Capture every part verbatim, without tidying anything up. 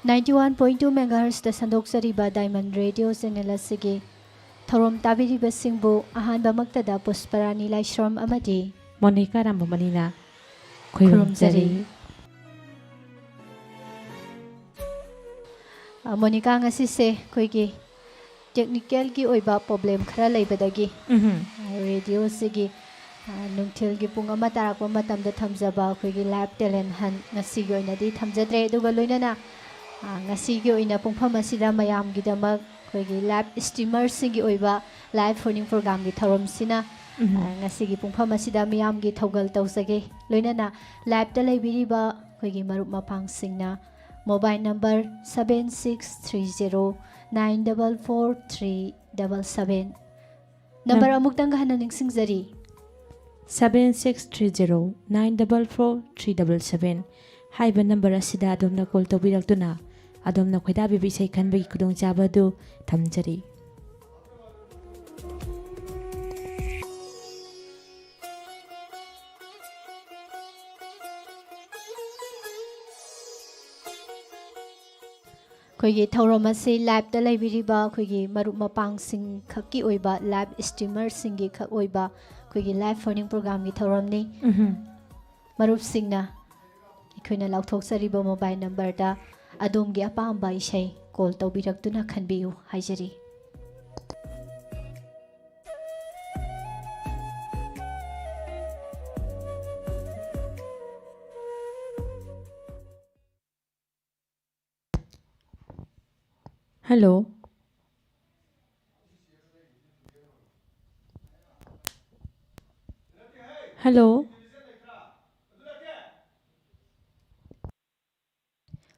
Ninety one point two megahertzꯇ ꯁꯟꯗꯣꯛꯆꯔꯤꯕ Diamond Radio channel ꯑꯁꯤꯒꯤ ꯊꯧꯔꯝ ꯇꯥꯕꯤꯔꯤꯕꯁꯤꯡꯕꯨ ꯑꯍꯥꯟꯕꯃꯛꯇꯗ ꯄꯨꯁꯄꯔꯥꯅꯤ ꯂꯥꯏꯁ꯭ꯔꯝ ꯑꯃꯗꯤ ꯃꯣꯅꯤꯀꯥ ꯔꯥꯝꯕꯃꯅꯤꯅ ꯈꯨꯔꯨꯝꯖꯔꯤ꯫ ꯈꯨꯔꯨꯝꯖꯔꯤ꯫ ꯑ, ꯃꯣꯅꯤꯀꯥ, ꯉꯁꯤꯁꯦ ꯑꯩꯈꯣꯏꯒꯤ technicalꯒꯤ ꯑꯣꯏꯕ problem ꯈꯔ ꯂꯩꯕꯗꯒꯤ, ꯎꯝꯍꯨꯝ꯫ ꯑ, radioꯁꯤꯒꯤ, ꯑ, ꯅꯨꯡꯊꯤꯜꯒꯤ ꯄꯨꯡ ꯑꯃ ꯇꯥꯔꯛꯄ ꯃꯇꯝꯗ ꯊꯝꯖꯕ ꯑꯩꯈꯣꯏꯒꯤ live talent hunt ꯉꯁꯤꯒꯤ ꯑꯣꯏꯅꯗꯤ ꯊꯝꯖꯗ꯭ꯔꯦ꯫ ꯑꯗꯨꯒ ꯂꯣꯏꯅꯅ, ꯑ, ꯉꯁꯤꯒꯤ ꯑꯣꯏꯅ ꯄꯨꯡꯐꯝ ꯑꯁꯤꯗ ꯃꯌꯥꯝꯒꯤꯗꯃꯛ ꯑꯩꯈꯣꯏꯒꯤ live streamerꯁꯤꯡꯒꯤ ꯑꯣꯏꯕ live phone-in programꯒꯤ ꯊꯧꯔꯝꯁꯤꯅ, ꯎꯝꯍꯨꯝ꯫ ꯑ, ꯉꯁꯤꯒꯤ ꯄꯨꯡꯐꯝ ꯑꯁꯤꯗ ꯃꯤꯌꯥꯝꯒꯤ ꯊꯧꯒꯜ ꯇꯧꯖꯒꯦ꯫ ꯂꯣꯏꯅꯅ liveꯇ ꯂꯩꯕꯤꯔꯤꯕ ꯑꯩꯈꯣꯏꯒꯤ ꯃꯔꯨꯞ ꯃꯄꯥꯡꯁꯤꯡꯅ mobile number seven six three zero nine double four three double seven꯫ Number ꯅꯝ- ꯑꯃꯨꯛꯇꯪꯒ ꯍꯟꯅ ꯅꯤꯡꯁꯤꯡꯖꯔꯤ꯫ Seven six three zero nine double four three double seven ꯍꯥꯏꯕ number ꯑꯁꯤꯗ ꯑꯗꯣꯝꯅ call ꯇꯧꯕꯤꯔꯛꯇꯨꯅ ꯑꯗꯣꯝꯅ ꯈꯣꯏꯗꯥꯕꯤꯕ ꯏꯁꯩ ꯈꯟꯕꯒꯤ ꯈꯨꯗꯣꯡꯆꯥꯕ ꯑꯗꯨ ꯊꯝꯖꯔꯤ꯫ ꯑꯩꯈꯣꯏꯒꯤ ꯊꯧꯔꯝ ꯑꯁꯤ liveꯇ ꯂꯩꯕꯤꯔꯤꯕ ꯑꯩꯈꯣꯏꯒꯤ ꯃꯔꯨꯞ ꯃꯄꯥꯡꯁꯤꯡ ꯈꯛꯀꯤ ꯑꯣꯏꯕ, live streamerꯁꯤꯡꯒꯤ ꯈꯛ ꯑꯣꯏꯕ ꯑꯩꯈꯣꯏꯒꯤ live phone-in programꯒꯤ ꯊꯧꯔꯝꯅꯤ꯫ ꯎꯝꯍꯨꯝ꯫ ꯃꯔꯨꯞꯁꯤꯡꯅ ꯑꯩꯈꯣꯏꯅ ꯂꯥꯎꯊꯣꯛꯆꯔꯤꯕ mobile numberꯗ ꯑꯗꯣꯝꯒꯤ ꯑꯄꯥꯝꯕ ꯏꯁꯩ call ꯇꯧꯕꯤꯔꯛꯇꯨꯅ ꯈꯟꯕꯤꯌꯨ ꯍꯥꯏꯖꯔꯤ꯫ Hello. Hello.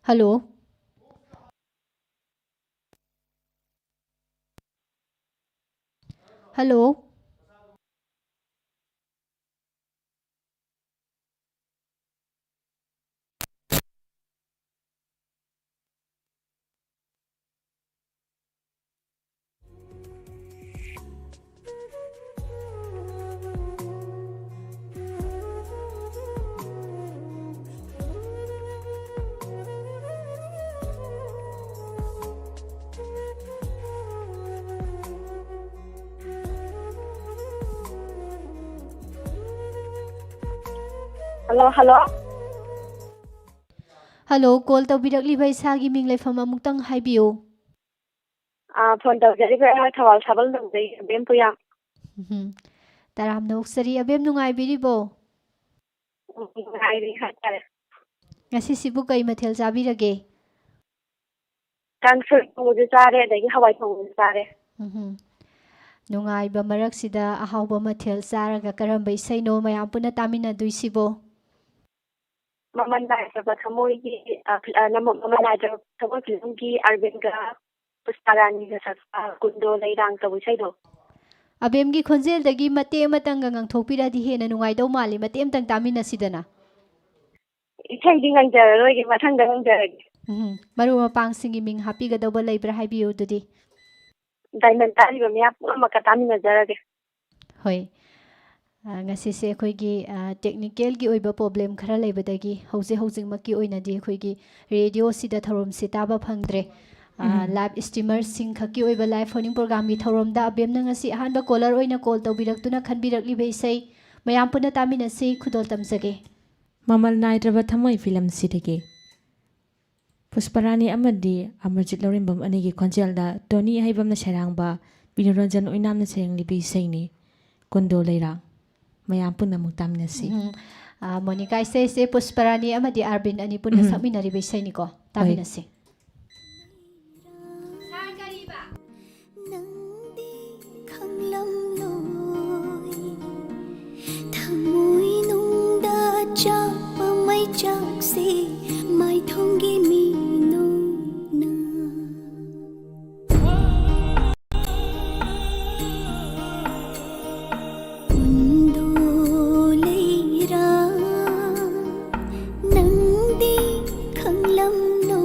Hello. Hello. Hello, hello. Hello, call ꯇꯧꯕꯤꯔꯛꯂꯤꯕ ꯏꯁꯥꯒꯤ ꯃꯤꯡ, ꯂꯩꯐꯝ ꯑꯃꯨꯛꯇꯪ ꯍꯥꯏꯕꯤꯌꯨ꯫ ꯑꯥ, ꯐꯣꯟ ꯇꯧꯖꯔꯤꯕ ꯑꯩꯍꯥꯛ ꯊꯧꯕꯥꯜ ꯁꯥꯕꯜ ꯂꯝꯗꯒꯤ ꯑꯕꯦꯝ ꯄꯨꯌꯥ꯫ ꯎꯝ, ꯇꯔꯥꯝꯅ ꯑꯣꯛꯆꯔꯤ꯫ ꯑꯕꯦꯝ, ꯅꯨꯡꯉꯥꯏꯕꯤꯔꯤꯕꯣ? ꯎꯝ, ꯅꯨꯡꯉꯥꯏꯔꯤ ꯍꯥꯏꯇꯥꯔꯦ꯫ ꯉꯁꯤꯁꯤꯕꯨ ꯀꯩ ꯃꯊꯦꯜ ꯆꯥꯕꯤꯔꯒꯦ? ꯀꯥꯡꯁꯣꯏ ꯊꯣꯡꯕꯁꯨ ꯆꯥꯔꯦ, ꯑꯗꯒꯤ ꯍꯋꯥꯏ ꯊꯣꯡꯕꯁꯨ ꯆꯥꯔꯦ꯫ ꯎꯝꯍꯨꯝ꯫ ꯅꯨꯡꯉꯥꯏꯕ ꯃꯔꯛꯁꯤꯗ ꯑꯍꯥꯎꯕ ꯃꯊꯦꯜ ꯆꯥꯔꯒ ꯀꯔꯝꯕ ꯏꯁꯩꯅꯣ ꯃꯌꯥꯝ ꯄꯨꯟꯅ ꯇꯥꯃꯤꯟꯅꯗꯣꯏꯁꯤꯕꯣ? ꯃꯃꯜ ꯅꯥꯏꯗ꯭ꯔꯕ ꯊꯃꯣꯏꯒꯤ, ꯑ, ꯐꯤ-, ꯑ, ꯅꯃ-, ꯃꯃꯜ ꯅꯥꯏꯗ꯭ꯔꯕ ꯊꯃꯣꯏ ꯐꯤꯂꯝꯒꯤ ꯑꯔꯕꯤꯟꯒ ꯄꯨꯁꯄꯥꯔꯥꯅꯤꯒ ꯁꯛꯄ ꯀꯨꯟꯗꯣ ꯂꯩꯔꯥꯡ ꯇꯧꯕ ꯏꯁꯩꯗꯣ꯫ ꯑꯕꯦꯝꯒꯤ ꯈꯣꯟꯖꯦꯜꯗꯒꯤ ꯃꯇꯦꯛ ꯑꯃꯇꯪꯒ ꯉꯪꯊꯣꯛꯄꯤꯔꯗꯤ ꯍꯦꯟꯅ ꯅꯨꯡꯉꯥꯏꯗꯧ ꯃꯥꯜꯂꯤ꯫ ꯃꯇꯦꯛ ꯑꯃꯇꯪ ꯇꯥꯃꯤꯟꯅꯁꯤꯗꯅ꯫ ꯏꯁꯩꯗꯤ ꯉꯪꯖꯔꯔꯣꯏꯒꯦ, ꯃꯊꯪꯗ ꯉꯪꯖꯔꯒꯦ꯫ ꯎꯝ, ꯃꯔꯨꯞ ꯃꯄꯥꯡꯁꯤꯡꯒꯤ ꯃꯤꯡ ꯍꯥꯞꯄꯤꯒꯗꯧꯕ ꯂꯩꯕ꯭ꯔꯥ ꯍꯥꯏꯕꯤꯌꯨ ꯑꯗꯨꯗꯤ꯫ ꯗꯥꯏꯃꯟ ꯇꯥꯔꯤꯕ ꯃꯌꯥꯝ ꯄꯨꯝꯅꯃꯛꯀ ꯇꯥꯃꯤꯟꯅꯖꯔꯒꯦ꯫ ꯍꯣꯏ꯫ ꯑ, ꯉꯁꯤꯁꯦ ꯑꯩꯈꯣꯏꯒꯤ, ꯑ, technical-ꯒꯤ ꯑꯣꯏꯕ problem ꯈꯔ ꯂꯩꯕꯗꯒꯤ ꯍꯧꯖꯤꯛ ꯍꯧꯖꯤꯛꯃꯛꯀꯤ ꯑꯣꯏꯅꯗꯤ ꯑꯩꯈꯣꯏꯒꯤ radio-ꯁꯤꯗ ꯊꯧꯔꯝꯁꯤ ꯇꯥꯕ ꯐꯪꯗ꯭ꯔꯦ꯫ ꯑ, ꯎꯝ꯫ Live streamer-ꯁꯤꯡ ꯈꯛꯀꯤ ꯑꯣꯏꯕ live phone-in program-ꯒꯤ ꯊꯧꯔꯝꯗ ꯑꯕꯦꯝꯅ ꯉꯁꯤ ꯑꯍꯥꯟꯕ caller ꯑꯣꯏꯅ call ꯇꯧꯕꯤꯔꯛꯇꯨꯅ ꯈꯟꯕꯤꯔꯛꯂꯤꯕ ꯏꯁꯩ ꯃꯌꯥꯝ ꯄꯨꯟꯅ ꯇꯥꯃꯤꯟꯅꯁꯤ, ꯈꯨꯗꯣꯜ ꯇꯝꯖꯒꯦ꯫ ꯃꯃꯜ ꯅꯥꯏꯗ꯭ꯔꯕ ꯊꯃꯣꯏ ꯐꯤꯂꯝꯁꯤꯗꯒꯤ ꯄꯨꯁꯄꯔꯥꯅꯤ ꯑꯃꯗꯤ ꯑꯃꯔꯖꯤꯠ ꯂꯧꯔꯦꯝꯕꯝ ꯑꯅꯤꯒꯤ ꯈꯣꯟꯖꯦꯜꯗ ꯇꯣꯅꯤ ꯍꯩꯕꯝꯅ ꯁꯩꯔꯥꯡꯕ, ꯕꯤꯅꯨꯔꯟꯖꯟ ꯑꯣꯏꯅꯥꯝꯅ ꯁꯩꯔꯦꯡꯂꯤꯕꯤ ꯏꯁꯩꯅꯤ, ꯀꯨꯟꯗꯣ ꯂꯩꯔꯥꯡ꯫ ꯃꯌꯥꯝ ꯄꯨꯟꯅ ꯑꯃꯨꯛ ꯇꯥꯃꯤꯟꯅꯁꯤ꯫ ꯎꯝ꯫ ꯑ, ꯃꯣꯅꯤꯀꯥ, ꯏꯁꯩꯁꯦ ꯄꯨꯁꯄꯔꯥꯅꯤ ꯑꯃꯗꯤ ꯑꯥꯔꯕꯤꯟ ꯑꯅꯤ ꯄꯨꯟꯅ ꯎꯝ꯫ ꯁꯛꯃꯤꯟꯅꯔꯤꯕ ꯏꯁꯩꯅꯤꯀꯣ꯫ ꯍꯣꯏ꯫ ꯇꯥꯃꯤꯟꯅꯁꯤ꯫ ꯅꯪꯗꯤ ꯈꯪꯂꯝꯂꯣꯏ, ꯊꯃꯣꯏꯅꯨꯡꯗ ꯆꯥꯛꯄ ꯃꯩꯆꯥꯛꯁꯦ, ꯃꯥꯏꯊꯣꯡꯒꯤ ꯃꯤꯅꯨꯅ꯫ ꯀꯨꯟꯗꯣ ꯂꯩꯔꯥ, ꯅꯪꯗꯤ ꯈꯪꯂꯝꯂꯣꯏ,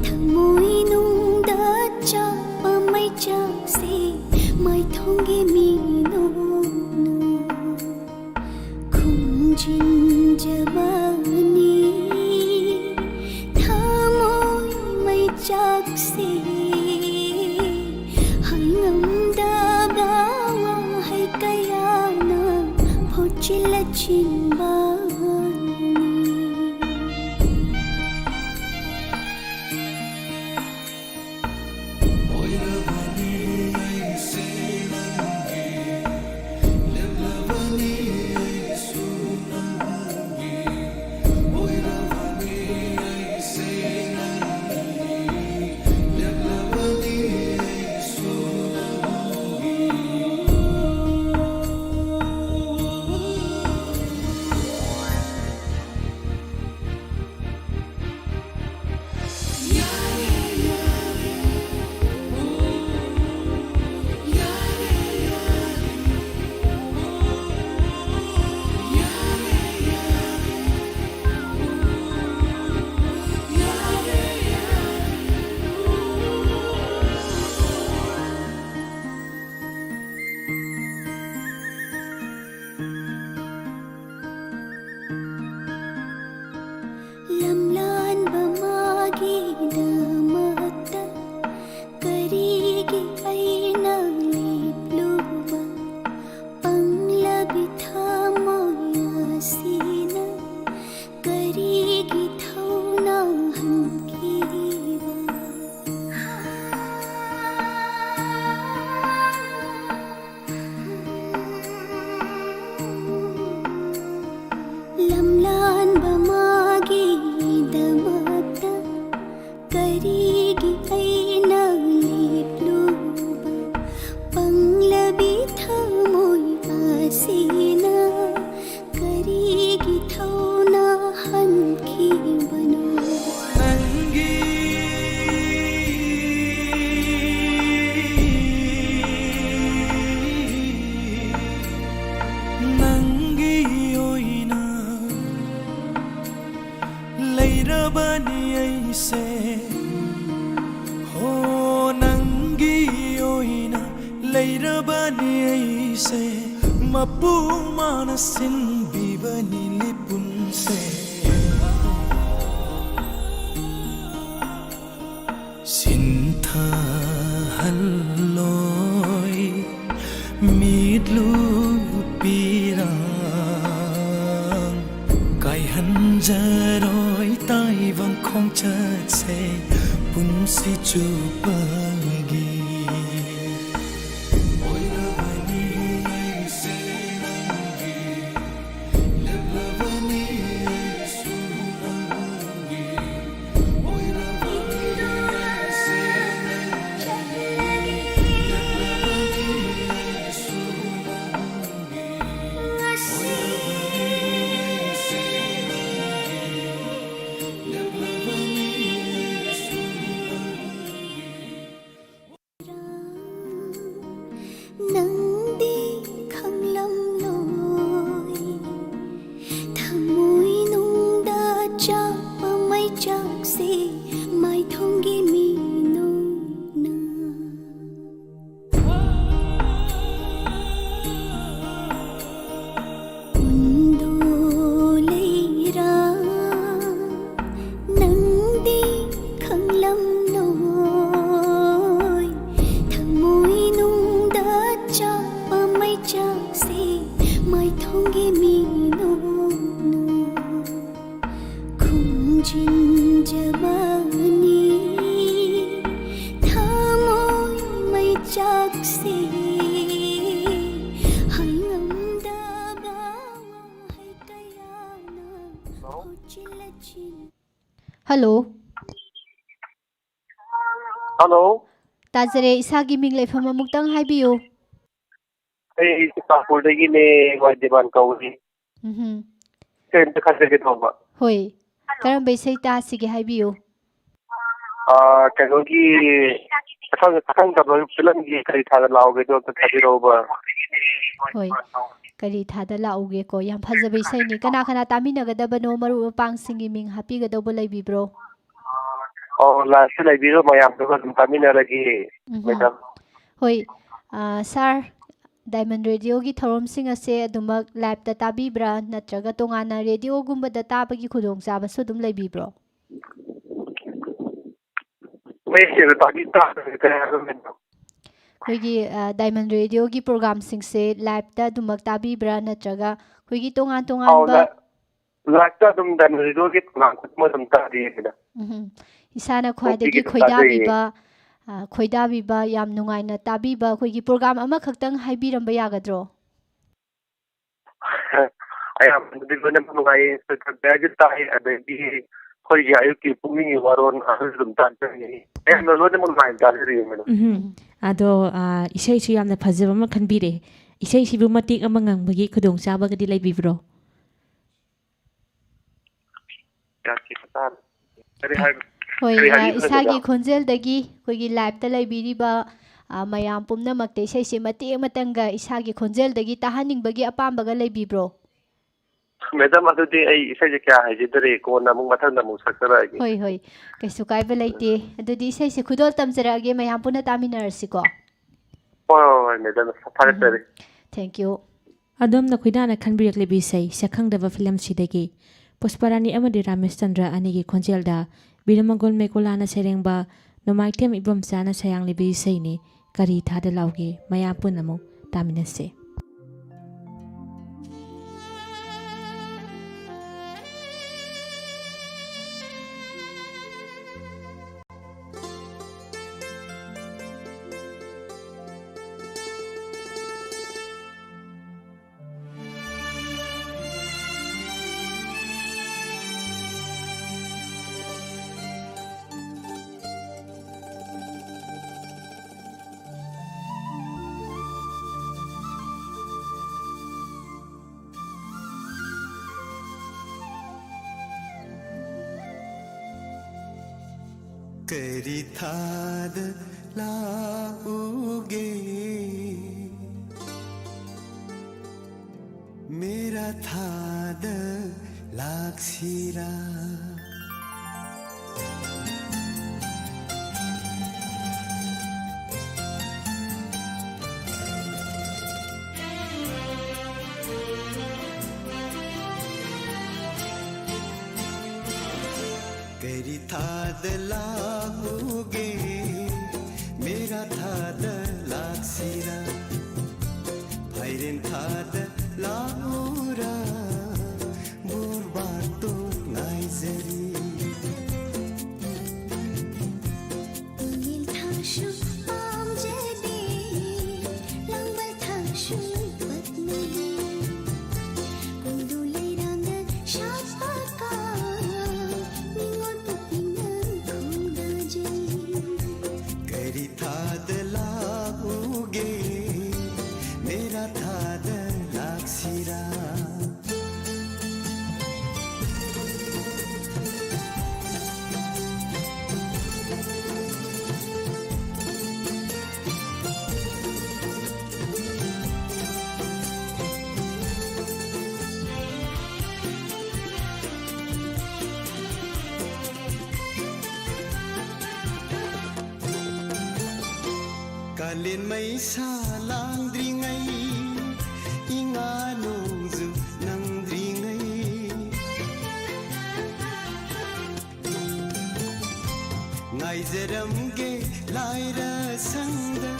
ꯊꯃꯣꯏꯅꯨꯡꯗ ꯆꯥꯛꯄ ꯃꯩꯆꯥꯛꯁꯦ, ꯃꯥꯏꯊꯣꯡꯒꯤ ꯃꯤꯅꯨꯅ ꯈꯨꯝꯖꯤꯟꯖꯕ꯫ ꯊꯧꯅꯥ ꯍꯟꯈꯤꯕ꯫ ꯂꯝꯂꯥꯟꯕ ꯃꯥꯒꯤꯗꯃꯛꯇ ꯀꯔꯤꯒꯤ ꯑꯩꯅ ꯂꯦꯞꯂꯨꯕ? ꯄꯪꯂꯕꯤ ꯊꯃꯣꯏ ꯑꯁꯤꯅ ꯀꯔꯤꯒꯤ ꯊꯧꯅꯥ ꯍꯟꯈꯤꯕꯅꯣ? ꯅꯪꯒꯤ, ꯅꯪꯒꯤ ꯑꯣꯏꯅ ꯂꯩꯔꯕꯅꯤ ꯑꯩꯁꯦ꯫ ꯍꯣ, ꯅꯪꯒꯤ ꯑꯣꯏꯅ ꯂꯩꯔꯕꯅꯤ ꯑꯩꯁꯦ꯫ ꯃꯄꯨ ꯃꯥꯅ ꯁꯤꯟꯕꯤꯕꯅꯤ ꯂꯤꯄꯨꯟꯁꯦ꯫ ꯁꯤꯟꯊꯍꯜꯂꯣꯏ ꯃꯤꯠꯂꯨ ꯄꯤꯔꯥꯡ, ꯀꯥꯏꯍꯟꯖꯔꯣꯏ ꯇꯥꯏꯕꯪ ꯈꯣꯡꯆꯠꯁꯦ ꯄꯨꯟꯁꯤ ꯆꯨꯞꯄꯒꯤ꯫ ꯑꯣꯏꯔꯕꯅꯤ ꯑꯩꯁꯦ ꯅꯪꯒꯤ, ꯂꯦꯞꯂꯕꯅꯤ ꯑꯩꯁꯨ ꯅꯪꯒꯤ꯫ ꯅꯪꯗꯤ ꯈꯪꯂꯝꯂꯣꯏ, ꯊꯃꯣꯏꯅꯨꯡꯗ ꯆꯥꯛꯄ ꯃꯩꯆꯥꯛꯁꯦ ꯃꯥꯏꯊꯣꯡꯒꯤ ꯃꯤꯅꯨꯅ꯫ ꯎꯟꯗꯨ ꯂꯩꯔꯥ, ꯅꯪꯗꯤ ꯈꯪꯂꯝꯂꯣꯏ, ꯊꯃꯣꯏꯅꯨꯡꯗ ꯆꯥꯛꯄ ꯃꯩꯆꯥꯛꯁꯦ ꯃꯥꯏꯊꯣꯡꯒꯤ ꯃꯤꯅꯨꯅ꯫ ꯈꯨꯝ ꯆꯤꯟꯖꯕꯅꯤ ꯊꯃꯣꯏ ꯃꯩꯆꯥꯛꯁꯦ ꯍꯩꯉꯝꯗꯕ ꯋꯥꯍꯩ ꯀꯌꯥꯅ ꯍꯨꯆꯤꯜꯂ ꯆꯤꯟ ꯍꯜꯂꯣ꯫ ꯍꯜꯂꯣ꯫ ꯇꯥꯖꯔꯦ, ꯏꯁꯥꯒꯤ ꯃꯤꯡ ꯂꯩꯐꯝ ꯑꯃꯨꯛꯇꯪ ꯍꯥꯏꯕꯤꯌꯨ꯫ ꯑꯩ ꯆꯨꯔꯆꯥꯟꯄꯨꯔꯗꯒꯤꯅꯦ, ꯋꯥꯏꯗꯦꯕꯥꯟ ꯀꯧꯏ꯫ ꯎꯝꯍꯨꯝ꯫ ꯀꯩꯝꯇ ꯈꯟꯖꯒꯦ ꯇꯧꯕ꯫ ꯍꯣꯏ꯫ ꯀꯔꯝꯕ ꯏꯁꯩ ꯇꯥꯁꯤꯒꯦ ꯍꯥꯏꯕꯤꯌꯨ꯫ ꯑꯥ, ꯀꯩꯅꯣꯒꯤ ꯑꯁꯪ-, ꯑꯁꯪ ꯀꯃꯜ ꯐꯤꯂꯝꯒꯤ ꯀꯔꯤ ꯊꯥꯗ ꯂꯥꯛꯎꯒꯦꯗꯣ ꯑꯝꯇ ꯊꯥꯕꯤꯔꯛꯎꯕ꯫ ꯍꯣꯏ꯫ ꯀꯔꯤ ꯊꯥꯗ ꯂꯥꯛꯎꯒꯦꯀꯣ? ꯌꯥꯝ ꯐꯖꯕ ꯏꯁꯩꯅꯤ꯫ ꯀꯅꯥ ꯀꯅꯥ ꯇꯥꯃꯤꯟꯅꯒꯗꯕꯅꯣ? ꯃꯔꯨꯞ ꯃꯄꯥꯡꯁꯤꯡꯒꯤ ꯃꯤꯡ ꯍꯥꯞꯄꯤꯒꯗꯧꯕ ꯂꯩꯕꯤꯕ꯭ꯔꯣ? ꯑꯣ, ꯂꯥꯁꯇ ꯂꯩꯕꯤꯔꯣ, ꯃꯌꯥꯝꯗꯨꯒ ꯑꯗꯨꯝ ꯇꯥꯃꯤꯟꯅꯔꯒꯦ, ꯎꯝꯍꯨꯝ꯫ ꯃꯦꯗꯥꯝ꯫ ꯍꯣꯏ, ꯑ, ꯁꯥꯔ, ꯗꯥꯏꯃꯟ ꯔꯦꯗꯤꯑꯣꯒꯤ ꯊꯧꯔꯝꯁꯤꯡ ꯑꯁꯦ ꯑꯗꯨꯃꯛ ꯂꯥꯏꯞꯇ ꯇꯥꯕꯤꯕ꯭ꯔꯥ, ꯅꯠꯇ꯭ꯔꯒ ꯇꯣꯉꯥꯟꯅ ꯔꯦꯗꯤꯑꯣꯒꯨꯝꯕꯗ ꯇꯥꯕꯒꯤ ꯈꯨꯗꯣꯡꯆꯥꯕꯁꯨ ꯑꯗꯨꯝ ꯂꯩꯕꯤꯕ꯭ꯔꯣ? ꯃꯌꯦꯛ ꯁꯦꯡꯅ ꯇꯥꯕꯤ-, ꯇꯥꯗ꯭ꯔꯦ, ꯀꯩ ꯍꯥꯏꯕ, ꯃꯦꯗꯥꯝ? ꯑꯩꯈꯣꯏꯒꯤ, ꯑ, ꯗꯥꯏꯃꯟ ꯔꯦꯗꯤꯑꯣꯒꯤ ꯄ꯭ꯔꯣꯒꯥꯝꯁꯤꯡꯁꯦ ꯂꯥꯏꯞꯇ ꯑꯗꯨꯃꯛ ꯇꯥꯕꯤꯕ꯭ꯔꯥ, ꯅꯠꯇ꯭ꯔꯒ ꯑꯩꯈꯣꯏꯒꯤ ꯇꯣꯉꯥꯟ ꯑꯧ, ꯇꯣꯉꯥꯟꯕ ꯂꯥꯏꯞ-, ꯂꯥꯏꯞꯇ ꯑꯗꯨꯝ ꯗꯥꯏꯃꯟ ꯔꯦꯗꯤꯑꯣꯒꯤ ꯄ꯭ꯔꯣꯒꯥꯝ ꯈꯨꯗꯤꯡꯃꯛ ꯑꯗꯨꯝ ꯇꯥꯖꯩꯌꯦ, ꯃꯦꯗꯥꯝ꯫ ꯎꯝꯍꯨꯝ꯫ ꯏꯁꯥꯅ ꯈ꯭ꯋꯥꯏꯗꯒꯤ ꯅꯨꯡꯇꯤꯒꯤ ꯑꯗꯨꯝ ꯇꯥꯖꯩꯌꯦ꯫ ꯈꯣꯏꯗꯥꯕꯤꯕ, ꯑ, ꯈꯣꯏꯗꯥꯕꯤꯕ, ꯌꯥꯝ ꯅꯨꯡꯉꯥꯏꯅ ꯇꯥꯕꯤꯕ ꯑꯩꯈꯣꯏꯒꯤ ꯄ꯭ꯔꯣꯒꯥꯝ ꯑꯃꯈꯛꯇꯪ ꯍꯥꯏꯕꯤꯔꯝꯕ ꯌꯥꯒꯗ꯭ꯔꯣ? ꯑꯌꯥꯝꯕꯅꯗꯤ ꯂꯣꯏꯅꯃꯛ ꯅꯨꯡꯉꯥꯏꯌꯦ꯫ ꯁꯨꯔ ꯁꯟꯙ꯭ꯌꯥꯁꯨ ꯇꯥꯏ, ꯑꯗꯒꯤ ꯑꯩꯈꯣꯏꯒꯤ ꯑꯌꯨꯛꯀꯤ ꯄꯨꯛꯅꯤꯡꯒꯤ ꯋꯥꯔꯣꯜ ꯑꯗꯨꯁꯨ ꯑꯗꯨꯝ ꯇꯥꯖꯩ꯫ ꯑꯌꯥꯝꯕ ꯂꯣꯏꯅꯃꯛ ꯅꯨꯡꯉꯥꯏꯅ ꯇꯥꯖꯔꯤꯌꯦ, ꯃꯦꯗꯥꯝ꯫ ꯎꯝꯍꯨꯝ꯫ ꯑꯗꯣ, ꯑ, ꯏꯁꯩꯁꯨ ꯌꯥꯝꯅ ꯐꯖꯕ ꯑꯃ ꯈꯟꯕꯤꯔꯦ꯫ ꯏꯁꯩꯁꯤꯕꯨ ꯃꯇꯦꯛ ꯑꯃ ꯉꯪꯕꯒꯤ ꯈꯨꯗꯣꯡꯆꯥꯕꯒꯗꯤ ꯂꯩꯕꯤꯕ꯭ꯔꯣ? ꯀꯔꯤ ꯍꯥꯏꯕ? ꯍꯣꯏ, ꯀꯔꯤ ꯑ, ꯍꯥꯏꯕꯤꯕꯅꯣ, ꯏꯁꯥꯒꯤ ꯃꯦꯗꯥꯝ? ꯈꯣꯟꯖꯦꯜꯗꯒꯤ ꯑꯩꯈꯣꯏꯒꯤ ꯂꯥꯏꯞꯇ ꯂꯩꯕꯤꯔꯤꯕ, ꯑ, ꯃꯌꯥꯝ ꯄꯨꯝꯅꯃꯛꯇ ꯏꯁꯩꯁꯦ ꯃꯇꯦꯛ ꯑꯃꯇꯪꯒ ꯏꯁꯥꯒꯤ ꯈꯣꯟꯖꯦꯜꯗꯒꯤ ꯇꯥꯍꯟꯅꯤꯡꯕꯒꯤ ꯑꯄꯥꯝꯕꯒ ꯂꯩꯕꯤꯕ꯭ꯔꯣ? ꯃꯦꯗꯥꯝ, ꯑꯗꯨꯗꯤ ꯑꯩ ꯏꯁꯩꯁꯦ ꯀꯌꯥ ꯍꯩꯖꯗꯔꯦ, ꯀꯣꯟꯅ ꯑꯃꯨꯛ ꯃꯊꯪꯗ ꯑꯃꯨꯛ ꯁꯛꯆꯔꯛꯑꯒꯦ꯫ ꯍꯣꯏ, ꯍꯣꯏ, ꯀꯩꯁꯨ ꯀꯥꯏꯕ ꯂꯩꯇꯦ꯫ ꯑꯗꯨꯗꯤ ꯏꯁꯩꯁꯦ ꯈꯨꯗꯣꯜ ꯇꯝꯖꯔꯛꯑꯒꯦ, ꯃꯌꯥꯝ ꯄꯨꯟꯅ ꯇꯥꯃꯤꯟꯅꯔꯁꯤꯀꯣ꯫ ꯍꯣꯏ, ꯍꯣꯏ, ꯍꯣꯏ, ꯃꯦꯗꯥꯝ, ꯊꯥꯒꯠꯆꯔꯤ꯫ ꯎꯝ, thank you꯫ ꯑꯗꯣꯝꯅ ꯈꯣꯏꯗꯥꯅ ꯈꯟꯕꯤꯔꯛꯂꯤꯕ ꯏꯁꯩ ꯁꯛꯈꯪꯗꯕ ꯐꯤꯂꯝꯁꯤꯗꯒꯤ ꯄꯨꯁꯄꯔꯥꯅꯤ ꯑꯃꯗꯤ ꯔꯥꯃꯦꯁꯆꯟꯗ꯭ꯔ ꯑꯅꯤꯒꯤ ꯈꯣꯟꯖꯦꯜꯗ ꯕꯤꯔꯃꯒꯣꯜ ꯃꯦꯀꯣꯂꯥꯅ ꯁꯩꯔꯦꯡꯕ, ꯅꯣꯡꯃꯥꯏꯊꯦꯝ ꯏꯕꯣꯝꯆꯥꯅ ꯁꯩꯌꯥꯡꯂꯤꯕ ꯏꯁꯩꯅꯤ, ꯀꯔꯤ ꯊꯥꯗ ꯂꯥꯎꯒꯦ꯫ ꯃꯌꯥꯝ ꯄꯨꯟꯅ ꯑꯃꯨꯛ ꯇꯥꯃꯤꯟꯅꯁꯦ꯫ ꯀꯔꯤ ꯊꯥꯗ ꯂꯥꯛꯎꯒꯦ? ꯃꯦꯔꯥ ꯊꯥꯗ ꯂꯥꯛꯁꯤꯔꯥ? ꯀꯔꯤ ꯊꯥꯗ ꯂꯥꯛꯎꯒꯦ? ꯃꯦꯔꯥ ꯊꯥꯗ ꯂꯥꯛꯁꯤꯔꯥ? ꯐꯥꯏꯔꯦꯟ ꯊꯥꯗ ꯂꯥꯛꯎꯔꯥ? ꯕꯣꯔꯕꯥꯇꯣꯟ ꯉꯥꯏꯖꯔꯤ꯫ ꯏꯉꯦꯜ ꯊꯥꯁꯨ ꯄꯥꯝꯖꯗꯦ, ꯂꯥꯡꯕꯜ ꯊꯥꯁꯨ ꯄꯛꯅꯗꯦ꯫ ꯀꯣꯏꯔꯨ ꯂꯩꯔꯥꯡꯗ ꯁꯥꯠꯄ ꯀꯥ, ꯅꯤꯉꯣꯜ ꯄꯨꯛꯅꯤꯡꯅ ꯈꯣꯡꯗꯥꯖꯩ꯫ ꯀꯔꯤ ꯊꯥꯗ ꯂꯥꯛꯎꯒꯦ? ꯃꯦꯔꯥ ꯊꯥꯗ ꯂꯥꯛꯁꯤꯔꯥ? ꯀꯥꯂꯦꯟ ꯃꯩꯁꯥ ꯂꯥꯡꯗ꯭ꯔꯤꯉꯩ, ꯏꯉꯥ ꯅꯣꯡꯖꯨ ꯅꯪꯗ꯭ꯔꯤꯉꯩ, ꯉꯥꯏꯖꯔꯝꯒꯦ ꯂꯥꯏꯔ ꯁꯪꯗ,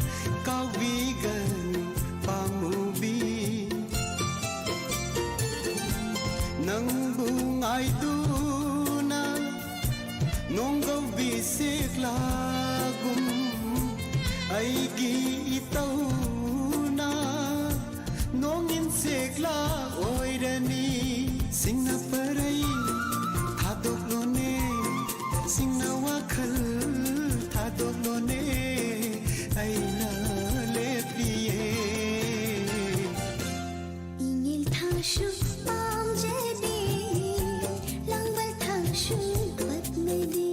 ꯀꯥꯎꯕꯤꯒꯅꯨ ꯄꯥꯝꯃꯨꯕꯤ꯫ ꯅꯪꯕꯨ ꯉꯥꯏꯗꯨꯅ ꯅꯣꯡꯒꯧꯕꯤ ꯁꯦꯛꯂꯥꯒꯨꯝ, ꯑꯩꯒꯤ ꯏꯇꯧꯅ ꯅꯣꯡꯏꯟ ꯁꯦꯛꯂꯥ ꯑꯣꯏꯔꯅꯤ꯫ ꯁꯤꯡꯅ ꯄꯔꯩ ꯊꯥꯗꯣꯛꯂꯣꯅꯦ, ꯁꯤꯡꯅ ꯋꯥꯈꯜ ꯊꯥꯗꯣꯛꯂꯣꯅꯦ, ꯑꯩꯅ ꯂꯦꯞꯂꯤꯌꯦ꯫ ꯏꯉꯦꯜ ꯊꯥꯁꯨ ꯄꯥꯝꯖꯗꯦ, ꯂꯥꯡꯕꯜ ꯊꯥꯁꯨ ꯄꯛꯅꯗꯦ꯫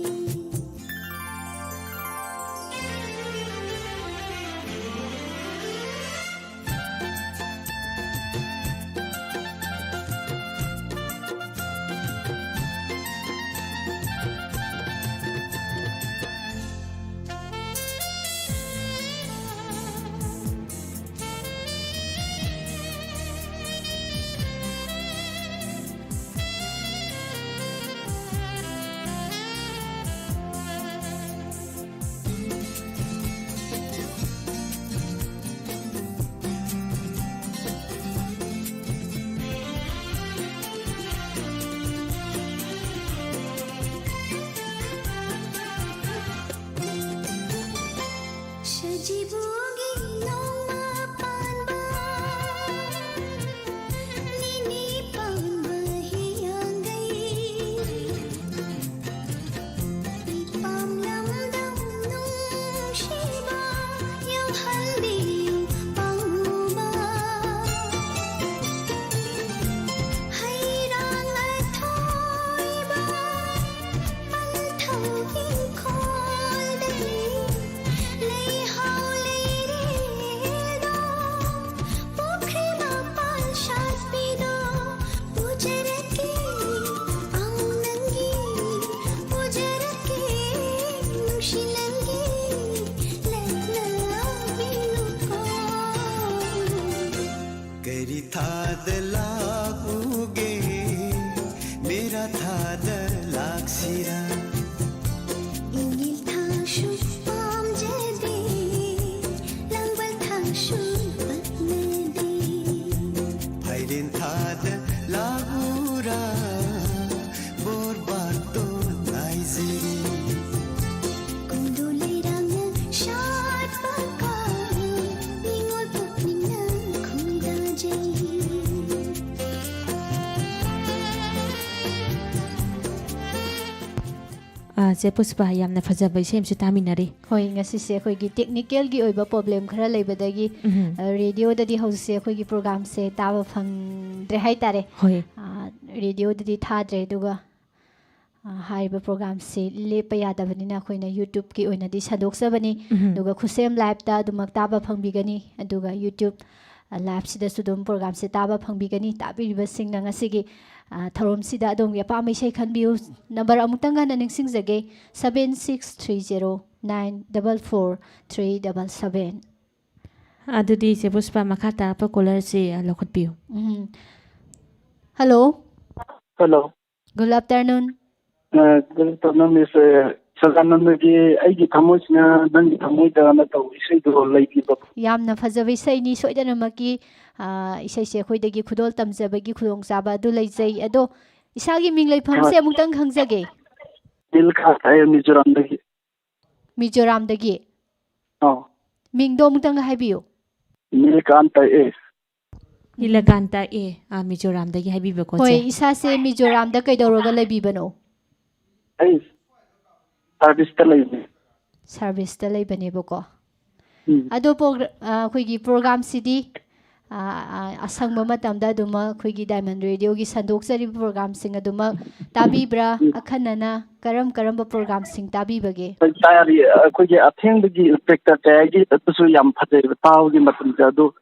ꯑꯥ, ꯆꯦ ꯄꯨꯁꯄꯥ, ꯌꯥꯝꯅ ꯐꯖꯕ ꯏꯁꯩ ꯑꯃꯁꯨ ꯇꯥꯃꯤꯟꯅꯔꯤ꯫ ꯍꯣꯏ, ꯉꯁꯤꯁꯦ ꯑꯩꯈꯣꯏꯒꯤ technical ꯒꯤ ꯑꯣꯏꯕ problem ꯈꯔ ꯂꯩꯕꯗꯒꯤ, ꯎꯝ꯫ ꯑ, radio ꯗꯗꯤ ꯍꯧꯖꯤꯛꯁꯦ ꯑꯩꯈꯣꯏꯒꯤ program ꯁꯦ ꯇꯥꯕ ꯐꯪꯗ꯭ꯔꯦ ꯍꯥꯏꯇꯥꯔꯦ꯫ ꯍꯣꯏ꯫ ꯑ, radio ꯗꯗꯤ ꯊꯥꯗ꯭ꯔꯦ, ꯑꯗꯨꯒ, ꯑ, ꯍꯥꯏꯔꯤꯕ program ꯁꯤ ꯂꯦꯞꯄ ꯌꯥꯗꯕꯅꯤꯅ ꯑꯩꯈꯣꯏꯅ YouTube ꯀꯤ ꯑꯣꯏꯅꯗꯤ ꯁꯟꯗꯣꯛꯆꯕꯅꯤ꯫ ꯎꯝ꯫ ꯑꯗꯨꯒ ꯈꯨꯠꯁꯦꯝ live ꯇ ꯑꯗꯨꯃꯛ ꯇꯥꯕ ꯐꯪꯕꯤꯒꯅꯤ꯫ ꯑꯗꯨꯒ YouTube, ꯑ, live ꯁꯤꯗꯁꯨ ꯑꯗꯨꯝ program ꯁꯦ ꯇꯥꯕ ꯐꯪꯕꯤꯒꯅꯤ꯫ ꯇꯥꯕꯤꯔꯤꯕꯁꯤꯡꯅ ꯉꯁꯤꯒꯤ, ꯑ, ꯊꯧꯔꯝꯁꯤꯗ ꯑꯗꯣꯝꯒꯤ ꯑꯄꯥꯝꯕ ꯏꯁꯩ ꯈꯟꯕꯤꯌꯨ꯫ Number ꯑꯃꯨꯛꯇꯪ ꯍꯟꯅ ꯅꯤꯡꯁꯤꯡꯖꯒꯦ, seven six three zero nine double four three double seven꯫ ꯑꯗꯨꯗꯤ ꯆꯦ ꯄꯨꯁꯄꯥ, ꯃꯈꯥ ꯇꯥꯔꯛꯄ caller ꯁꯤ, ꯑ, ꯂꯧꯈꯠꯄꯤꯌꯨ꯫ ꯎꯝ꯫ Hello꯫ Hello꯫ Good afternoon꯫ ꯑ, good afternoon, Miss, ꯑ, ꯁꯗꯥꯅꯟꯗꯒꯤ "ꯑꯩꯒꯤ ꯊꯃꯣꯏꯁꯤꯅ ꯅꯪꯒꯤ ꯊꯃꯣꯏꯗ"ꯅ ꯇꯧꯕ ꯏꯁꯩꯗꯣ ꯂꯩꯕꯤꯕ꯭ꯔꯣ? ꯌꯥꯝꯅ ꯐꯖꯕ ꯏꯁꯩꯅꯤ, ꯁꯣꯏꯗꯅꯃꯛꯀꯤ, ꯑ, ꯏꯁꯩꯁꯦ ꯑꯩꯈꯣꯏꯗꯒꯤ ꯈꯨꯗꯣꯜ ꯇꯝꯖꯕꯒꯤ ꯈꯨꯗꯣꯡꯆꯥꯕ ꯑꯗꯨ ꯂꯩꯖꯩ꯫ ꯑꯗꯣ ꯏꯁꯥꯒꯤ ꯃꯤꯡ ꯂꯩꯐꯝꯁꯦ ꯍꯣꯏ꯫ ꯑꯃꯨꯛꯇꯪ ꯈꯪꯖꯒꯦ꯫ ꯅꯤꯜꯀꯥꯟꯇ ꯑꯦ, ꯃꯤꯖꯣꯔꯥꯝꯗꯒꯤ꯫ ꯃꯤꯖꯣꯔꯥꯝꯗꯒꯤ? ꯑꯧ꯫ ꯃꯤꯡꯗꯣ ꯑꯃꯨꯛꯇꯪꯒ ꯍꯥꯏꯕꯤꯌꯨ꯫ ꯅꯤꯜꯀꯥꯟꯇ ꯑꯦ꯫ ꯅꯤꯂꯀꯥꯟꯇ ꯑꯦ, ꯑꯥ, ꯃꯤꯖꯣꯔꯥꯝꯗꯒꯤ ꯍꯥꯏꯕꯤꯕꯀꯣ, ꯍꯣꯏ, ꯆꯦ? ꯏꯁꯥꯁꯦ ꯃꯤꯖꯣꯔꯥꯝꯗ ꯀꯩꯗꯧꯔꯒ ꯂꯩꯕꯤꯕꯅꯣ? ꯑꯩ service ꯇ ꯂꯩꯕꯅꯦ꯫ Service ꯇ ꯂꯩꯕꯅꯦꯕꯀꯣ꯫ ꯎꯝ꯫ ꯑꯗꯣ ꯄ꯭ꯔꯣꯒ꯭ꯔ-, ꯑ, ꯑꯩꯈꯣꯏꯒꯤ program ꯁꯤꯗꯤ, ꯑ, ꯑ, ꯑꯁꯪꯕ ꯃꯇꯝꯗ ꯑꯗꯨꯃꯛ ꯑꯩꯈꯣꯏꯒꯤ Diamond Radio ꯒꯤ ꯁꯟꯗꯣꯛꯆꯔꯤꯕ program ꯁꯤꯡ ꯑꯗꯨꯃꯛ ꯇꯥꯕꯤꯕ꯭ꯔꯥ? ꯎꯝ꯫ ꯑꯈꯟꯅꯅ ꯀꯔꯝ ꯀꯔꯝꯕ program ꯁꯤꯡ ꯇꯥꯕꯤꯕꯒꯦ? ꯍꯣꯏ, ꯇꯥꯔꯤ꯫ ꯑꯩꯈꯣꯏꯒꯤ ꯑꯊꯦꯡꯕꯒꯤ Inspector ꯀꯌꯥꯒꯤ ꯑꯗꯨꯁꯨ ꯌꯥꯝ ꯐꯖꯩꯕ, ꯇꯥꯕꯒꯤ ꯃꯇꯝꯗ꯫ ꯑꯗꯨ,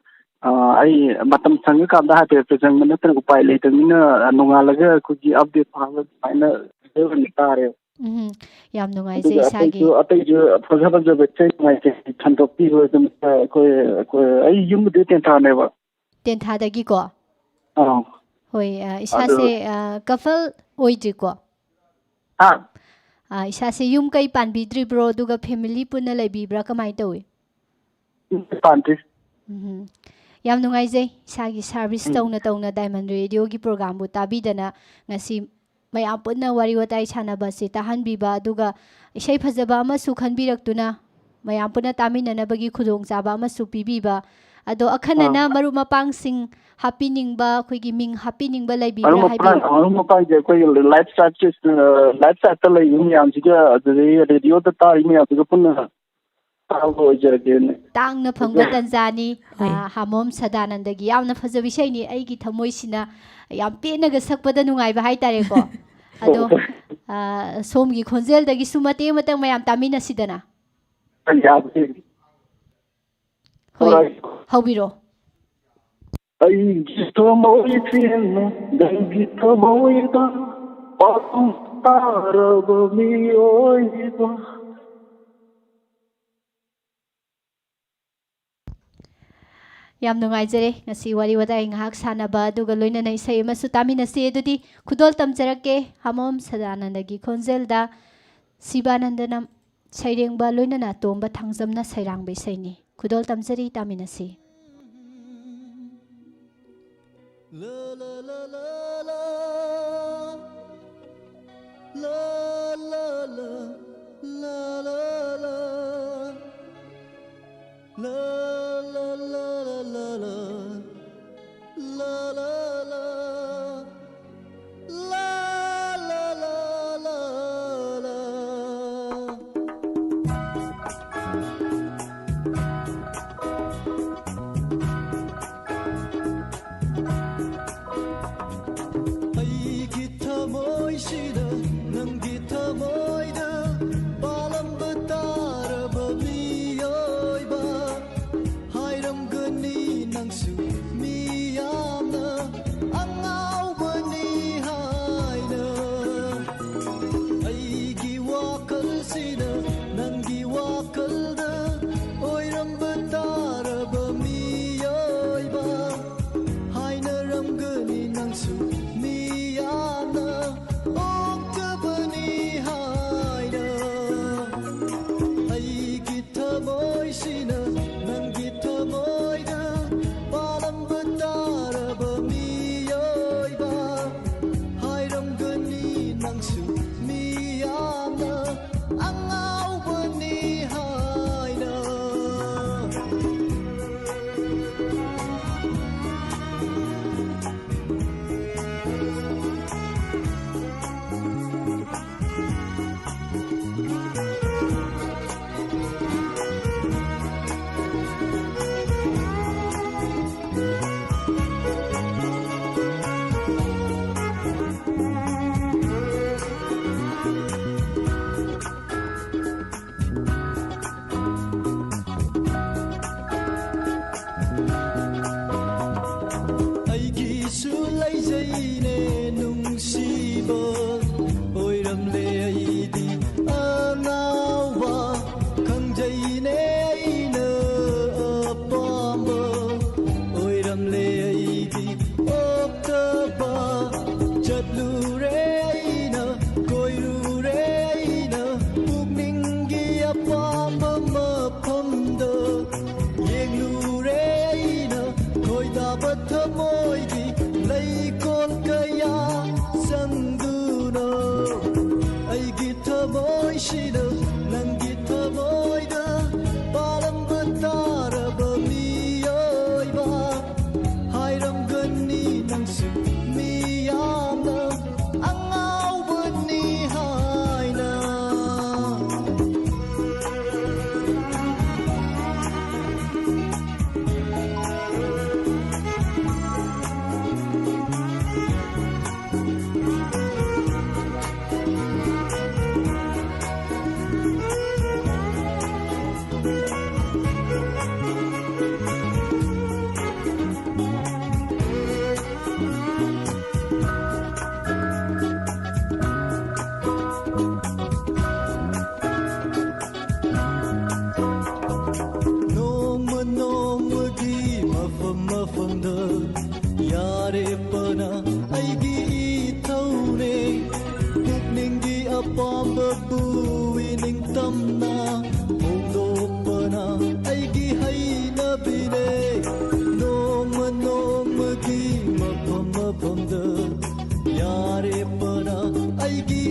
ꯑ, ꯑꯩ ꯃꯇꯝ ꯁꯪꯉꯀꯥꯟꯗ ꯍꯥꯏꯐꯦꯠ ꯍꯥꯏꯐꯦꯠ ꯆꯪꯕ ꯅꯠꯇꯅ ꯎꯄꯥꯏ ꯂꯩꯇꯕꯅꯤꯅ, ꯅꯣꯡꯉꯥꯜꯂꯒ ꯑꯩꯈꯣꯏꯒꯤ update ꯊꯥꯕ ꯑꯗꯨꯃꯥꯏꯅ ꯑꯣꯏꯅ ꯇꯥꯔꯦ꯫ ꯎꯝ, ꯌꯥꯝ ꯅꯨꯡꯉꯥꯏꯖꯩ ꯑꯗꯨꯒ ꯏꯁꯥꯒꯤ꯫ ꯑꯇꯩꯁꯨ, ꯑꯇꯩꯁꯨ ꯐꯖ ꯐꯖꯕ ꯏꯁꯩ ꯅꯨꯡꯉꯥꯏꯇꯦ ꯁꯟꯗꯣꯛꯄꯤꯕ ꯑꯗꯨꯝ ꯑꯩꯈꯣꯏ, ꯑꯩꯈꯣꯏ, ꯑꯩ ꯌꯨꯝꯕꯨꯗꯤ ꯇꯦꯟꯊꯥꯅꯦꯕ꯫ ꯇꯦꯟꯊꯥꯗꯒꯤꯀꯣ? ꯑꯥ꯫ ꯍꯣꯏ, ꯑ, ꯏꯁꯥꯁꯦ, ꯑꯗꯨ ꯑ, couple ꯑꯣꯏꯗ꯭ꯔꯤꯀꯣ? ꯍꯥ? ꯑ, ꯏꯁꯥꯁꯦ ꯌꯨꯝ ꯀꯩ ꯄꯥꯟꯕꯤꯗ꯭ꯔꯤꯕ꯭ꯔꯣ? ꯑꯗꯨꯒ family ꯄꯨꯟꯅ ꯂꯩꯕꯤꯕ꯭ꯔꯥ? ꯀꯃꯥꯏꯅ ꯇꯧꯏ? ꯌꯨꯝ ꯄꯥꯟꯗ꯭ꯔꯤ꯫ ꯎꯝ꯫ ꯌꯥꯝ ꯅꯨꯡꯉꯥꯏꯖꯩ, ꯏꯁꯥꯒꯤ service ꯎꯝ꯫ ꯇꯧꯅ ꯇꯧꯅ Diamond Radio ꯒꯤ program ꯕꯨ ꯇꯥꯕꯤꯗꯅ ꯉꯁꯤ ꯃꯌꯥꯝ ꯄꯨꯟꯅ ꯋꯥꯔꯤ ꯋꯥꯇꯥꯏ ꯁꯥꯟꯅꯕ ꯑꯁꯤ ꯇꯥꯍꯟꯕꯤꯕ, ꯑꯗꯨꯒ ꯏꯁꯩ ꯐꯖꯕ ꯑꯃꯁꯨ ꯈꯟꯕꯤꯔꯛꯇꯨꯅ ꯃꯌꯥꯝ ꯄꯨꯟꯅ ꯇꯥꯃꯤꯟꯅꯅꯕꯒꯤ ꯈꯨꯗꯣꯡꯆꯥꯕ ꯑꯃꯁꯨ ꯄꯤꯕꯤꯕ, ꯑꯗꯣ ꯑꯈꯟꯅꯅ ꯑꯥ꯫ ꯃꯔꯨꯞ ꯃꯄꯥꯡꯁꯤꯡ ꯍꯥꯞꯄꯤꯅꯤꯡꯕ, ꯑꯩꯈꯣꯏꯒꯤ ꯃꯤꯡ ꯍꯥꯞꯄꯤꯅꯤꯡꯕ ꯂꯩꯕꯤꯕ꯭ꯔꯥ? ꯃꯔꯨꯞ ꯍꯥꯏꯕꯤꯌꯨ꯫ ꯃꯄꯥꯡ, ꯃꯔꯨꯞ ꯃꯄꯥꯡꯁꯦ ꯑꯩꯈꯣꯏꯒꯤ ꯂꯥꯏꯐ ꯆꯥꯠꯁꯦ, ꯂꯥꯏꯐ ꯆꯥꯠꯇ ꯂꯩꯕ ꯃꯌꯥꯝꯁꯤꯒ, ꯑꯗꯨꯗꯒꯤ ꯔꯦꯗꯤꯑꯣꯗ ꯇꯥꯔꯤ ꯃꯌꯥꯝꯁꯤꯒ ꯄꯨꯟꯅ ꯇꯥꯕ ꯑꯣꯏꯖꯔꯒꯦꯅꯦ꯫ ꯇꯥꯡꯅ ꯐꯪꯕ ꯑꯣꯖꯥ꯫ ꯇꯥꯟꯖꯥꯅꯤ꯫ ꯍꯣꯏ꯫ ꯑ, ꯍꯥꯃꯣꯝ ꯁꯗꯥꯅꯟꯗꯒꯤ ꯌꯥꯝꯅ ꯐꯖꯕ ꯏꯁꯩꯅꯤ꯫ ꯑꯩꯒꯤ ꯊꯃꯣꯏꯁꯤꯅ ꯌꯥꯝ ꯄꯦꯟꯅꯒ ꯁꯛꯄꯗ ꯅꯨꯡꯉꯥꯏꯕ ꯍꯥꯏꯇꯥꯔꯦꯀꯣ꯫ ꯑꯗꯣ, ꯑ, ꯁꯣꯝꯒꯤ ꯈꯣꯟꯖꯦꯜꯗꯒꯤꯁꯨ ꯃꯇꯦꯛ ꯑꯃꯇꯪ ꯃꯌꯥꯝ ꯇꯥꯃꯤꯟꯅꯁꯤꯗꯅ꯫ ꯌꯥꯕꯗꯤ꯫ ꯍꯣꯏ, ꯍꯣꯏ꯫ ꯍꯧꯕꯤꯔꯣ꯫ ꯑꯩꯒꯤ ꯊꯃꯣꯏ ꯄꯦꯟꯅ ꯅꯪꯒꯤ ꯊꯃꯣꯏꯗ ꯄꯥꯎꯈꯨꯝ ꯇꯥꯔꯕ ꯃꯤꯑꯣꯏꯕ꯫ ꯌꯥꯝ ꯅꯨꯡꯉꯥꯏꯖꯔꯦ ꯉꯁꯤ ꯋꯥꯔꯤ ꯋꯥꯇꯥꯏ ꯉꯥꯏꯍꯥꯛ ꯁꯥꯟꯅꯕ, ꯑꯗꯨꯒ ꯂꯣꯏꯅꯅ ꯏꯁꯩ ꯑꯃꯁꯨ ꯇꯥꯃꯤꯟꯅꯁꯤ꯫ ꯑꯗꯨꯗꯤ ꯈꯨꯗꯣꯜ ꯇꯝꯖꯔꯛꯀꯦ ꯍꯥꯃꯣꯝ ꯁꯗꯥꯅꯟꯗꯒꯤ ꯈꯣꯟꯖꯦꯜꯗ ꯁꯤꯕꯥꯅꯟꯗꯅ ꯁꯩꯔꯦꯡꯕ, ꯂꯣꯏꯅꯅ ꯇꯣꯝꯕ ꯊꯥꯡꯖꯝꯅ ꯁꯩꯔꯥꯡꯕ ꯏꯁꯩꯅꯤ꯫ ꯈꯨꯗꯣꯜ ꯇꯝꯖꯔꯤ, ꯇꯥꯃꯤꯟꯅꯁꯤ꯫ ꯑꯩꯒꯤ ꯊꯃꯣꯏꯁꯤꯗ ꯅꯪꯒꯤ ꯊꯃꯣꯏꯗ ꯁꯤꯗ ꯅꯪꯒꯤ ꯊꯃꯣꯏꯗ ꯄꯥꯜꯂꯝꯕ ꯇꯥꯔꯕ ꯃꯤꯑꯣꯏꯕ ꯍꯥꯏꯔꯝꯒꯅꯤ ꯅꯪꯁꯨ ꯃꯤꯌꯥꯝꯅ ꯑꯉꯥꯎꯕꯅꯤ ꯍꯥꯏꯅ꯫ ꯅꯣꯡꯃ ꯅꯣꯡꯃꯒꯤ ꯃꯐꯝ ꯃꯐꯝꯗ ꯌꯥꯔꯦꯞꯄꯅ ꯑꯩꯒꯤ ꯏꯊꯧꯅꯦ꯫ ꯄꯨꯛꯅꯤꯡꯒꯤ ꯑꯄꯥꯝꯕꯕꯨ ꯏꯅꯤꯡꯇꯝꯅ ꯐꯣꯡꯗꯣꯛꯄꯅ ꯑꯩꯒꯤ ꯍꯩꯅꯕꯤꯅꯦ꯫ ꯅꯣꯡꯃ ꯅꯣꯡꯃꯒꯤ ꯃꯐꯝ ꯃꯐꯝꯗ ꯌꯥꯔꯦꯞꯄꯅ ꯑꯩꯒꯤ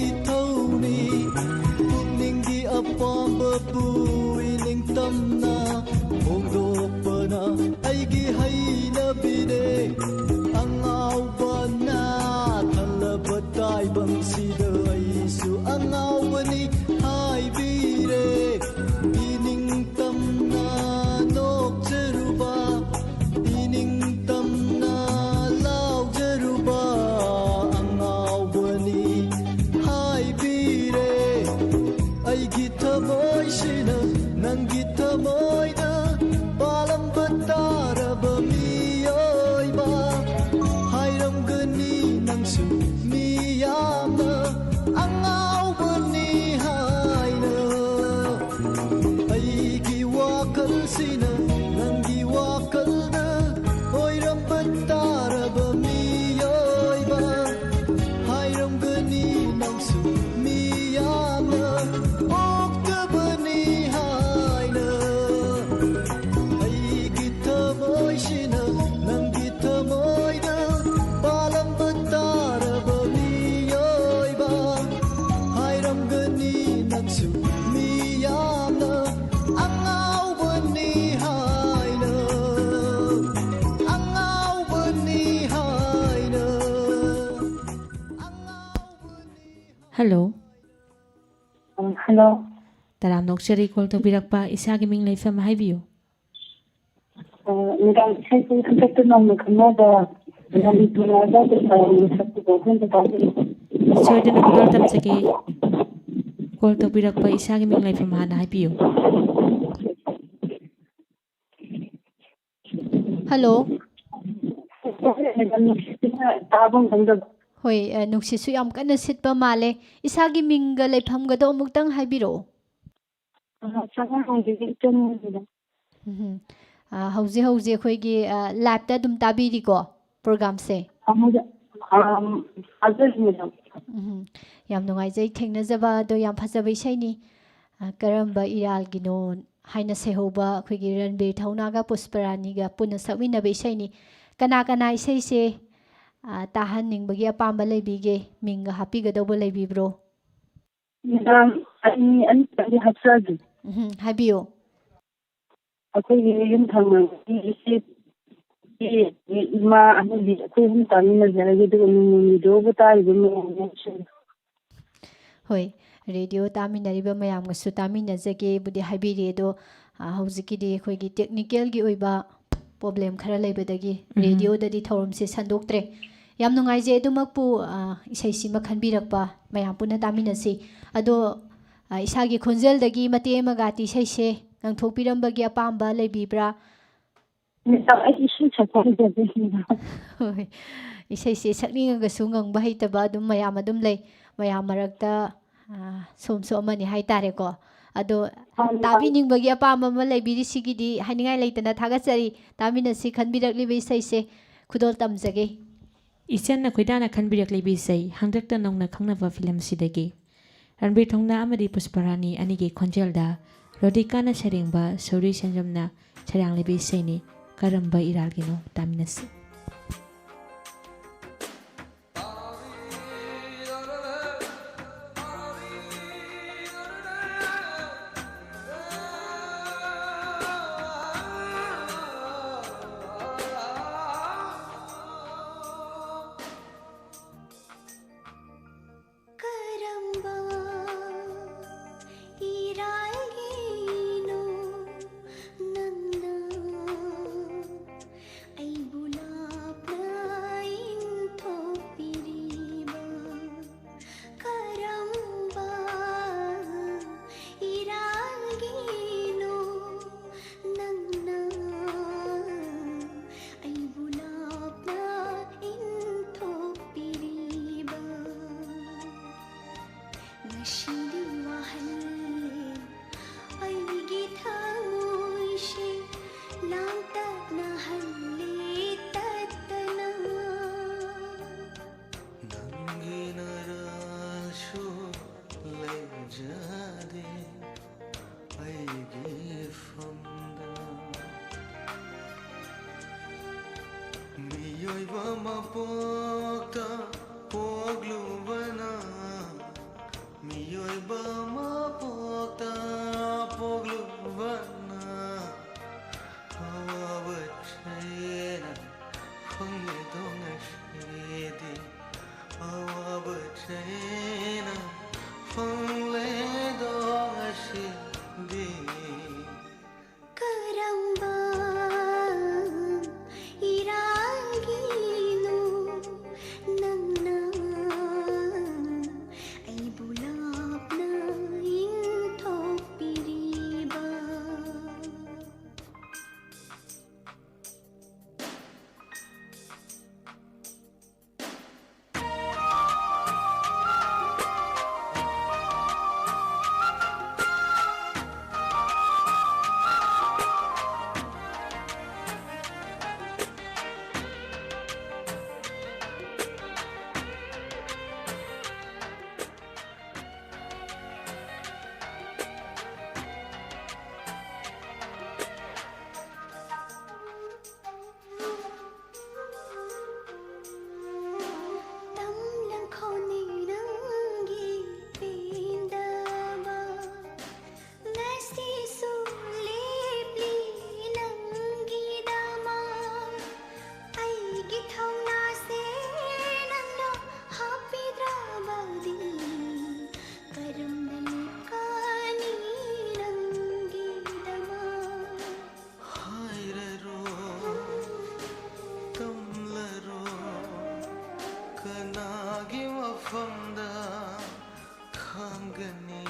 ꯏꯊꯧꯅꯤ꯫ ꯄꯨꯛꯅꯤꯡꯒꯤ ꯑꯄꯥꯝꯕꯕꯨ ꯏꯅꯤꯡꯇꯝꯅ ꯐꯣꯡꯗꯣꯛꯄꯅ ꯑꯩꯒꯤ ꯍꯩꯅꯕꯤꯅꯦ꯫ ꯑꯉꯥꯎꯕꯅ ꯊꯜꯂꯕ ꯇꯥꯏꯕꯪꯁꯤꯗ ꯑꯩꯁꯨ ꯑꯉꯥꯎꯕꯅꯤ ꯍꯥꯏꯕꯤꯔꯦ꯫ ꯏꯅꯤꯡꯇꯝꯅ ꯅꯣꯛꯆꯔꯨꯕ, ꯏꯅꯤꯡꯇꯝꯅ ꯂꯥꯎꯖꯔꯨꯕ ꯑꯉꯥꯎꯕꯅꯤ ꯍꯥꯏꯕꯤꯔꯦ꯫ ꯑꯩꯒꯤ ꯊꯃꯣꯏꯁꯤꯅ ꯅꯪꯒꯤ ꯊꯃꯣꯏꯗ ꯄꯥꯜꯂꯝꯕ ꯇꯥꯔꯕ ꯃꯤꯑꯣꯏꯕ ꯍꯥꯏꯔꯝꯒꯅꯤ ꯅꯪꯁꯨ ꯃꯤꯌꯥꯝꯅ ꯑꯉꯥꯎꯕꯅꯤ꯫ ꯍꯜꯂꯣ꯫ ꯑ, ꯍꯜꯂꯣ꯫ ꯇꯔꯥꯝꯅ ꯑꯣꯛꯆꯔꯤ ꯀꯣꯜ ꯇꯧꯕꯤꯔꯛꯄ꯫ ꯏꯁꯥꯒꯤ ꯃꯤꯡ ꯂꯩꯐꯝ ꯍꯥꯏꯕꯤꯌꯨ꯫ ꯑ, ꯃꯦꯗꯥꯝ, ꯏꯁꯩꯁꯦ ꯍꯟꯗꯛꯇ ꯅꯧꯅ ꯈꯪꯅꯕ ꯔꯟꯕꯤꯔ ꯊꯧꯅꯥꯒ ꯄꯨꯁꯄꯔꯥꯅꯤꯒ ꯁꯛꯄꯗꯣ ꯑꯗꯨ ꯑꯝꯇ ꯇꯥꯕꯤꯌꯨ꯫ ꯁꯣꯏꯗꯅ ꯈꯨꯗꯣꯜ ꯇꯝꯖꯒꯦ꯫ ꯀꯣꯜ ꯇꯧꯕꯤꯔꯛꯄ ꯏꯁꯥꯒꯤ ꯃꯤꯡ ꯂꯩꯐꯝ ꯍꯥꯟꯅ ꯍꯥꯏꯕꯤꯌꯨ꯫ ꯍꯜꯂꯣ꯫ ꯃꯦꯗꯥꯝ, ꯅꯨꯡꯁꯤꯠꯁꯤꯅ ꯇꯥꯐꯝ ꯈꯪꯗꯕ꯫ ꯍꯣꯏ, ꯑ, ꯅꯨꯡꯁꯤꯠꯁꯨ ꯌꯥꯝ ꯀꯟꯅ ꯁꯤꯠꯄ ꯃꯥꯜꯂꯦ꯫ ꯏꯁꯥꯒꯤ ꯃꯤꯡꯒ ꯂꯩꯐꯝꯒꯗꯣ ꯑꯃꯨꯛꯇꯪ ꯍꯥꯏꯕꯤꯔꯛꯑꯣ꯫ ꯑ, ꯆꯉꯥꯡꯕꯝꯒꯤ ꯏꯆꯟ ꯃꯦꯗꯥꯝ꯫ ꯎꯝꯍꯨꯝ꯫ ꯑ, ꯍꯧꯖꯤꯛ ꯍꯧꯖꯤꯛ ꯑꯩꯈꯣꯏꯒꯤ, ꯑ, live-ꯇ ꯑꯗꯨꯝ ꯇꯥꯕꯤꯔꯤꯀꯣ program-ꯁꯦ? ꯑ, ꯃꯦꯗꯥꯝ, ꯑ, ꯇꯥꯖꯔꯤ ꯃꯦꯗꯥꯝ꯫ ꯎꯝꯍꯨꯝ꯫ ꯌꯥꯝ ꯅꯨꯡꯉꯥꯏꯖꯩ ꯊꯦꯡꯅꯖꯕ, ꯑꯗꯣ ꯌꯥꯝ ꯐꯖꯕ ꯏꯁꯩꯅꯤ꯫ ꯑ, ꯀꯔꯝꯕ ꯏꯔꯥꯜꯒꯤꯅꯣ ꯍꯥꯏꯅ ꯁꯩꯍꯧꯕ ꯑꯩꯈꯣꯏꯒꯤ ꯔꯟꯕꯤꯔ ꯊꯧꯅꯥꯒ ꯄꯨꯁꯄꯔꯥꯅꯤꯒ ꯄꯨꯟꯅ ꯁꯛꯃꯤꯟꯅꯕ ꯏꯁꯩꯅꯤ꯫ ꯀꯅꯥ ꯀꯅꯥ ꯏꯁꯩꯁꯦ, ꯑ, ꯇꯥꯍꯟꯅꯤꯡꯕꯒꯤ ꯑꯄꯥꯝꯕ ꯂꯩꯕꯤꯒꯦ? ꯃꯤꯡꯒ ꯍꯥꯞꯄꯤꯒꯗꯧꯕ ꯂꯩꯕꯤꯕ꯭ꯔꯣ? ꯃꯦꯗꯥꯝ, ꯑꯩ ꯑꯅꯤꯇꯪꯗꯤ ꯍꯥꯞꯆꯒꯦ꯫ ꯎꯝꯍꯨꯝ, ꯍꯥꯏꯕꯤꯌꯨ꯫ ꯑꯩꯈꯣꯏꯒꯤ ꯌꯨꯝ ꯊꯪꯅꯕꯒꯤ ꯏꯆꯦ, ꯏꯆꯦ, ꯏꯃꯥ ꯑꯅꯤꯗꯤ ꯑꯩꯈꯣꯏ ꯑꯍꯨꯝ ꯇꯥꯃꯤꯟꯅꯖꯔꯒꯦ, ꯑꯗꯨꯒ ꯅꯣꯡꯃ ꯔꯦꯗꯤꯑꯣꯕꯨ ꯇꯥꯔꯤꯕ ꯃꯌꯥꯝ ꯑꯃꯁꯨ꯫ ꯍꯣꯏ, ꯔꯦꯗꯤꯑꯣ ꯇꯥꯃꯤꯟꯅꯔꯤꯕ ꯃꯌꯥꯝꯒꯁꯨ ꯇꯥꯃꯤꯟꯅꯖꯒꯦꯕꯨꯗꯤ ꯍꯥꯏꯕꯤꯔꯤ, ꯑꯗꯣ, ꯑ, ꯍꯧꯖꯤꯛꯀꯤꯗꯤ ꯑꯩꯈꯣꯏꯒꯤ technical-ꯒꯤ ꯑꯣꯏꯕ problem ꯈꯔ ꯂꯩꯕꯗꯒꯤ ꯎꯝ꯫ ꯔꯦꯗꯤꯑꯣꯗꯗꯤ ꯊꯧꯔꯝꯁꯦ ꯁꯟꯗꯣꯛꯇ꯭ꯔꯦ꯫ ꯌꯥꯝ ꯅꯨꯡꯉꯥꯏꯖꯩ ꯑꯗꯨꯃꯛꯄꯨ, ꯑ, ꯏꯁꯩꯁꯤꯃ ꯈꯟꯕꯤꯔꯛꯄ ꯃꯌꯥꯝ ꯄꯨꯟꯅ ꯇꯥꯃꯤꯟꯅꯁꯤ꯫ ꯑꯗꯣ, ꯑ, ꯏꯁꯥꯒꯤ ꯈꯣꯟꯖꯦꯜꯗꯒꯤ ꯃꯇꯦꯛ ꯑꯃꯒ ꯏꯁꯩꯁꯦ ꯉꯪꯊꯣꯛꯄꯤꯔꯝꯕꯒꯤ ꯑꯄꯥꯝꯕ ꯂꯩꯕꯤꯕ꯭ꯔꯥ? ꯃꯦꯗꯥꯝ, ꯑꯩ ꯏꯁꯩ ꯁꯛꯄ ꯍꯩꯖꯗꯦ, ꯃꯦꯗꯥꯝ꯫ ꯍꯣꯏ, ꯏꯁꯩꯁꯦ ꯁꯛꯅꯤꯡꯉꯒꯁꯨ ꯉꯪꯕ ꯍꯩꯇꯕ ꯑꯗꯨꯝ ꯃꯌꯥꯝ ꯑꯗꯨꯝ ꯂꯩ꯫ ꯃꯌꯥꯝ ꯃꯔꯛꯇ, ꯑ, ꯁꯣꯝꯁꯨ ꯑꯃꯅꯤ ꯍꯥꯏꯇꯥꯔꯦꯀꯣ꯫ ꯑꯗꯣ, ꯑ, ꯃꯦꯗꯥꯝ꯫ ꯇꯥꯕꯤꯅꯤꯡꯕꯒꯤ ꯑꯄꯥꯝꯕ ꯑꯃ ꯂꯩꯕꯤꯔꯤꯁꯤꯒꯤꯗꯤ ꯍꯥꯏꯅꯤꯡꯉꯥꯏ ꯂꯩꯇꯅ ꯊꯥꯒꯠꯆꯔꯤ꯫ ꯇꯥꯃꯤꯟꯅꯁꯤ ꯈꯟꯕꯤꯔꯛꯂꯤꯕ ꯏꯁꯩꯁꯦ꯫ ꯈꯨꯗꯣꯜ ꯇꯝꯖꯒꯦ꯫ ꯏꯆꯟꯅ ꯈꯣꯏꯗꯥꯅ ꯈꯟꯕꯤꯔꯛꯂꯤꯕ ꯏꯁꯩ ꯍꯟꯗꯛꯇ ꯅꯧꯅ ꯈꯪꯅꯕ film-ꯁꯤꯗꯒꯤ꯫ ꯔꯟꯕꯤꯔ ꯊꯧꯅꯥ ꯑꯃꯗꯤ ꯄꯨꯁꯄꯔꯥꯅꯤ ꯑꯅꯤꯒꯤ ꯈꯣꯟꯖꯦꯜꯗ ꯔꯣꯗꯤꯀꯥꯅ ꯁꯩꯔꯦꯡꯕ, ꯁꯣꯔꯤ ꯁꯦꯟꯖꯝꯅ ꯁꯩꯔꯥꯡꯂꯤꯕ ꯏꯁꯩꯅꯤ꯫ ꯀꯔꯝꯕ ꯏꯔꯥꯜꯒꯤꯅꯣ? ꯇꯥꯃꯤꯟꯅꯁꯤ꯫ ꯉꯁꯤꯗꯤ ꯋꯥꯍꯜꯂꯦ ꯑꯩꯒꯤ ꯊꯃꯣꯏꯁꯦ, ꯂꯥꯡꯇꯛꯅꯍꯜꯂꯦ ꯇꯠꯇꯅ꯫ ꯅꯪꯒꯤ ꯅꯔꯥꯜꯁꯨ ꯂꯩꯖꯗꯦ ꯑꯩꯒꯤ ꯐꯝꯗ꯫ ꯃꯤꯑꯣꯏꯕ ꯃꯄꯣꯛꯇ ꯄꯣꯛꯂꯨꯕꯅ, ꯃꯤꯑꯣꯏꯕ ꯃꯄꯣꯛꯇ ꯄꯣꯛꯂꯨꯕꯅ, ꯑꯋꯥꯕ ꯆꯩꯅ ꯐꯪꯂꯦꯗꯣ ꯉꯁꯤꯗꯤ, ꯑꯋꯥꯕ ꯆꯩꯅ ꯐꯪꯂꯦꯗꯣ ꯉꯁꯤꯗꯤ꯫ ꯀꯔꯝꯕ ꯏꯔꯥꯜꯒꯤꯅꯣ ꯅꯪꯅ ꯑꯩꯕꯨ ꯂꯥꯞꯅ ꯏꯟꯊꯣꯛꯄꯤꯔꯤꯕ? ꯇꯝꯂꯝꯈꯣꯅꯦ ꯅꯪꯒꯤ ꯄꯦꯟꯗꯕ, ꯉꯁꯤꯁꯨ ꯂꯦꯞꯂꯤ ꯅꯪꯒꯤꯗꯃꯛ꯫ ꯑꯩꯒꯤ ꯊꯧꯅꯥꯁꯦ ꯅꯪꯅ ꯍꯥꯞꯄꯤꯗ꯭ꯔꯕꯗꯤ ꯀꯔꯝꯅ ꯂꯦꯞꯀꯅꯤ ꯅꯪꯒꯤꯗꯃꯛ? ꯍꯥꯏꯔꯔꯣ, ꯇꯝꯂꯔꯣ, ꯀꯅꯥꯒꯤ ꯃꯐꯝꯗ ꯈꯥꯝꯒꯅꯤ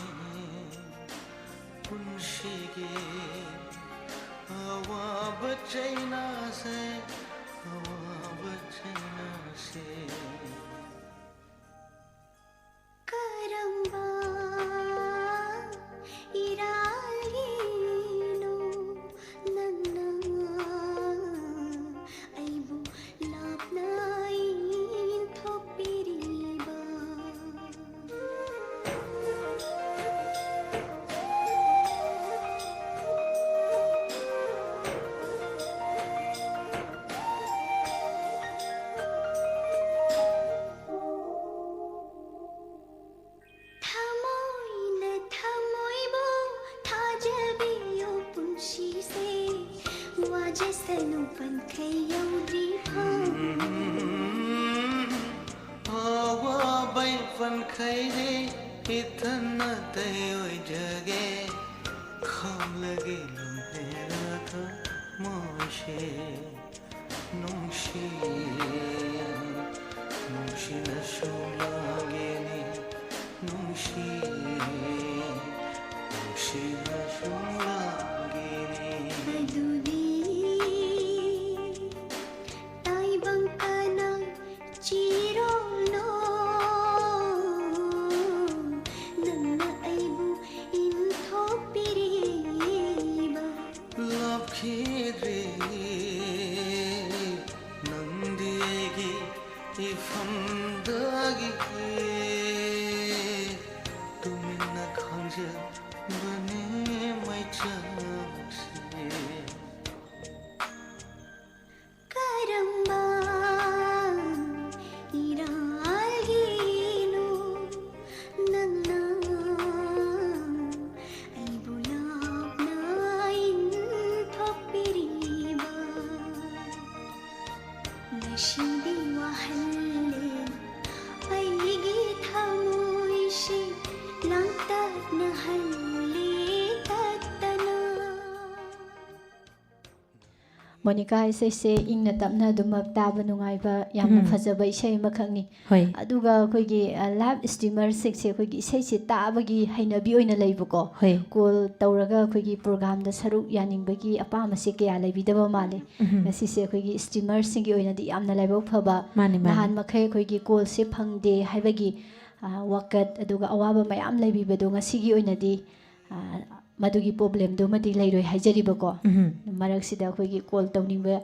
ꯄꯨꯟꯁꯤꯒꯤ ꯑꯋꯥꯕ ꯆꯩꯅꯥꯁꯦ, ꯑꯋꯥꯕ ꯆꯩꯅꯥꯁꯦ꯫ ꯀꯔꯝꯕ ꯇꯅꯨ ꯄꯟꯈꯩ ꯌꯧꯗ꯭ꯔꯤ ꯐꯥꯎ ꯑꯋꯥꯕꯩ ꯄꯟꯈꯩꯗꯤ ꯏꯊꯟꯅ ꯇꯩꯑꯣꯏꯖꯒꯦ꯫ ꯈꯥꯝꯂꯒꯦ ꯂꯝꯍꯦꯟꯂ ꯊꯃꯣꯏꯁꯦ ꯅꯨꯡꯁꯤ, ꯅꯨꯡꯁꯤꯅꯁꯨ ꯂꯥꯡꯒꯦꯅꯦ ꯅꯨꯡꯁꯤ, ꯅꯨꯡꯁꯤꯅꯁꯨ ꯂꯥꯡꯒꯦꯅꯦ꯫ ꯑꯗꯨꯗꯤ ꯇꯥꯏꯕꯪ ꯀꯅꯥ ꯆꯤꯔꯣꯜꯅꯣ ꯅꯪꯅ ꯑꯩꯕꯨ ꯏꯟꯊꯣꯛꯄꯤꯔꯤꯕ? ꯂꯥꯞꯈꯤꯗ꯭ꯔꯦ ꯅꯪꯗꯤ ꯑꯩꯒꯤ ꯏꯐꯝꯗꯒꯤ꯫ ꯇꯨꯃꯤꯟꯅ ꯈꯥꯡꯖꯕꯅꯦ ꯃꯩꯆꯥꯛꯁꯦ꯫ ꯀꯔꯝꯕ ꯏꯔꯥꯜꯒꯤꯅꯣ ꯅꯪꯅ ꯑꯩꯕꯨ ꯂꯥꯞꯅ ꯏꯟꯊꯣꯛꯄꯤꯔꯤꯕ? ꯉꯁꯤꯗꯤ ꯋꯥꯍꯜꯂꯦ ꯑꯩꯒꯤ ꯊꯃꯣꯏꯁꯤ ꯂꯥꯡꯇꯛꯅꯍꯜꯂꯦ ꯇꯠꯇꯅ꯫ ꯃꯣꯅꯤꯀꯥ, ꯏꯁꯩꯁꯦ ꯏꯪꯅ ꯇꯞꯅ ꯑꯗꯨꯃꯛ ꯇꯥꯕ ꯅꯨꯡꯉꯥꯏꯕ, ꯌꯥꯝꯅ ꯎꯝ꯫ ꯐꯖꯕ ꯏꯁꯩ ꯑꯃꯈꯛꯅꯤ꯫ ꯍꯣꯏ꯫ ꯑꯗꯨꯒ ꯑꯩꯈꯣꯏꯒꯤ, ꯑ, ꯂꯥꯏꯚ ꯁ꯭ꯇ꯭ꯔꯤꯃꯔꯁꯤꯡꯁꯦ ꯑꯩꯈꯣꯏꯒꯤ ꯏꯁꯩꯁꯦ ꯇꯥꯕꯒꯤ ꯍꯩꯅꯕꯤ ꯑꯣꯏꯅ ꯂꯩꯕꯀꯣ꯫ ꯍꯣꯏ꯫ ꯀꯣꯜ ꯇꯧꯔꯒ ꯑꯩꯈꯣꯏꯒꯤ ꯄ꯭ꯔꯣꯒ꯭ꯔꯥꯝꯗ ꯁꯔꯨꯛ ꯌꯥꯅꯤꯡꯕꯒꯤ ꯑꯄꯥꯝꯕꯁꯦ ꯀꯌꯥ ꯂꯩꯕꯤꯗꯕ ꯃꯥꯜꯂꯦ꯫ ꯎꯝ꯫ ꯉꯁꯤꯁꯦ ꯑꯩꯈꯣꯏꯒꯤ ꯁ꯭ꯇ꯭ꯔꯤꯃꯔꯁꯤꯡꯒꯤ ꯑꯣꯏꯅꯗꯤ ꯌꯥꯝꯅ ꯂꯥꯏꯕꯛ ꯐꯕ꯫ ꯃꯥꯅꯤ, ꯃꯥꯅꯤ꯫ ꯅꯍꯥꯟ ꯃꯈꯩ ꯑꯩꯈꯣꯏꯒꯤ ꯀꯣꯜꯁꯦ ꯐꯪꯗꯦ ꯍꯥꯏꯕꯒꯤ, ꯑ, ꯋꯥꯀꯠ, ꯑꯗꯨꯒ ꯑꯋꯥꯕ ꯃꯌꯥꯝ ꯂꯩꯕꯤꯕꯗꯣ ꯉꯁꯤꯒꯤ ꯑꯣꯏꯅꯗꯤ, ꯑ, ꯃꯗꯨꯒꯤ ꯄ꯭ꯔꯣꯕ꯭ꯂꯦꯝꯗꯨꯃꯗꯤ ꯂꯩꯔꯣꯏ ꯍꯥꯏꯖꯔꯤꯕꯀꯣ꯫ ꯎꯝ꯫ ꯃꯔꯛꯁꯤꯗ ꯑꯩꯈꯣꯏꯒꯤ ꯀꯣꯜ ꯇꯧꯅꯤꯡꯕ,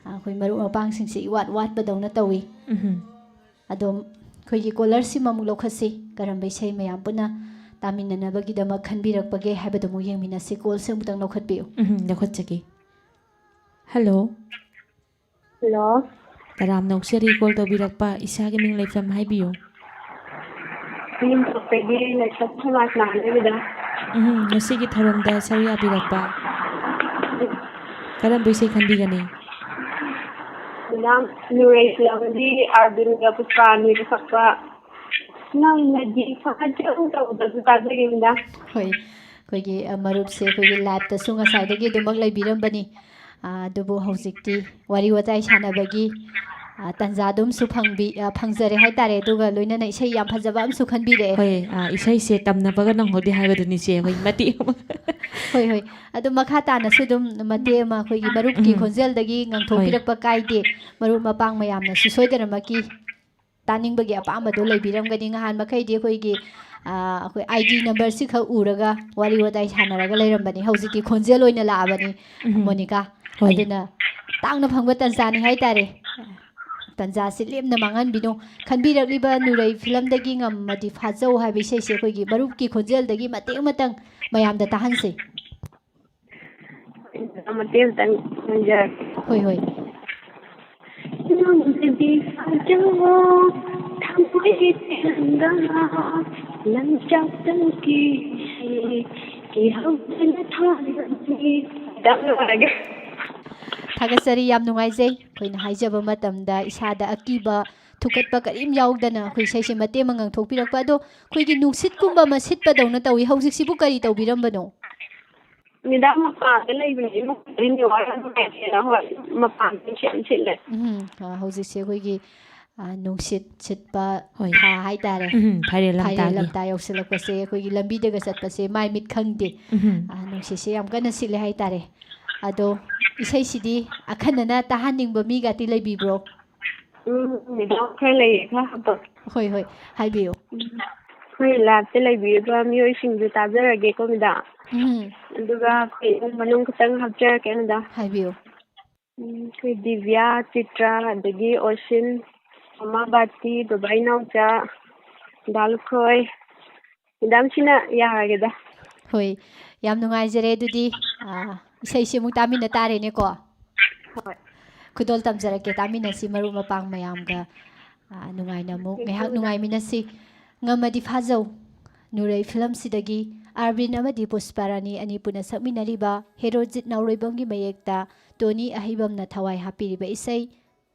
ꯑ, ꯑꯩꯈꯣꯏ ꯃꯔꯨꯞ ꯃꯄꯥꯡꯁꯤꯡꯁꯦ ꯏꯋꯥꯠ ꯋꯥꯠꯄꯗꯧꯅ ꯇꯧꯏ꯫ ꯎꯝ꯫ ꯑꯗꯣ ꯑꯩꯈꯣꯏꯒꯤ ꯀꯣꯂꯔꯁꯤꯃ ꯑꯃꯨꯛ ꯂꯧꯈꯠꯁꯤ꯫ ꯀꯔꯝꯕ ꯏꯁꯩ ꯃꯌꯥꯝ ꯄꯨꯟꯅ ꯇꯥꯃꯤꯟꯅꯅꯕꯒꯤꯗꯃꯛ ꯈꯟꯕꯤꯔꯛꯄꯒꯦ ꯍꯥꯏꯕꯗꯨ ꯑꯃꯨꯛ ꯌꯦꯡꯃꯤꯟꯅꯁꯤ꯫ ꯀꯣꯜꯁꯦ ꯑꯃꯨꯛꯇꯪ ꯂꯧꯈꯠꯄꯤꯌꯨ꯫ ꯎꯝ, ꯂꯧꯈꯠꯆꯒꯦ꯫ ꯍꯜꯂꯣ꯫ ꯍꯜꯂꯣ꯫ ꯇꯔꯥꯝꯅ ꯑꯣꯛꯆꯔꯤ ꯀꯣꯜ ꯇꯧꯕꯤꯔꯛꯄ꯫ ꯏꯁꯥꯒꯤ ꯃꯤꯡ ꯂꯩꯐꯝ ꯍꯥꯏꯕꯤꯌꯨ꯫ ꯈꯨꯟꯗ꯭ꯔꯛꯇꯒꯤ ꯂꯩꯁꯝ ꯁꯃꯥꯖ ꯅꯥꯟ ꯂꯩꯕꯗ꯫ ꯎꯝ, ꯉꯁꯤꯒꯤ ꯊꯧꯔꯝꯗ ꯁꯔꯨꯛ ꯌꯥꯕꯤꯔꯛꯄ꯫ ꯀꯔꯝꯕ ꯏꯁꯩ ꯈꯟꯕꯤꯒꯅꯤ? ꯃꯦꯗꯥꯝ, ꯅꯨꯔꯩ ꯐꯤꯂꯝꯒꯤ ꯑꯥꯔꯕꯤꯟꯒ ꯄꯨꯁꯄꯥꯅꯤꯒ ꯁꯛꯄ ꯅꯪꯅꯗꯤ ꯐꯖꯅ ꯇꯧꯕꯗꯁꯨ ꯇꯥꯖꯒꯦ ꯃꯦꯗꯥꯝ꯫ ꯍꯣꯏ, ꯑꯩꯈꯣꯏꯒꯤ ꯑ, ꯃꯔꯨꯞꯁꯦ ꯑꯩꯈꯣꯏꯒꯤ ꯂꯥꯏꯞꯇꯁꯨ ꯉꯁꯥꯏꯗꯒꯤ ꯑꯗꯨꯃꯛ ꯂꯩꯕꯤꯔꯝꯕꯅꯤ꯫ ꯑ, ꯑꯗꯨꯕꯨ ꯍꯧꯖꯤꯛꯇꯤ ꯋꯥꯔꯤ ꯋꯥꯇꯥꯏ ꯁꯥꯟꯅꯕꯒꯤ ꯑ, ꯇꯥꯟꯖꯥ ꯑꯗꯨꯝꯁꯨ ꯐꯪꯕꯤ ꯑ, ꯐꯪꯖꯔꯦ ꯍꯥꯏꯇꯥꯔꯦ꯫ ꯑꯗꯨꯒ ꯂꯣꯏꯅꯅ ꯏꯁꯩ ꯌꯥꯝ ꯐꯖꯕ ꯑꯃꯁꯨ ꯈꯟꯕꯤꯔꯛꯑꯦ꯫ ꯍꯣꯏ, ꯑ, ꯏꯁꯩꯁꯦ ꯇꯝꯅꯕꯒ ꯅꯪꯍꯧꯗꯦ ꯍꯥꯏꯕꯗꯨꯅꯤ ꯏꯆꯦ, ꯑꯩꯈꯣꯏ ꯃꯇꯦꯛ ꯑꯃ꯫ ꯍꯣꯏ, ꯍꯣꯏ꯫ ꯑꯗꯨ ꯃꯈꯥ ꯇꯥꯅꯁꯨ ꯑꯗꯨꯝ ꯃꯇꯦꯛ ꯑꯃ ꯑꯩꯈꯣꯏꯒꯤ ꯃꯔꯨꯞꯀꯤ ꯎꯝ꯫ ꯈꯣꯟꯖꯦꯜꯗꯒꯤ ꯉꯪꯊꯣꯛꯄꯤꯔꯛꯄ ꯀꯥꯏꯗꯦ꯫ ꯃꯔꯨꯞ ꯃꯄꯥꯡ ꯃꯌꯥꯝꯅꯁꯨ ꯁꯣꯏꯗꯅꯃꯛꯀꯤ ꯇꯥꯅꯤꯡꯕꯒꯤ ꯑꯄꯥꯝꯕꯗꯣ ꯂꯩꯕꯤꯔꯝꯒꯅꯤ꯫ ꯉꯍꯥꯟ ꯃꯈꯩꯗꯤ ꯑꯩꯈꯣꯏꯒꯤ, ꯑ, ꯑꯩꯈꯣꯏ ꯑꯥꯏ ꯗꯤ ꯅꯝꯕꯔꯁꯤ ꯈꯛ ꯎꯔꯒ ꯋꯥꯔꯤ ꯋꯥꯇꯥꯏ ꯁꯥꯟꯅꯔꯒ ꯂꯩꯔꯝꯕꯅꯤ꯫ ꯍꯧꯖꯤꯛꯇꯤ ꯈꯣꯟꯖꯦꯜ ꯑꯣꯏꯅ ꯂꯥꯛꯑꯕꯅꯤ, ꯎꯝ꯫ ꯃꯣꯅꯤꯀꯥ꯫ ꯍꯣꯏ꯫ ꯑꯗꯨꯅ ꯇꯥꯡꯅ ꯐꯪꯕ ꯇꯟꯖꯥꯅꯤ ꯍꯥꯏꯇꯥꯔꯦ꯫ ꯇꯟꯖꯥꯁꯤ ꯂꯦꯝꯅ ꯃꯥꯡꯍꯟꯕꯤꯅꯨ꯫ ꯈꯟꯕꯤꯔꯛꯂꯤꯕ ꯅꯨꯔꯩ ꯐꯤꯂꯝꯗꯒꯤ ꯉꯝꯃꯗꯤ ꯐꯥꯖꯧ ꯍꯥꯏꯕ ꯏꯁꯩꯁꯦ ꯑꯩꯈꯣꯏꯒꯤ ꯃꯔꯨꯞꯀꯤ ꯈꯣꯟꯖꯦꯜꯗꯒꯤ ꯃꯇꯦꯛ ꯑꯃꯇꯪ ꯃꯌꯥꯝꯗ ꯇꯥꯍꯟꯁꯤ꯫ ꯃꯇꯦꯛ ꯑꯃꯇꯪ ꯉꯥꯡꯖꯔꯛꯀꯦ꯫ ꯍꯣꯏ, ꯍꯣꯏ꯫ ꯅꯪꯅꯗꯤ ꯐꯥꯖꯧ ꯊꯃꯣꯏꯒꯤ ꯇꯦꯡꯒ ꯂꯪꯆꯥꯛꯇꯪ ꯀꯤꯁꯤ ꯀꯤꯍꯧꯗꯅ ꯊꯥꯔꯝꯃꯤ꯫ ꯌꯥꯝ ꯅꯨꯡꯉꯥꯏꯔꯦ꯫ ꯊꯥꯒꯠꯆꯔꯤ, ꯌꯥꯝ ꯅꯨꯡꯉꯥꯏꯖꯩ꯫ ꯑꯩꯈꯣꯏꯅ ꯍꯥꯏꯖꯕ ꯃꯇꯝꯗ ꯏꯁꯥꯗ ꯑꯀꯤꯕ ꯊꯨꯀꯠꯄ ꯀꯔꯤꯝ ꯌꯥꯎꯗꯅ ꯑꯩꯈꯣꯏ ꯏꯁꯩꯁꯦ ꯃꯇꯦꯛ ꯑꯃ ꯉꯪꯊꯣꯛꯄꯤꯔꯛꯄ꯫ ꯑꯗꯣ ꯑꯩꯈꯣꯏꯒꯤ ꯅꯨꯡꯁꯤꯠꯀꯨꯝꯕ ꯑꯃ ꯁꯤꯠꯄꯗꯧꯅ ꯇꯧꯏ, ꯍꯧꯖꯤꯛꯁꯤꯕꯨ ꯀꯔꯤ ꯇꯧꯕꯤꯔꯝꯕꯅꯣ? ꯃꯦꯗꯥꯝ, ꯃꯄꯥꯟꯗ ꯂꯩꯕꯅꯦ, ꯏꯃꯨꯡꯗꯗꯤ ꯅꯦꯠꯋꯥꯛ ꯌꯥꯝ ꯅꯨꯡꯉꯥꯏꯇꯦꯅ꯫ ꯍꯣꯏ, ꯃꯄꯥꯟꯗ ꯅꯨꯡꯁꯤꯠ ꯌꯥꯝ ꯁꯤꯠꯂꯦ꯫ ꯎꯝ, ꯑ, ꯍꯧꯖꯤꯛꯁꯦ ꯑꯩꯈꯣꯏꯒꯤ, ꯑ, ꯅꯨꯡꯁꯤꯠ ꯁꯤꯠꯄ ꯍꯣꯏ꯫ ꯊꯥ ꯍꯥꯏꯇꯥꯔꯦ꯫ ꯎꯝ, ꯐꯥꯏꯔꯦꯟ ꯐꯥꯏꯔꯦꯟ ꯂꯝꯇꯥꯒꯤ꯫ ꯂꯝꯇꯥ ꯌꯧꯁꯤꯜꯂꯛꯄꯁꯦ ꯑꯩꯈꯣꯏꯒꯤ ꯂꯝꯕꯤꯗꯒ ꯆꯠꯄꯁꯦ ꯃꯥꯏ ꯃꯤꯠ ꯈꯪꯗꯦ꯫ ꯎꯝ꯫ ꯑ, ꯅꯨꯡꯁꯤꯠꯁꯦ ꯌꯥꯝ ꯀꯟꯅ ꯁꯤꯠꯂꯦ ꯍꯥꯏꯇꯥꯔꯦ꯫ ꯑꯗꯣ ꯏꯁꯩꯁꯤꯗꯤ ꯑꯈꯟꯅꯅ ꯇꯥꯍꯟꯅꯤꯡꯕ ꯃꯤꯒꯗꯤ ꯂꯩꯕꯤꯕ꯭ꯔꯣ? ꯎꯝ, ꯃꯦꯗꯥꯝ, ꯈꯔ ꯂꯩꯌꯦ, ꯈꯔ ꯍꯥꯞꯄꯛꯀꯦ꯫ ꯍꯣꯏ, ꯍꯣꯏ, ꯍꯥꯏꯕꯤꯌꯨ꯫ ꯑꯩꯈꯣꯏ ꯂꯥꯏꯞꯇ ꯂꯩꯕꯤꯔꯤꯕ ꯃꯤꯑꯣꯏꯁꯤꯡꯗꯨ ꯇꯥꯖꯔꯒꯦꯀꯣ ꯃꯦꯗꯥꯝ꯫ ꯎꯝ, ꯑꯗꯨꯒ ꯑꯩꯈꯣꯏ ꯏꯃꯨꯡ ꯃꯅꯨꯡ ꯈꯤꯇꯪ ꯍꯥꯞꯆꯔꯛꯀꯦ ꯃꯦꯗꯥꯝ꯫ ꯍꯥꯏꯕꯤꯌꯨ꯫ ꯎꯝ, ꯑꯩꯈꯣꯏ ꯗꯤꯕ꯭ꯌꯥ, ꯆꯤꯇ꯭ꯔꯥ, ꯑꯗꯒꯤ ꯑꯣꯁꯤꯟ, ꯃꯃꯥ ꯕꯥꯇꯤ, ꯕꯕꯥ ꯏꯅꯥꯎꯆꯥ, ꯗꯥ ꯂꯨꯈꯣꯏ꯫ ꯃꯦꯗꯥꯝ, ꯁꯤꯅ ꯌꯥꯔꯒꯦꯗ꯫ ꯍꯣꯏ, ꯌꯥꯝ ꯅꯨꯡꯉꯥꯏꯖꯔꯦ꯫ ꯑꯗꯨꯗꯤ, ꯑ, ꯏꯁꯩꯁꯤ ꯑꯃꯨꯛ ꯇꯥꯃꯤꯟꯅ ꯇꯥꯔꯦꯅꯦꯀꯣ꯫ ꯍꯣꯏ꯫ ꯈꯨꯗꯣꯜ ꯇꯝꯖꯔꯛꯀꯦ, ꯇꯥꯃꯤꯟꯅꯁꯤ ꯃꯔꯨꯞ ꯃꯄꯥꯡ ꯃꯌꯥꯝꯒ, ꯑ, ꯅꯨꯡꯉꯥꯏꯅ ꯑꯃꯨꯛ ꯉꯥꯏꯍꯥꯛ ꯅꯨꯡꯉꯥꯏꯃꯤꯟꯅꯁꯤ꯫ ꯉꯝꯃꯗꯤ ꯐꯥꯖꯧ꯫ ꯅꯨꯔꯩ ꯐꯤꯂꯝꯁꯤꯗꯒꯤ ꯑꯥꯔꯕꯤꯟ ꯑꯃꯗꯤ ꯄꯨꯁꯄꯥꯔꯥꯅꯤ ꯑꯅꯤ ꯄꯨꯟꯅ ꯁꯛꯃꯤꯟꯅꯔꯤꯕ ꯍꯦꯔꯣꯖꯤꯠ ꯅꯥꯎꯔꯣꯏꯕꯝꯒꯤ ꯃꯌꯦꯛꯇ ꯇꯣꯅꯤ ꯑꯍꯩꯕꯝꯅ ꯊꯋꯥꯏ ꯍꯥꯞꯄꯤꯔꯤꯕ ꯏꯁꯩ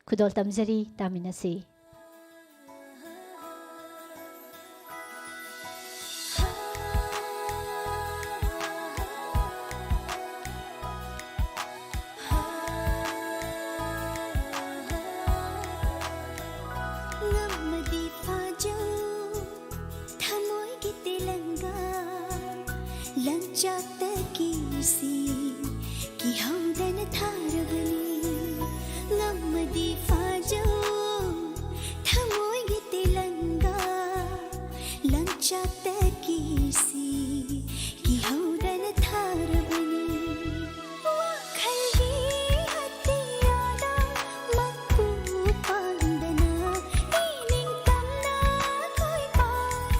ꯈꯨꯗꯣꯜ ꯇꯝꯖꯔꯤ, ꯇꯥꯃꯤꯟꯅꯁꯤ꯫ ꯉꯝꯃꯗꯤ ꯐꯥꯖꯧ ꯊꯃꯣꯏꯒꯤ ꯇꯦꯂꯪꯒꯥ, ꯂꯪꯆꯥꯛꯇꯒꯤ ꯁꯤ ꯀꯤꯍꯧꯗꯅ ꯊꯥꯔꯕꯅꯤ꯫ ꯉꯝꯃꯗꯤ ꯐꯥꯖꯧ ꯊꯃꯣꯏꯒꯤ ꯇꯦꯂꯪꯒꯥ, ꯂꯪꯆꯥꯛꯇꯒꯤ ꯁꯤ ꯀꯤꯍꯧꯗꯅ ꯊꯥꯔꯕꯅꯤ꯫ ꯋꯥꯈꯜꯒꯤ ꯑꯇꯤꯌꯥꯗ ꯃꯄꯨ ꯄꯥꯡꯗꯅ ꯏꯅꯤꯡꯇꯝꯅ ꯀꯣꯏꯄꯥꯏ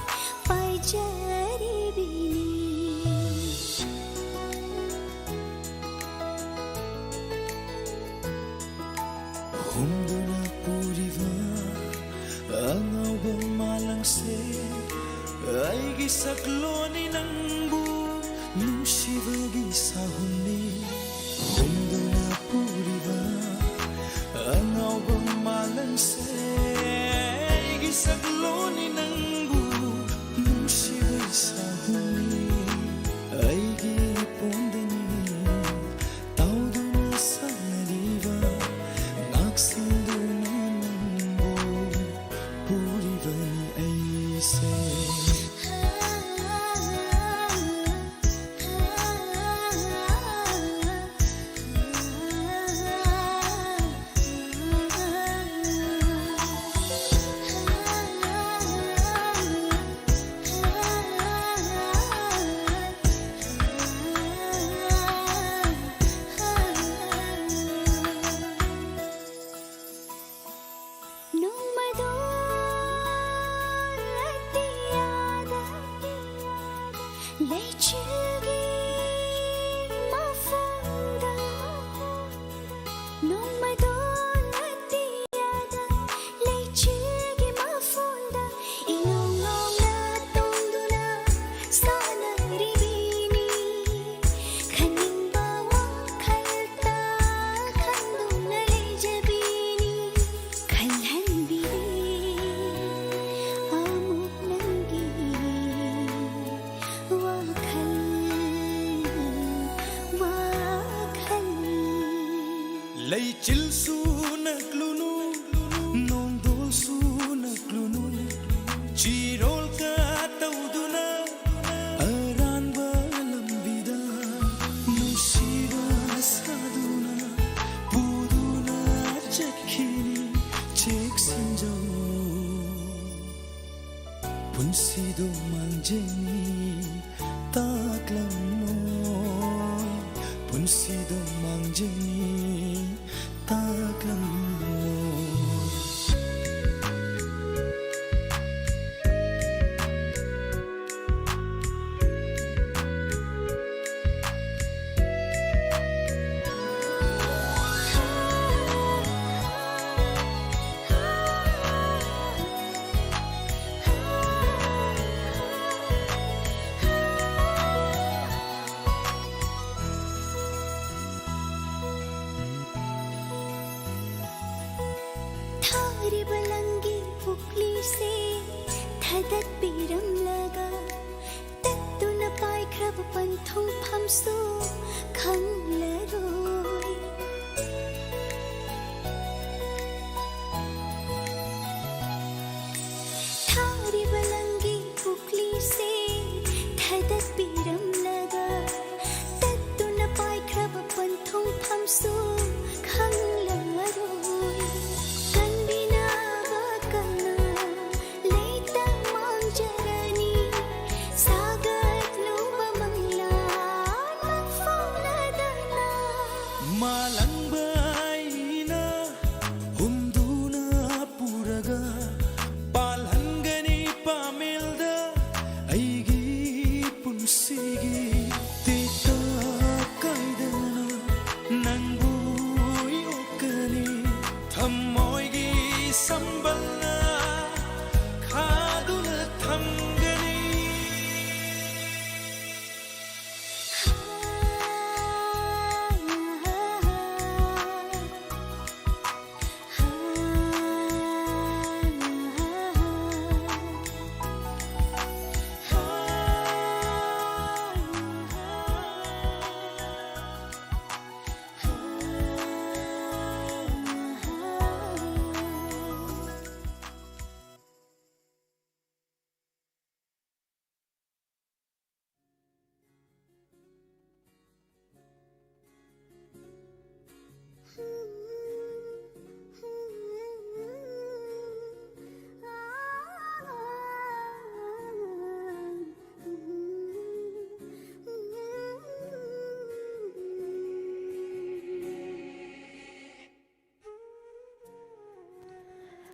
ꯄꯥꯏꯖꯔꯤꯕꯤꯅꯤ꯫ ꯍꯨꯝꯗꯨꯅ ꯄꯨꯔꯤꯕ ꯑꯉꯥꯎꯕ ꯃꯥꯂꯪꯁꯦ, ꯑꯩꯒꯤ ꯁꯛꯂꯣꯟꯅꯤ ꯅꯪꯕꯨ ꯅꯨꯡꯁꯤꯕꯒꯤ ꯁꯥꯍꯨꯝꯅꯤ꯫ ꯍꯨꯝꯗꯨꯅ ꯄꯨꯔꯤꯕ ꯑꯉꯥꯎꯕ ꯃꯥꯂꯪꯁꯦ, ꯑꯩꯒꯤ ꯁꯛꯂꯣꯟꯅꯤ ꯅꯪꯕꯨ ꯅꯨꯡꯁꯤꯕꯒꯤ ꯁꯥꯍꯨꯝꯅꯤ꯫ ꯑꯩꯒꯤ ꯄꯣꯟꯗꯅꯤ ꯇꯥꯎꯗꯨꯅ ꯁꯥꯟꯅꯔꯤꯕ, ꯉꯥꯛꯁꯦꯟꯗꯨꯅ ꯅꯪꯕꯨ ꯄꯨꯔꯤꯕꯅꯤ ꯑꯩꯁꯦ꯫ ꯅꯣꯡꯃꯗꯣ ꯑꯇꯤꯌꯥꯗ ꯂꯩꯆꯤꯜꯒꯤ ꯃꯐꯝꯗ, ꯅꯣꯡꯃꯗꯣ ꯑꯇꯤꯌꯥꯗ ꯂꯩꯆꯤꯜꯒꯤ ꯃꯐꯝꯗ ꯏꯉꯧ ꯉꯧꯅ ꯇꯣꯡꯗꯨꯅ ꯁꯥꯟꯅꯔꯤ꯫ ꯂꯩꯆꯤꯜꯁꯨ ꯅꯛꯂꯨꯅꯨ, ꯅꯣꯡꯗꯣꯜꯁꯨ ꯅꯛꯂꯨꯅꯨ, ꯆꯤꯔꯣꯜ ꯀꯥ ꯇꯧꯗꯨꯅ ꯑꯔꯥꯟꯕ ꯂꯝꯕꯤꯗ ꯅꯨꯡꯁꯤꯕ ꯁꯥꯗꯨꯅ ꯄꯨꯗꯨꯅ ꯆꯠꯈꯤꯅꯤ꯫ ꯆꯦꯛꯁꯤꯟꯖꯧ, ꯄꯨꯟꯁꯤꯗꯣ ꯃꯥꯡꯖꯅꯤ ꯇꯥꯛꯂꯝꯃꯣ, ꯄꯨꯟꯁꯤꯗꯣ ꯃꯥꯡꯖꯅꯤ ꯇꯥꯛꯂꯝꯃꯣ꯫ ꯊꯥꯔꯤꯕ ꯂꯪꯒꯤ ꯄꯨꯛꯂꯤꯁꯦ ꯊꯥꯗꯠꯄꯤꯔꯝꯂꯒ ꯇꯠꯇꯨꯅ ꯄꯥꯏꯈ꯭ꯔꯕ ꯄꯟꯊꯨꯡꯐꯝꯁꯨ ꯈꯪꯂꯔꯣꯏ꯫ ꯊꯥꯔꯤꯕ ꯂꯪꯒꯤ ꯄꯨꯛꯂꯤꯁꯦ ꯊꯥꯗꯠꯄꯤꯔꯝꯂꯒ ꯇꯠꯇꯨꯅ ꯄꯥꯏꯈ꯭ꯔꯕ ꯄꯟꯊꯨꯡꯐꯝꯁꯨ ꯈꯪꯂꯔꯣꯏ꯫ ꯀꯟꯕꯤꯅꯕ ꯀꯅꯥ ꯂꯩꯇ ꯃꯥꯡꯖꯔꯅꯤ꯫ ꯁꯥꯒꯠꯂꯨꯕ ꯃꯪꯂꯥꯟ ꯃꯪꯐꯥꯎꯅꯗꯅ ꯃꯥꯂꯪꯕ ꯑꯩꯅ ꯍꯨꯝꯗꯨꯅ ꯄꯨꯔꯒ ꯄꯥꯜꯍꯟꯒꯅꯤ ꯄꯥꯃꯦꯜꯗ ꯑꯩꯒꯤ ꯄꯨꯟꯁꯤ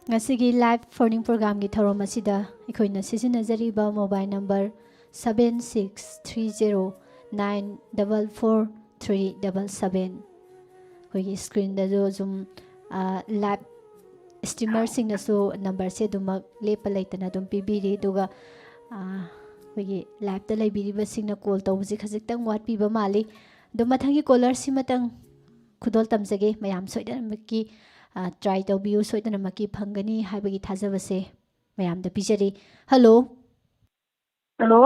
ꯉꯁꯤꯒꯤ live phone-in program-ꯒꯤ ꯊꯧꯔꯝ ꯑꯁꯤꯗ ꯑꯩꯈꯣꯏꯅ ꯁꯤꯖꯤꯟꯅꯖꯔꯤꯕ mobile number seven six three zero nine double four three double seven꯫ ꯑꯩꯈꯣꯏꯒꯤ screen-ꯗꯁꯨ ꯁꯨꯝ, ꯑ, live streamer-ꯁꯤꯡꯅꯁꯨ number-ꯁꯦ ꯑꯗꯨꯃꯛ ꯂꯦꯞꯄ ꯂꯩꯇꯅ ꯑꯗꯨꯝ ꯄꯤꯕꯤꯔꯤ꯫ ꯑꯗꯨꯒ, ꯑ, ꯑꯩꯈꯣꯏꯒꯤ live-ꯇ ꯂꯩꯕꯤꯔꯤꯕꯁꯤꯡꯅ call ꯇꯧꯕꯁꯤ ꯈꯖꯤꯛꯇꯪ ꯋꯥꯠꯄꯤꯕ ꯃꯥꯜꯂꯤ꯫ ꯑꯗꯣ ꯃꯊꯪꯒꯤ caller-ꯁꯤꯃꯇꯪ ꯈꯨꯗꯣꯜ ꯇꯝꯖꯒꯦ꯫ ꯃꯌꯥꯝ ꯁꯣꯏꯗꯅꯃꯛꯀꯤ, ꯑ, try ꯇꯧꯕꯤꯌꯨ, ꯁꯣꯏꯗꯅꯃꯛꯀꯤ ꯐꯪꯒꯅꯤ ꯍꯥꯏꯕꯒꯤ ꯊꯥꯖꯕꯁꯦ ꯃꯌꯥꯝꯗ ꯄꯤꯖꯔꯤ꯫ Hello꯫ Hello꯫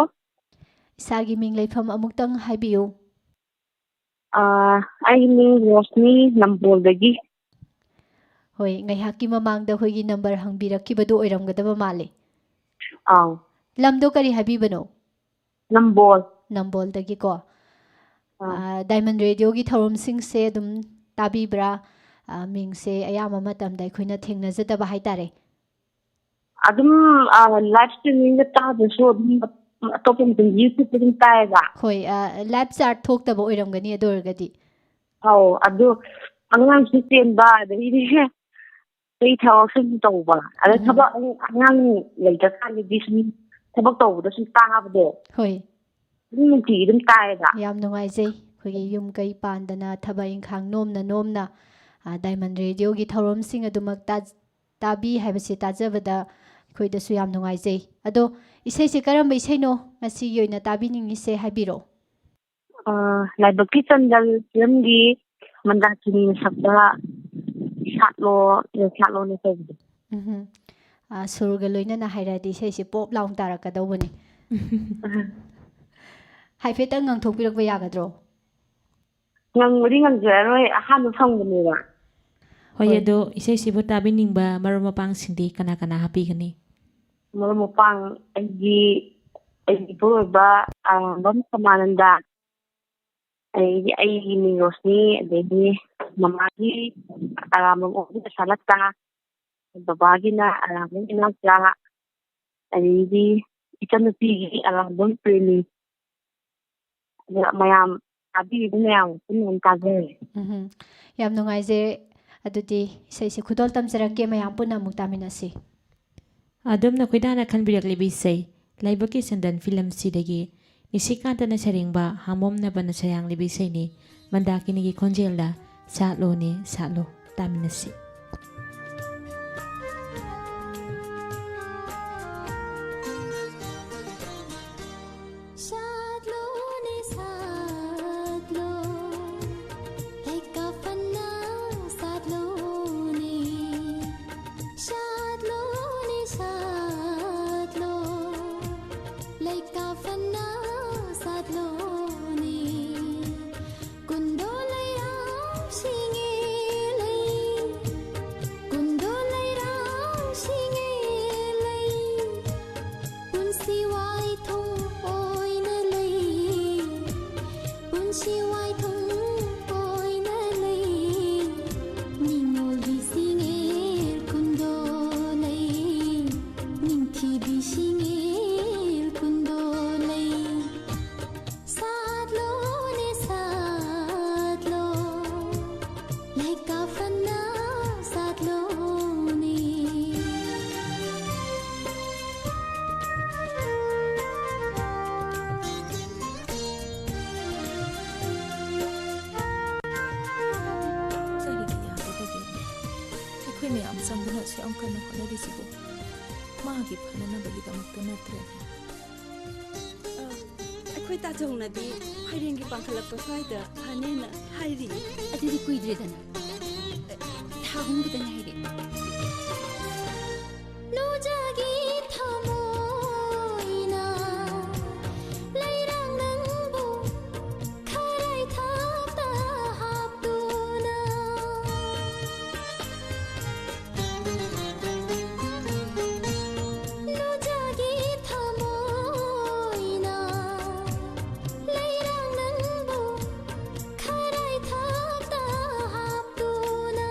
ꯏꯁꯥꯒꯤ ꯃꯤꯡ ꯂꯩꯐꯝ ꯑꯃꯨꯛꯇꯪ ꯍꯥꯏꯕꯤꯌꯨ꯫ ꯑ, ꯑꯩꯒꯤ ꯃꯤꯡ ꯔꯣꯁꯅꯤ, ꯅꯝꯕꯣꯜꯗꯒꯤ꯫ ꯍꯣꯏ, ꯉꯥꯏꯍꯥꯛꯀꯤ ꯃꯃꯥꯡꯗ ꯑꯩꯈꯣꯏꯒꯤ number ꯍꯪꯕꯤꯔꯛꯈꯤꯕꯗꯨ ꯑꯣꯏꯔꯝꯒꯗꯕ ꯃꯥꯜꯂꯦ꯫ ꯑꯥꯎ꯫ ꯂꯝꯗꯣ ꯀꯔꯤ ꯍꯥꯏꯕꯤꯕꯅꯣ? ꯅꯝꯕꯣꯜ꯫ ꯅꯝꯕꯣꯜꯗꯒꯤꯀꯣ꯫ ꯑꯥ꯫ ꯑꯥ, Diamond Radio-ꯒꯤ ꯊꯧꯔꯝꯁꯤꯡꯁꯦ ꯑꯗꯨꯝ ꯇꯥꯕꯤꯕ꯭ꯔꯥ? ꯑꯥ, ꯃꯤꯡꯁꯦ ꯑꯌꯥꯝꯕ ꯃꯇꯝꯗ ꯑꯩꯈꯣꯏꯅ ꯊꯦꯡꯅꯖꯗꯕ ꯍꯥꯏꯇꯥꯔꯦ꯫ ꯑꯗꯨꯝ, ꯑꯥ, live streaming-ꯗ ꯇꯥꯗ꯭ꯔꯁꯨ ꯑꯗꯨꯝ ꯑꯇꯣꯞꯄ ꯃꯇꯝ YouTube-ꯇ ꯑꯗꯨꯝ ꯇꯥꯏꯌꯦꯕ꯫ ꯍꯣꯏ, ꯑꯥ, live chart ꯊꯣꯛꯇꯕ ꯑꯣꯏꯔꯝꯒꯅꯤ ꯑꯗꯨ ꯑꯣꯏꯔꯒꯗꯤ꯫ ꯑꯧ, ꯑꯗꯨ ꯑꯉꯥꯡꯁꯨ ꯆꯦꯟꯕ, ꯑꯗꯒꯤꯗꯤ ꯑꯩ ꯊꯕꯛꯁꯨ ꯑꯗꯨꯝ ꯇꯧꯕ꯫ ꯑꯗ ꯎꯝ꯫ ꯊꯕꯛ ꯑꯉꯥꯡ ꯂꯩꯇ꯭ꯔꯀꯥꯟꯗꯗꯤ ꯁꯨꯝ ꯊꯕꯛ ꯇꯧꯕꯗ ꯁꯨꯝ ꯇꯥꯕꯗꯣ꯫ ꯍꯣꯏ꯫ ꯑꯗꯨꯝ ꯅꯨꯡꯇꯤꯒꯤ ꯑꯗꯨꯝ ꯇꯥꯏꯌꯦꯕ꯫ ꯌꯥꯝ ꯅꯨꯡꯉꯥꯏꯖꯩ꯫ ꯑꯩꯈꯣꯏꯒꯤ ꯌꯨꯝ ꯀꯩ ꯄꯥꯟꯗꯅ ꯊꯕꯛ ꯏꯪꯈꯥꯡ ꯅꯣꯝꯅ ꯅꯣꯝꯅ, ꯑ, Diamond Radio-ꯒꯤ ꯊꯧꯔꯝꯁꯤꯡ ꯑꯗꯨꯃꯛ ꯇꯥ-, ꯇꯥꯕꯤ ꯍꯥꯏꯕꯁꯤ ꯇꯥꯖꯕꯗ ꯑꯩꯈꯣꯏꯗꯁꯨ ꯌꯥꯝ ꯅꯨꯡꯉꯥꯏꯖꯩ꯫ ꯑꯗꯣ ꯏꯁꯩꯁꯦ ꯀꯔꯝꯕ ꯏꯁꯩꯅꯣ ꯉꯁꯤꯒꯤ ꯑꯣꯏꯅ ꯇꯥꯕꯤꯅꯤꯡꯉꯤꯁꯦ ꯍꯥꯏꯕꯤꯔꯣ꯫ ꯑ, ꯂꯥꯏꯕꯛꯀꯤ ꯆꯟꯗꯜ ꯐꯤꯂꯝꯒꯤ ꯃꯟꯗꯥꯀꯤꯅꯤꯅ ꯁꯛꯄ ꯁꯥꯠꯂꯣ, ꯁꯥꯠꯂꯣꯅ ꯇꯧꯕꯗꯣ꯫ ꯎꯝꯍꯨꯝ꯫ ꯑ, ꯁꯨꯔꯒ ꯂꯣꯏꯅꯅ ꯍꯥꯏꯔꯛꯑꯗꯤ ꯏꯁꯩꯁꯦ ꯄꯣꯞ ꯂꯥꯎꯅ ꯇꯥꯔꯛꯀꯗꯧꯕꯅꯤ꯫ ꯍꯥꯏꯐꯦꯠꯇꯪ ꯉꯪꯊꯣꯛꯄꯤꯔꯛꯄ ꯌꯥꯒꯗ꯭ꯔꯣ? ꯉꯪꯕꯗꯤ ꯉꯝꯖꯔꯔꯣꯏ, ꯑꯍꯥꯟꯕ ꯐꯪꯕꯅꯦꯕ꯫ ꯍꯣꯏ, ꯍꯣꯏ꯫ ꯑꯗꯣ ꯏꯁꯩꯁꯤꯕꯨ ꯇꯥꯕꯤꯅꯤꯡꯕ ꯃꯔꯨꯞ ꯃꯄꯥꯡꯁꯤꯡꯗꯤ ꯀꯅꯥ ꯀꯅꯥ ꯍꯥꯞꯄꯤꯒꯅꯤ? ꯃꯔꯨꯞ ꯃꯄꯥꯡ ꯑꯩꯒꯤ, ꯑꯩꯒꯤ ꯏꯄꯨꯔꯣꯏꯕ ꯑꯔꯥꯝꯕꯝ ꯁꯃꯥꯅꯟꯗ, ꯑꯗꯩꯗꯤ ꯑꯩꯒꯤ ꯃꯤꯡ ꯔꯣꯁꯅꯤ, ꯑꯗꯩꯗꯤ ꯃꯃꯥꯒꯤ ꯑꯔꯥꯝꯕꯝ ꯑꯣꯏꯕꯤ ꯗꯁꯥꯂꯇꯥ, ꯕꯕꯥꯒꯤꯅ ꯑꯔꯥꯝꯕꯝ ꯏꯅꯥꯎꯆꯥ, ꯑꯗꯩꯗꯤ ꯏꯆꯟꯅꯨꯄꯤꯒꯤ ꯑꯔꯥꯝꯕꯝ ꯄ꯭ꯔꯦꯃꯤ꯫ ꯑꯗ ꯃꯌꯥꯝ ꯇꯥꯕꯤꯔꯤꯕ ꯃꯌꯥꯝ ꯄꯨꯟꯅ ꯑꯗꯨꯝ ꯇꯥꯖꯔꯦ꯫ ꯎꯝꯍꯨꯝ꯫ ꯌꯥꯝ ꯅꯨꯡꯉꯥꯏꯖꯩ꯫ ꯑꯗꯨꯗꯤ ꯏꯁꯩꯁꯦ ꯈꯨꯗꯣꯜ ꯇꯝꯖꯔꯛꯀꯦ, ꯃꯌꯥꯝ ꯄꯨꯟꯅ ꯑꯃꯨꯛ ꯇꯥꯃꯤꯟꯅꯁꯤ꯫ ꯑꯗꯣꯝꯅ ꯈꯣꯏꯗꯥꯅ ꯈꯟꯕꯤꯔꯛꯂꯤꯕ ꯏꯁꯩ ꯂꯥꯏꯕꯛꯀꯤ ꯁꯟꯗꯟ ꯐꯤꯂꯝꯁꯤꯗꯒꯤ ꯅꯤꯁꯤꯀꯥꯟꯇꯅ ꯁꯩꯔꯦꯡꯕ, ꯍꯥꯃꯣꯝꯅꯕꯅ ꯁꯩꯔꯥꯡꯂꯤꯕ ꯏꯁꯩꯅꯤ꯫ ꯃꯟꯗꯥꯀꯤꯅꯤꯒꯤ ꯈꯣꯟꯖꯦꯜꯗ "ꯁꯥꯠꯂꯣꯅꯦ ꯁꯥꯠꯂꯣ" ꯇꯥꯃꯤꯟꯅꯁꯤ꯫ ꯁꯥꯠꯂꯣꯅꯦ ꯁꯥꯠꯂꯣ, ꯂꯩꯀꯥ ꯐꯅ ꯁꯥꯠꯂꯣꯅꯦ꯫ ꯁꯥꯠꯂꯣꯅꯦ ꯁꯥꯠꯂꯣ, ꯂꯩꯀꯥ ꯐꯅ ꯁꯥꯠꯂꯣꯅꯦ꯫ ꯀꯨꯟꯗꯣ ꯂꯩꯔꯥꯡ ꯁꯤꯡꯉꯦ ꯂꯩ, ꯀꯨꯟꯗꯣ ꯂꯩꯔꯥꯡ ꯁꯤꯡꯉꯦ ꯂꯩ, ꯄꯨꯟꯁꯤ ꯋꯥꯏꯊꯣꯡ ꯑꯣꯏꯅ ꯂꯩ, ꯄꯨꯟꯁꯤ ꯋꯥꯏꯊꯣꯡ ꯑꯣꯏꯅ ꯂꯩ꯫ ꯅꯤꯡꯉꯣꯜꯒꯤ ꯁꯤꯡꯉꯦꯜ ꯀꯨꯟꯗꯣ ꯂꯩ, ꯅꯤꯡꯊꯤꯕꯤ ꯁꯤꯡꯉꯦꯜ ꯀꯨꯟꯗꯣ ꯂꯩ꯫ ꯁꯥꯠꯂꯣꯅꯦ ꯁꯥꯠꯂꯣ, ꯂꯩꯀꯥ ꯐꯅ ꯁꯥꯠꯂꯣꯅꯦ꯫ ꯀꯔꯤꯒꯤ ꯌꯥꯗꯕꯒꯦ? ꯑꯩꯈꯣꯏ ꯃꯌꯥꯝ ꯆꯪꯗꯨꯅ ꯑꯁꯨꯛ ꯌꯥꯝ ꯀꯟꯅ ꯍꯣꯠꯅꯔꯤꯁꯤꯕꯨ ꯃꯥꯒꯤ ꯐꯅꯅꯕꯒꯤꯗꯃꯛꯇ ꯅꯠꯇ꯭ꯔꯅꯦ? ꯑ, ꯑꯩꯈꯣꯏ ꯇꯥꯆꯧꯅꯗꯤ ꯐꯩꯔꯦꯟꯒꯤ ꯄꯥꯡꯈꯠꯂꯛꯄ ꯁ꯭ꯋꯥꯏꯗ ꯐꯅꯦꯅ ꯍꯥꯏꯔꯤ꯫ ꯑꯗꯨꯗꯤ ꯀꯨꯏꯗ꯭ꯔꯦꯗꯅ꯫ ꯊꯥ ꯑꯍꯨꯝ ꯈꯛꯇ ꯉꯥꯏꯔꯦ꯫ ꯅꯨꯡꯖꯥꯒꯤ ꯊꯃꯣꯏꯅ ꯂꯩꯔꯥꯡ ꯅꯪꯕꯨ ꯈꯔꯥꯏ ꯊꯥꯛꯇ ꯍꯥꯞꯇꯨꯅ꯫ ꯅꯨꯡꯖꯥꯒꯤ ꯊꯃꯣꯏꯅ ꯂꯩꯔꯥꯡ ꯅꯪꯕꯨ ꯈꯔꯥꯏ ꯊꯥꯛꯇ ꯍꯥꯞꯇꯨꯅ꯫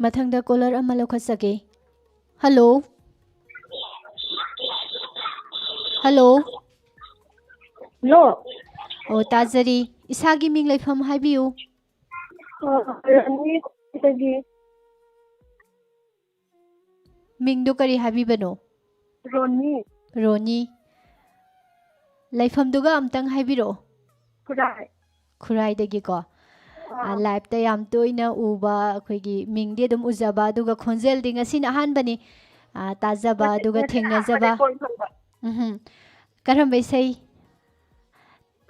ꯃꯊꯪꯗ ꯀꯣꯂꯔ ꯑꯃ ꯂꯧꯈꯠꯆꯒꯦ꯫ ꯍꯜꯂꯣ꯫ ꯍꯜꯂꯣ꯫ ꯍꯜꯂꯣ꯫ ꯑꯣ, ꯇꯥꯖꯔꯤ꯫ ꯏꯁꯥꯒꯤ ꯃꯤꯡ ꯂꯩꯐꯝ ꯍꯥꯏꯕꯤꯌꯨ꯫ ꯑ, ꯔꯥꯅꯤꯗꯒꯤ꯫ ꯃꯤꯡꯗꯨ ꯀꯔꯤ ꯍꯥꯏꯕꯤꯕꯅꯣ? ꯔꯣꯅꯤ꯫ ꯔꯣꯅꯤ꯫ ꯂꯩꯐꯝꯗꯨꯒ ꯑꯝꯇꯪ ꯍꯥꯏꯕꯤꯔꯛꯑꯣ꯫ ꯈꯨꯔꯥꯏ꯫ ꯈꯨꯔꯥꯏꯗꯒꯤꯀꯣ꯫ ꯑꯥ꯫ ꯑꯥ, ꯂꯥꯏꯞꯇ ꯌꯥꯝ ꯇꯣꯏꯅ ꯎꯕ, ꯑꯩꯈꯣꯏꯒꯤ ꯃꯤꯡꯗꯤ ꯑꯗꯨꯝ ꯎꯖꯕ, ꯑꯗꯨꯒ ꯈꯣꯟꯖꯦꯜꯗꯤ ꯉꯁꯤꯅ ꯑꯍꯥꯟꯕꯅꯤ, ꯑꯥ, ꯇꯥꯖꯕ, ꯉꯁꯤ, ꯑꯗꯨꯒ ꯉꯁꯤꯅ ꯊꯦꯡꯅꯖꯕ꯫ ꯑꯍꯥꯟꯕꯅꯦ ꯐꯣꯟ ꯐꯪꯕ꯫ ꯎꯝꯍꯨꯝ꯫ ꯀꯔꯝꯕ ꯏꯁꯩ?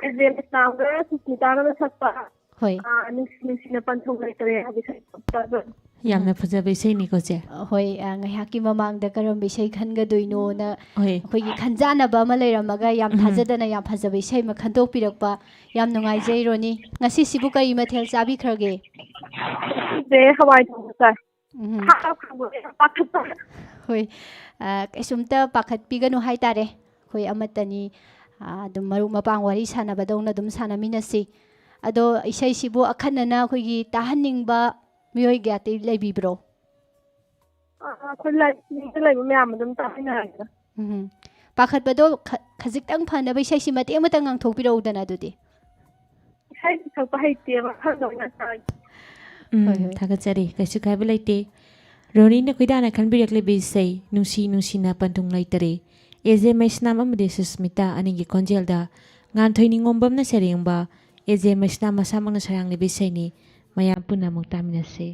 ꯑꯦꯖꯦ ꯃꯩꯁꯅꯥꯝꯒ ꯁꯨꯁꯃꯤꯇꯥꯒꯅ ꯁꯛꯄ, ꯍꯣꯏ꯫ ꯑꯥ, ꯅꯨꯡꯁꯤ ꯅꯨꯡꯁꯤꯅ ꯄꯟꯊꯨꯡ ꯂꯩꯇꯔꯦ ꯍꯥꯏꯕ ꯏꯁꯩꯗꯣ ꯇꯥꯖꯕ꯫ ꯌꯥꯝꯅ ꯎꯝ꯫ ꯐꯖꯕ ꯏꯁꯩꯅꯤꯀꯣ, ꯆꯦ꯫ ꯑ, ꯍꯣꯏ, ꯑ, ꯉꯥꯏꯍꯥꯛꯀꯤ ꯃꯃꯥꯡꯗ ꯀꯔꯝꯕ ꯏꯁꯩ ꯈꯟꯒꯗꯣꯏꯅꯣꯅ ꯍꯣꯏ꯫ ꯑꯩꯈꯣꯏꯒꯤ ꯈꯟꯖꯥꯟꯅꯕ ꯑꯃ ꯂꯩꯔꯝꯃꯒ ꯌꯥꯝ ꯎꯝ꯫ ꯊꯥꯖꯗꯅ ꯌꯥꯝ ꯐꯖꯕ ꯏꯁꯩ ꯑꯃ ꯈꯟꯗꯣꯛꯄꯤꯔꯛꯄ꯫ ꯌꯥꯝ ꯅꯨꯡꯉꯥꯏꯖꯩ, ꯔꯣꯅꯤ꯫ ꯉꯁꯤꯁꯤꯕꯨ ꯀꯔꯤ ꯃꯊꯦꯜ ꯆꯥꯕꯤꯈ꯭ꯔꯒꯦ? ꯉꯁꯤꯁꯦ ꯍꯋꯥꯏ ꯊꯣꯡꯕ ꯆꯥꯏ꯫ ꯎꯝ꯫ ꯈꯥ-, ꯈꯥ-, ꯄꯥꯈꯠꯄ꯫ ꯍꯣꯏ꯫ ꯑ, ꯀꯩꯁꯨꯝꯇ ꯄꯥꯈꯠꯄꯤꯒꯅꯨ ꯍꯥꯏꯇꯥꯔꯦ꯫ ꯑꯩꯈꯣꯏ ꯑꯃꯠꯇꯅꯤ꯫ ꯑ, ꯑꯗꯨꯝ ꯃꯔꯨꯞ ꯃꯄꯥꯡ ꯋꯥꯔꯤ ꯁꯥꯟꯅꯕꯗꯧꯅ ꯑꯗꯨꯝ ꯁꯥꯟꯅꯃꯤꯟꯅꯁꯤ꯫ ꯑꯗꯣ ꯏꯁꯩꯁꯤꯕꯨ ꯑꯈꯟꯅꯅ ꯑꯩꯈꯣꯏꯒꯤ ꯇꯥꯍꯟꯅꯤꯡꯕ ꯃꯤꯑꯣꯏ ꯀꯌꯥꯗꯤ ꯂꯩꯕꯤꯕ꯭ꯔꯣ? ꯑ, ꯑꯩꯈꯣꯏ ꯂꯥꯏꯕ꯭ꯔꯦꯔꯤꯗ ꯂꯩꯕ ꯃꯌꯥꯝ ꯑꯗꯨꯝ ꯇꯥꯃꯤꯟꯅꯔꯒꯦꯗ꯫ ꯎꯝ꯫ ꯄꯥꯈꯠꯄꯗꯣ ꯈ-, ꯈꯖꯤꯛꯇꯪ ꯐꯅꯕ ꯏꯁꯩꯁꯤ ꯃꯇꯦꯛ ꯑꯃꯇꯪ ꯉꯥꯡꯊꯣꯛꯄꯤꯔꯛꯎꯗꯅ ꯑꯗꯨꯗꯤ꯫ ꯏꯁꯩ ꯁꯛꯄ ꯍꯩꯇꯦꯕ, ꯈꯪꯗꯕ ꯉꯥꯛꯇ꯫ ꯎꯝ, ꯍꯣꯏ, ꯍꯣꯏ꯫ ꯊꯥꯒꯠꯆꯔꯤ꯫ ꯀꯩꯁꯨ ꯀꯥꯏꯕ ꯂꯩꯇꯦ꯫ ꯔꯣꯅꯤꯅ ꯈꯣꯏꯗꯥꯅ ꯈꯟꯕꯤꯔꯛꯂꯤꯕ ꯏꯁꯩ ꯅꯨꯡꯁꯤ ꯅꯨꯡꯁꯤꯅ ꯄꯟꯊꯨꯡ ꯂꯩꯇꯔꯦ, ꯑꯦꯖꯦ ꯃꯩꯁꯅꯥꯝ ꯑꯃꯗꯤ ꯁꯨꯁꯃꯤꯇꯥ ꯑꯅꯤꯒꯤ ꯈꯣꯟꯖꯦꯜꯗ ꯉꯥꯟꯊꯣꯏ ꯅꯤꯉꯣꯝꯕꯝꯅ ꯁꯩꯔꯦꯡꯕ ꯑꯦꯖꯦ ꯃꯩꯁꯅꯥꯝ ꯃꯁꯥꯃꯛꯅ ꯁꯩꯔꯥꯡꯂꯤꯕ ꯏꯁꯩꯅꯤ꯫ ꯃꯌꯥꯝ ꯄꯨꯟꯅ ꯑꯃꯨꯛ ꯇꯥꯃꯤꯟꯅꯁꯤ꯫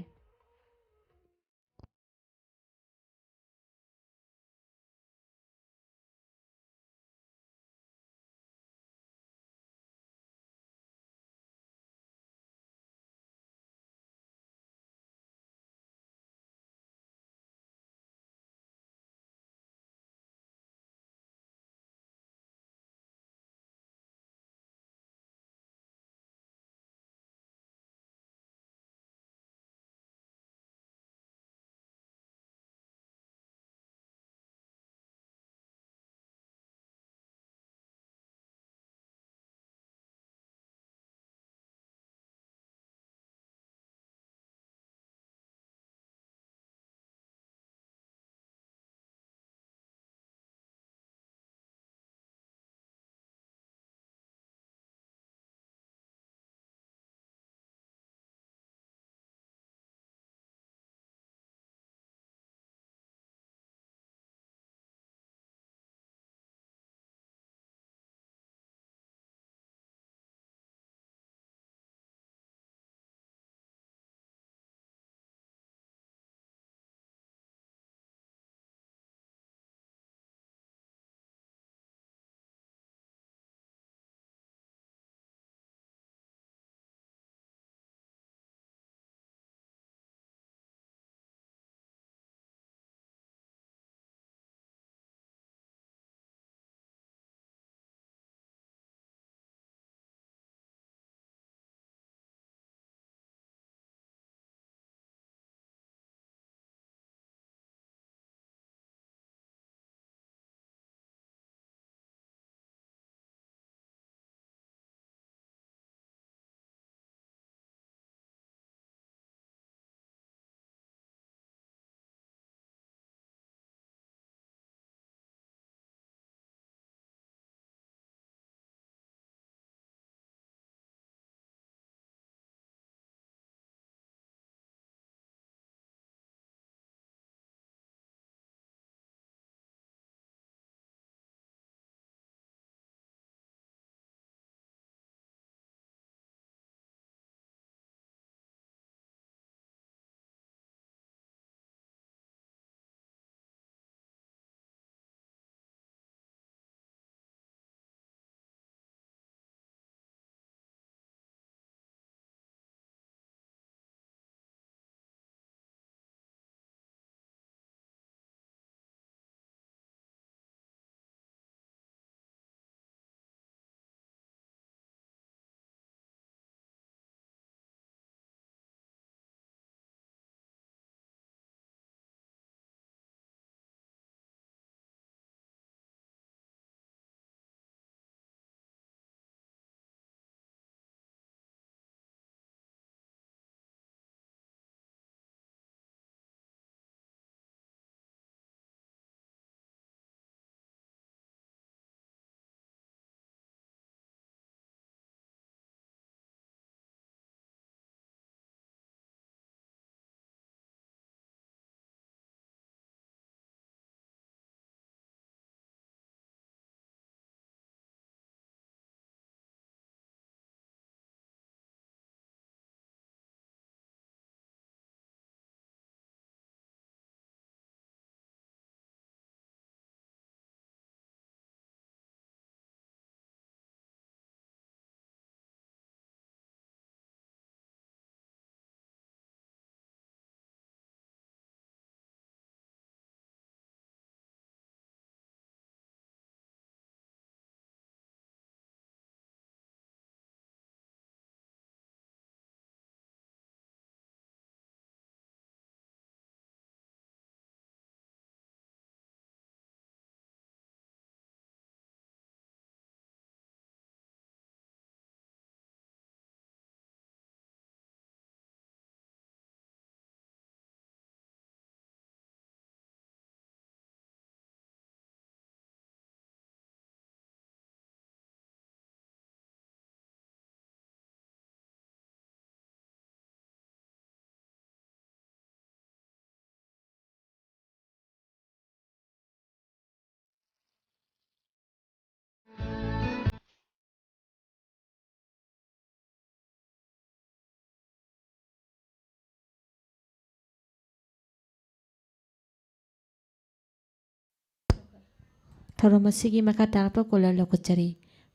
ꯊꯧꯔꯝ ꯑꯁꯤꯒꯤ ꯃꯈꯥ ꯇꯥꯔꯛꯄ ꯀꯣꯂꯔ ꯂꯧꯈꯠꯆꯔꯤ꯫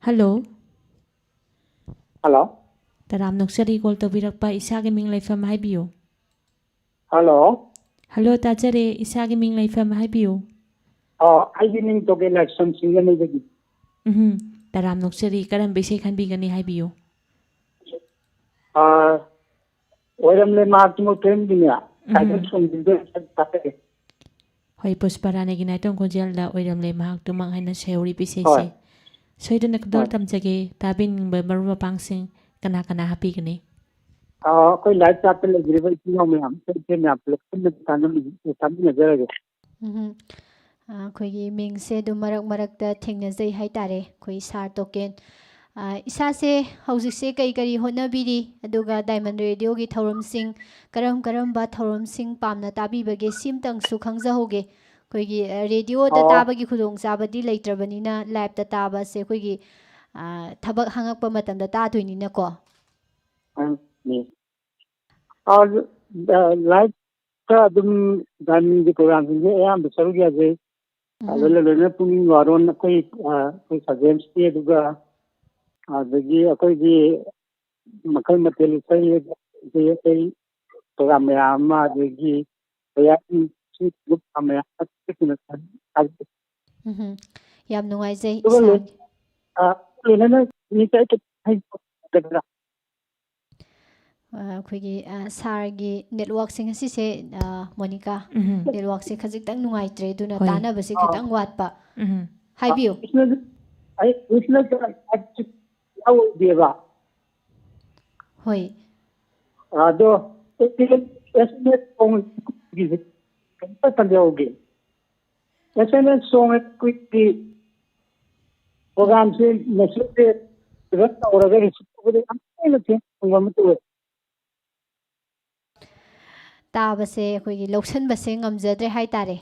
ꯍꯜꯂꯣ꯫ ꯍꯜꯂꯣ꯫ ꯇꯔꯥꯝ ꯅꯣꯛꯆꯔꯤ, ꯀꯣꯜ ꯇꯧꯕꯤꯔꯛꯄ꯫ ꯏꯁꯥꯒꯤ ꯃꯤꯡ ꯂꯩꯐꯝ ꯍꯥꯏꯕꯤꯌꯨ꯫ ꯍꯜꯂꯣ꯫ ꯍꯜꯂꯣ, ꯇꯥꯖꯔꯦ꯫ ꯏꯁꯥꯒꯤ ꯃꯤꯡ ꯂꯩꯐꯝ ꯍꯥꯏꯕꯤꯌꯨ꯫ ꯑꯣ, ꯑꯩꯒꯤ ꯃꯤꯡ ꯇꯣꯀꯦ ꯂꯥꯏꯁ꯭ꯔꯝ, ꯁꯤꯡꯖꯃꯩꯗꯒꯤ꯫ ꯎꯝ, ꯇꯔꯥꯝ ꯅꯣꯛꯆꯔꯤ꯫ ꯀꯔꯝꯕ ꯏꯁꯩ ꯈꯟꯕꯤꯒꯅꯤ ꯍꯥꯏꯕꯤꯌꯨ꯫ ꯑꯥ, ꯑꯣꯏꯔꯝꯂꯦ ꯃꯍꯥꯛꯇꯨꯃꯛ ꯐꯤꯂꯝꯒꯤꯅꯦ꯫ ꯎꯝ꯫ ꯇꯥꯏꯇꯜ ꯁꯣꯡꯁꯤꯡꯗꯣ ꯑꯝꯇ ꯇꯥꯛꯑꯦ꯫ ꯍꯣꯏ, ꯄꯨꯁꯄꯥꯔꯥꯅꯤꯒꯤ ꯅꯥꯏꯇꯣꯝ ꯈꯣꯟꯖꯦꯜꯗ ꯑꯣꯏꯔꯝꯂꯦ ꯃꯍꯥꯛꯇꯨꯃꯛ ꯍꯥꯏꯅ ꯁꯩꯍꯧꯔꯤꯕ ꯏꯁꯩꯁꯦ꯫ ꯍꯣꯏ꯫ ꯁꯣꯏꯗꯅ ꯈꯨꯗꯣꯜ ꯍꯣꯏ꯫ ꯇꯝꯖꯒꯦ꯫ ꯇꯥꯕꯤꯅꯤꯡꯕ ꯃꯔꯨꯞ ꯃꯄꯥꯡꯁꯤꯡ ꯀꯅꯥ ꯀꯅꯥ ꯍꯥꯞꯄꯤꯒꯅꯤ? ꯑꯥ, ꯑꯩꯈꯣꯏ ꯂꯥꯏꯚ ꯆꯥꯠꯇ ꯂꯩꯕꯤꯔꯤꯕ ꯏꯆꯤꯜ ꯏꯅꯥꯎ ꯃꯌꯥꯝ, ꯏꯆꯟ ꯏꯆꯦ ꯃꯌꯥꯝ ꯄꯨꯂꯞ ꯄꯨꯟꯅ ꯇꯥꯟꯅꯃꯤ-, ꯇꯥꯃꯤꯟꯅꯖꯔꯒꯦ꯫ ꯎꯝꯍꯨꯝ꯫ ꯑ, ꯑꯩꯈꯣꯏꯒꯤ ꯃꯤꯡꯁꯦ ꯑꯗꯨꯝ ꯃꯔꯛ ꯃꯔꯛꯇ ꯊꯦꯡꯅꯖꯩ ꯍꯥꯏ ꯇꯥꯔꯦ, ꯑꯩꯈꯣꯏ ꯁꯥꯔ ꯇꯣꯀꯦꯟ꯫ ꯑ, ꯏꯁꯥꯁꯦ ꯍꯧꯖꯤꯛꯁꯦ ꯀꯔꯤ ꯀꯔꯤ ꯍꯣꯠꯅꯕꯤꯔꯤ? ꯑꯗꯨꯒ ꯗꯥꯏꯃꯟ ꯔꯦꯗꯤꯑꯣꯒꯤ ꯊꯧꯔꯝꯁꯤꯡ, ꯀꯔꯝ ꯀꯔꯝꯕ ꯊꯧꯔꯝꯁꯤꯡ ꯄꯥꯝꯅ ꯇꯥꯕꯤꯕꯒꯦ? ꯁꯤꯝꯇꯪꯁꯨ ꯈꯪꯖꯍꯧꯒꯦ꯫ ꯑꯩꯈꯣꯏꯒꯤ, ꯑ, ꯔꯦꯗꯤꯑꯣꯗ ꯑꯣ꯫ ꯇꯥꯕꯒꯤ ꯈꯨꯗꯣꯡꯆꯥꯕꯗꯤ ꯂꯩꯇ꯭ꯔꯕꯅꯤꯅ, ꯂꯥꯏꯞꯇ ꯇꯥꯕꯁꯦ ꯑꯩꯈꯣꯏꯒꯤ, ꯑ, ꯊꯕꯛ ꯍꯥꯡꯉꯛꯄ ꯃꯇꯝꯗ ꯇꯥꯗꯣꯏꯅꯤꯅꯀꯣ꯫ ꯎꯝ, ꯎꯝ꯫ ꯑꯥ, ꯑ, ꯂꯥꯏꯚꯇ ꯑꯗꯨꯝ ꯗꯥꯏꯃꯟꯒꯤ ꯄ꯭ꯔꯣꯒ꯭ꯔꯥꯝꯁꯤꯡꯁꯦ ꯑꯌꯥꯝꯕ ꯁꯔꯨꯛ ꯌꯥꯖꯩ꯫ ꯑꯗꯨ ꯎꯝꯍꯨꯝ꯫ ꯂꯣꯏꯅ ꯄꯨꯛꯅꯤꯡ ꯋꯥꯔꯣꯟ ꯑꯩꯈꯣꯏ, ꯑ, ꯑꯩꯈꯣꯏ ꯁꯥꯖꯦꯟꯁꯀꯤ, ꯑꯗꯨꯒ ꯑꯗꯒꯤ ꯑꯩꯈꯣꯏꯒꯤ ꯃꯈꯜ ꯃꯊꯦꯜ ꯏꯁꯩ, ꯑꯗꯒꯤ ꯑꯇꯩ ꯄ꯭ꯔꯣꯒ꯭ꯔꯥꯝ ꯃꯌꯥꯝ ꯑꯃ, ꯑꯗꯒꯤ ꯃꯌꯥꯝ ꯒ꯭ꯔꯨꯞ ꯃꯌꯥꯝ ꯑꯃ ꯊꯥꯖꯩ꯫ ꯎꯝꯍꯨꯝ꯫ ꯌꯥꯝ ꯅꯨꯡꯉꯥꯏꯖꯩ ꯑꯗꯨꯒ ꯂꯣꯏ-, ꯏꯁꯥꯒꯤ꯫ ꯑ, ꯂꯣꯏꯅꯅ ꯃꯤ ꯇꯔꯦꯠ ꯍꯥꯏꯕꯤꯔꯛꯑꯣ꯫ ꯑ, ꯑꯩꯈꯣꯏꯒꯤ, ꯑ, ꯁꯥꯔꯒꯤ ꯅꯦꯠꯋꯥꯛꯁꯦ ꯉꯁꯤꯁꯦ, ꯑ, ꯃꯣꯅꯤꯀꯥ, ꯎꯝꯍꯨꯝ꯫ ꯅꯦꯠꯋꯥꯛꯁꯦ ꯈꯖꯤꯛꯇꯪ ꯅꯨꯡꯉꯥꯏꯇ꯭ꯔꯦ, ꯑꯗꯨꯅ ꯍꯣꯏ꯫ ꯇꯥꯟꯅꯕꯁꯦ ꯑꯥ꯫ ꯈꯤꯇꯪ ꯋꯥꯠꯄ꯫ ꯎꯝꯍꯨꯝ꯫ ꯍꯥꯏꯕꯤꯌꯨ꯫ ꯀ꯭ꯔꯤꯁꯅ-, ꯑꯩ ꯀ꯭ꯔꯤꯁꯅ ꯌꯥꯎꯗꯦꯕ꯫ ꯍꯣꯏ꯫ ꯑꯗꯣ ꯑꯦꯁ ꯑꯦꯝ ꯑꯦꯁ ꯁꯣꯡꯒꯤꯁꯦ ꯀꯩꯝꯇ ꯇꯝꯖꯍꯧꯒꯦ꯫ ꯑꯦꯁ ꯑꯦꯝ ꯑꯦꯁ ꯁꯣꯡ ꯑꯩꯈꯣꯏꯒꯤ ꯄ꯭ꯔꯣꯒ꯭ꯔꯥꯝꯁꯦ ꯃꯦꯁꯦꯖꯁꯦ ꯔꯟ ꯇꯧꯔꯒ ꯔꯤꯁꯤꯞ ꯇꯧꯕꯗ ꯌꯥꯝ ꯇꯣꯏꯅ ꯊꯦꯡꯕ ꯑꯃ ꯇꯧꯋꯦ꯫ ꯇꯥꯕꯁꯦ ꯑꯩꯈꯣꯏꯒꯤ ꯂꯧꯁꯟꯕꯁꯦ ꯉꯝꯖꯗ꯭ꯔꯦ ꯍꯥꯏꯇꯥꯔꯦ꯫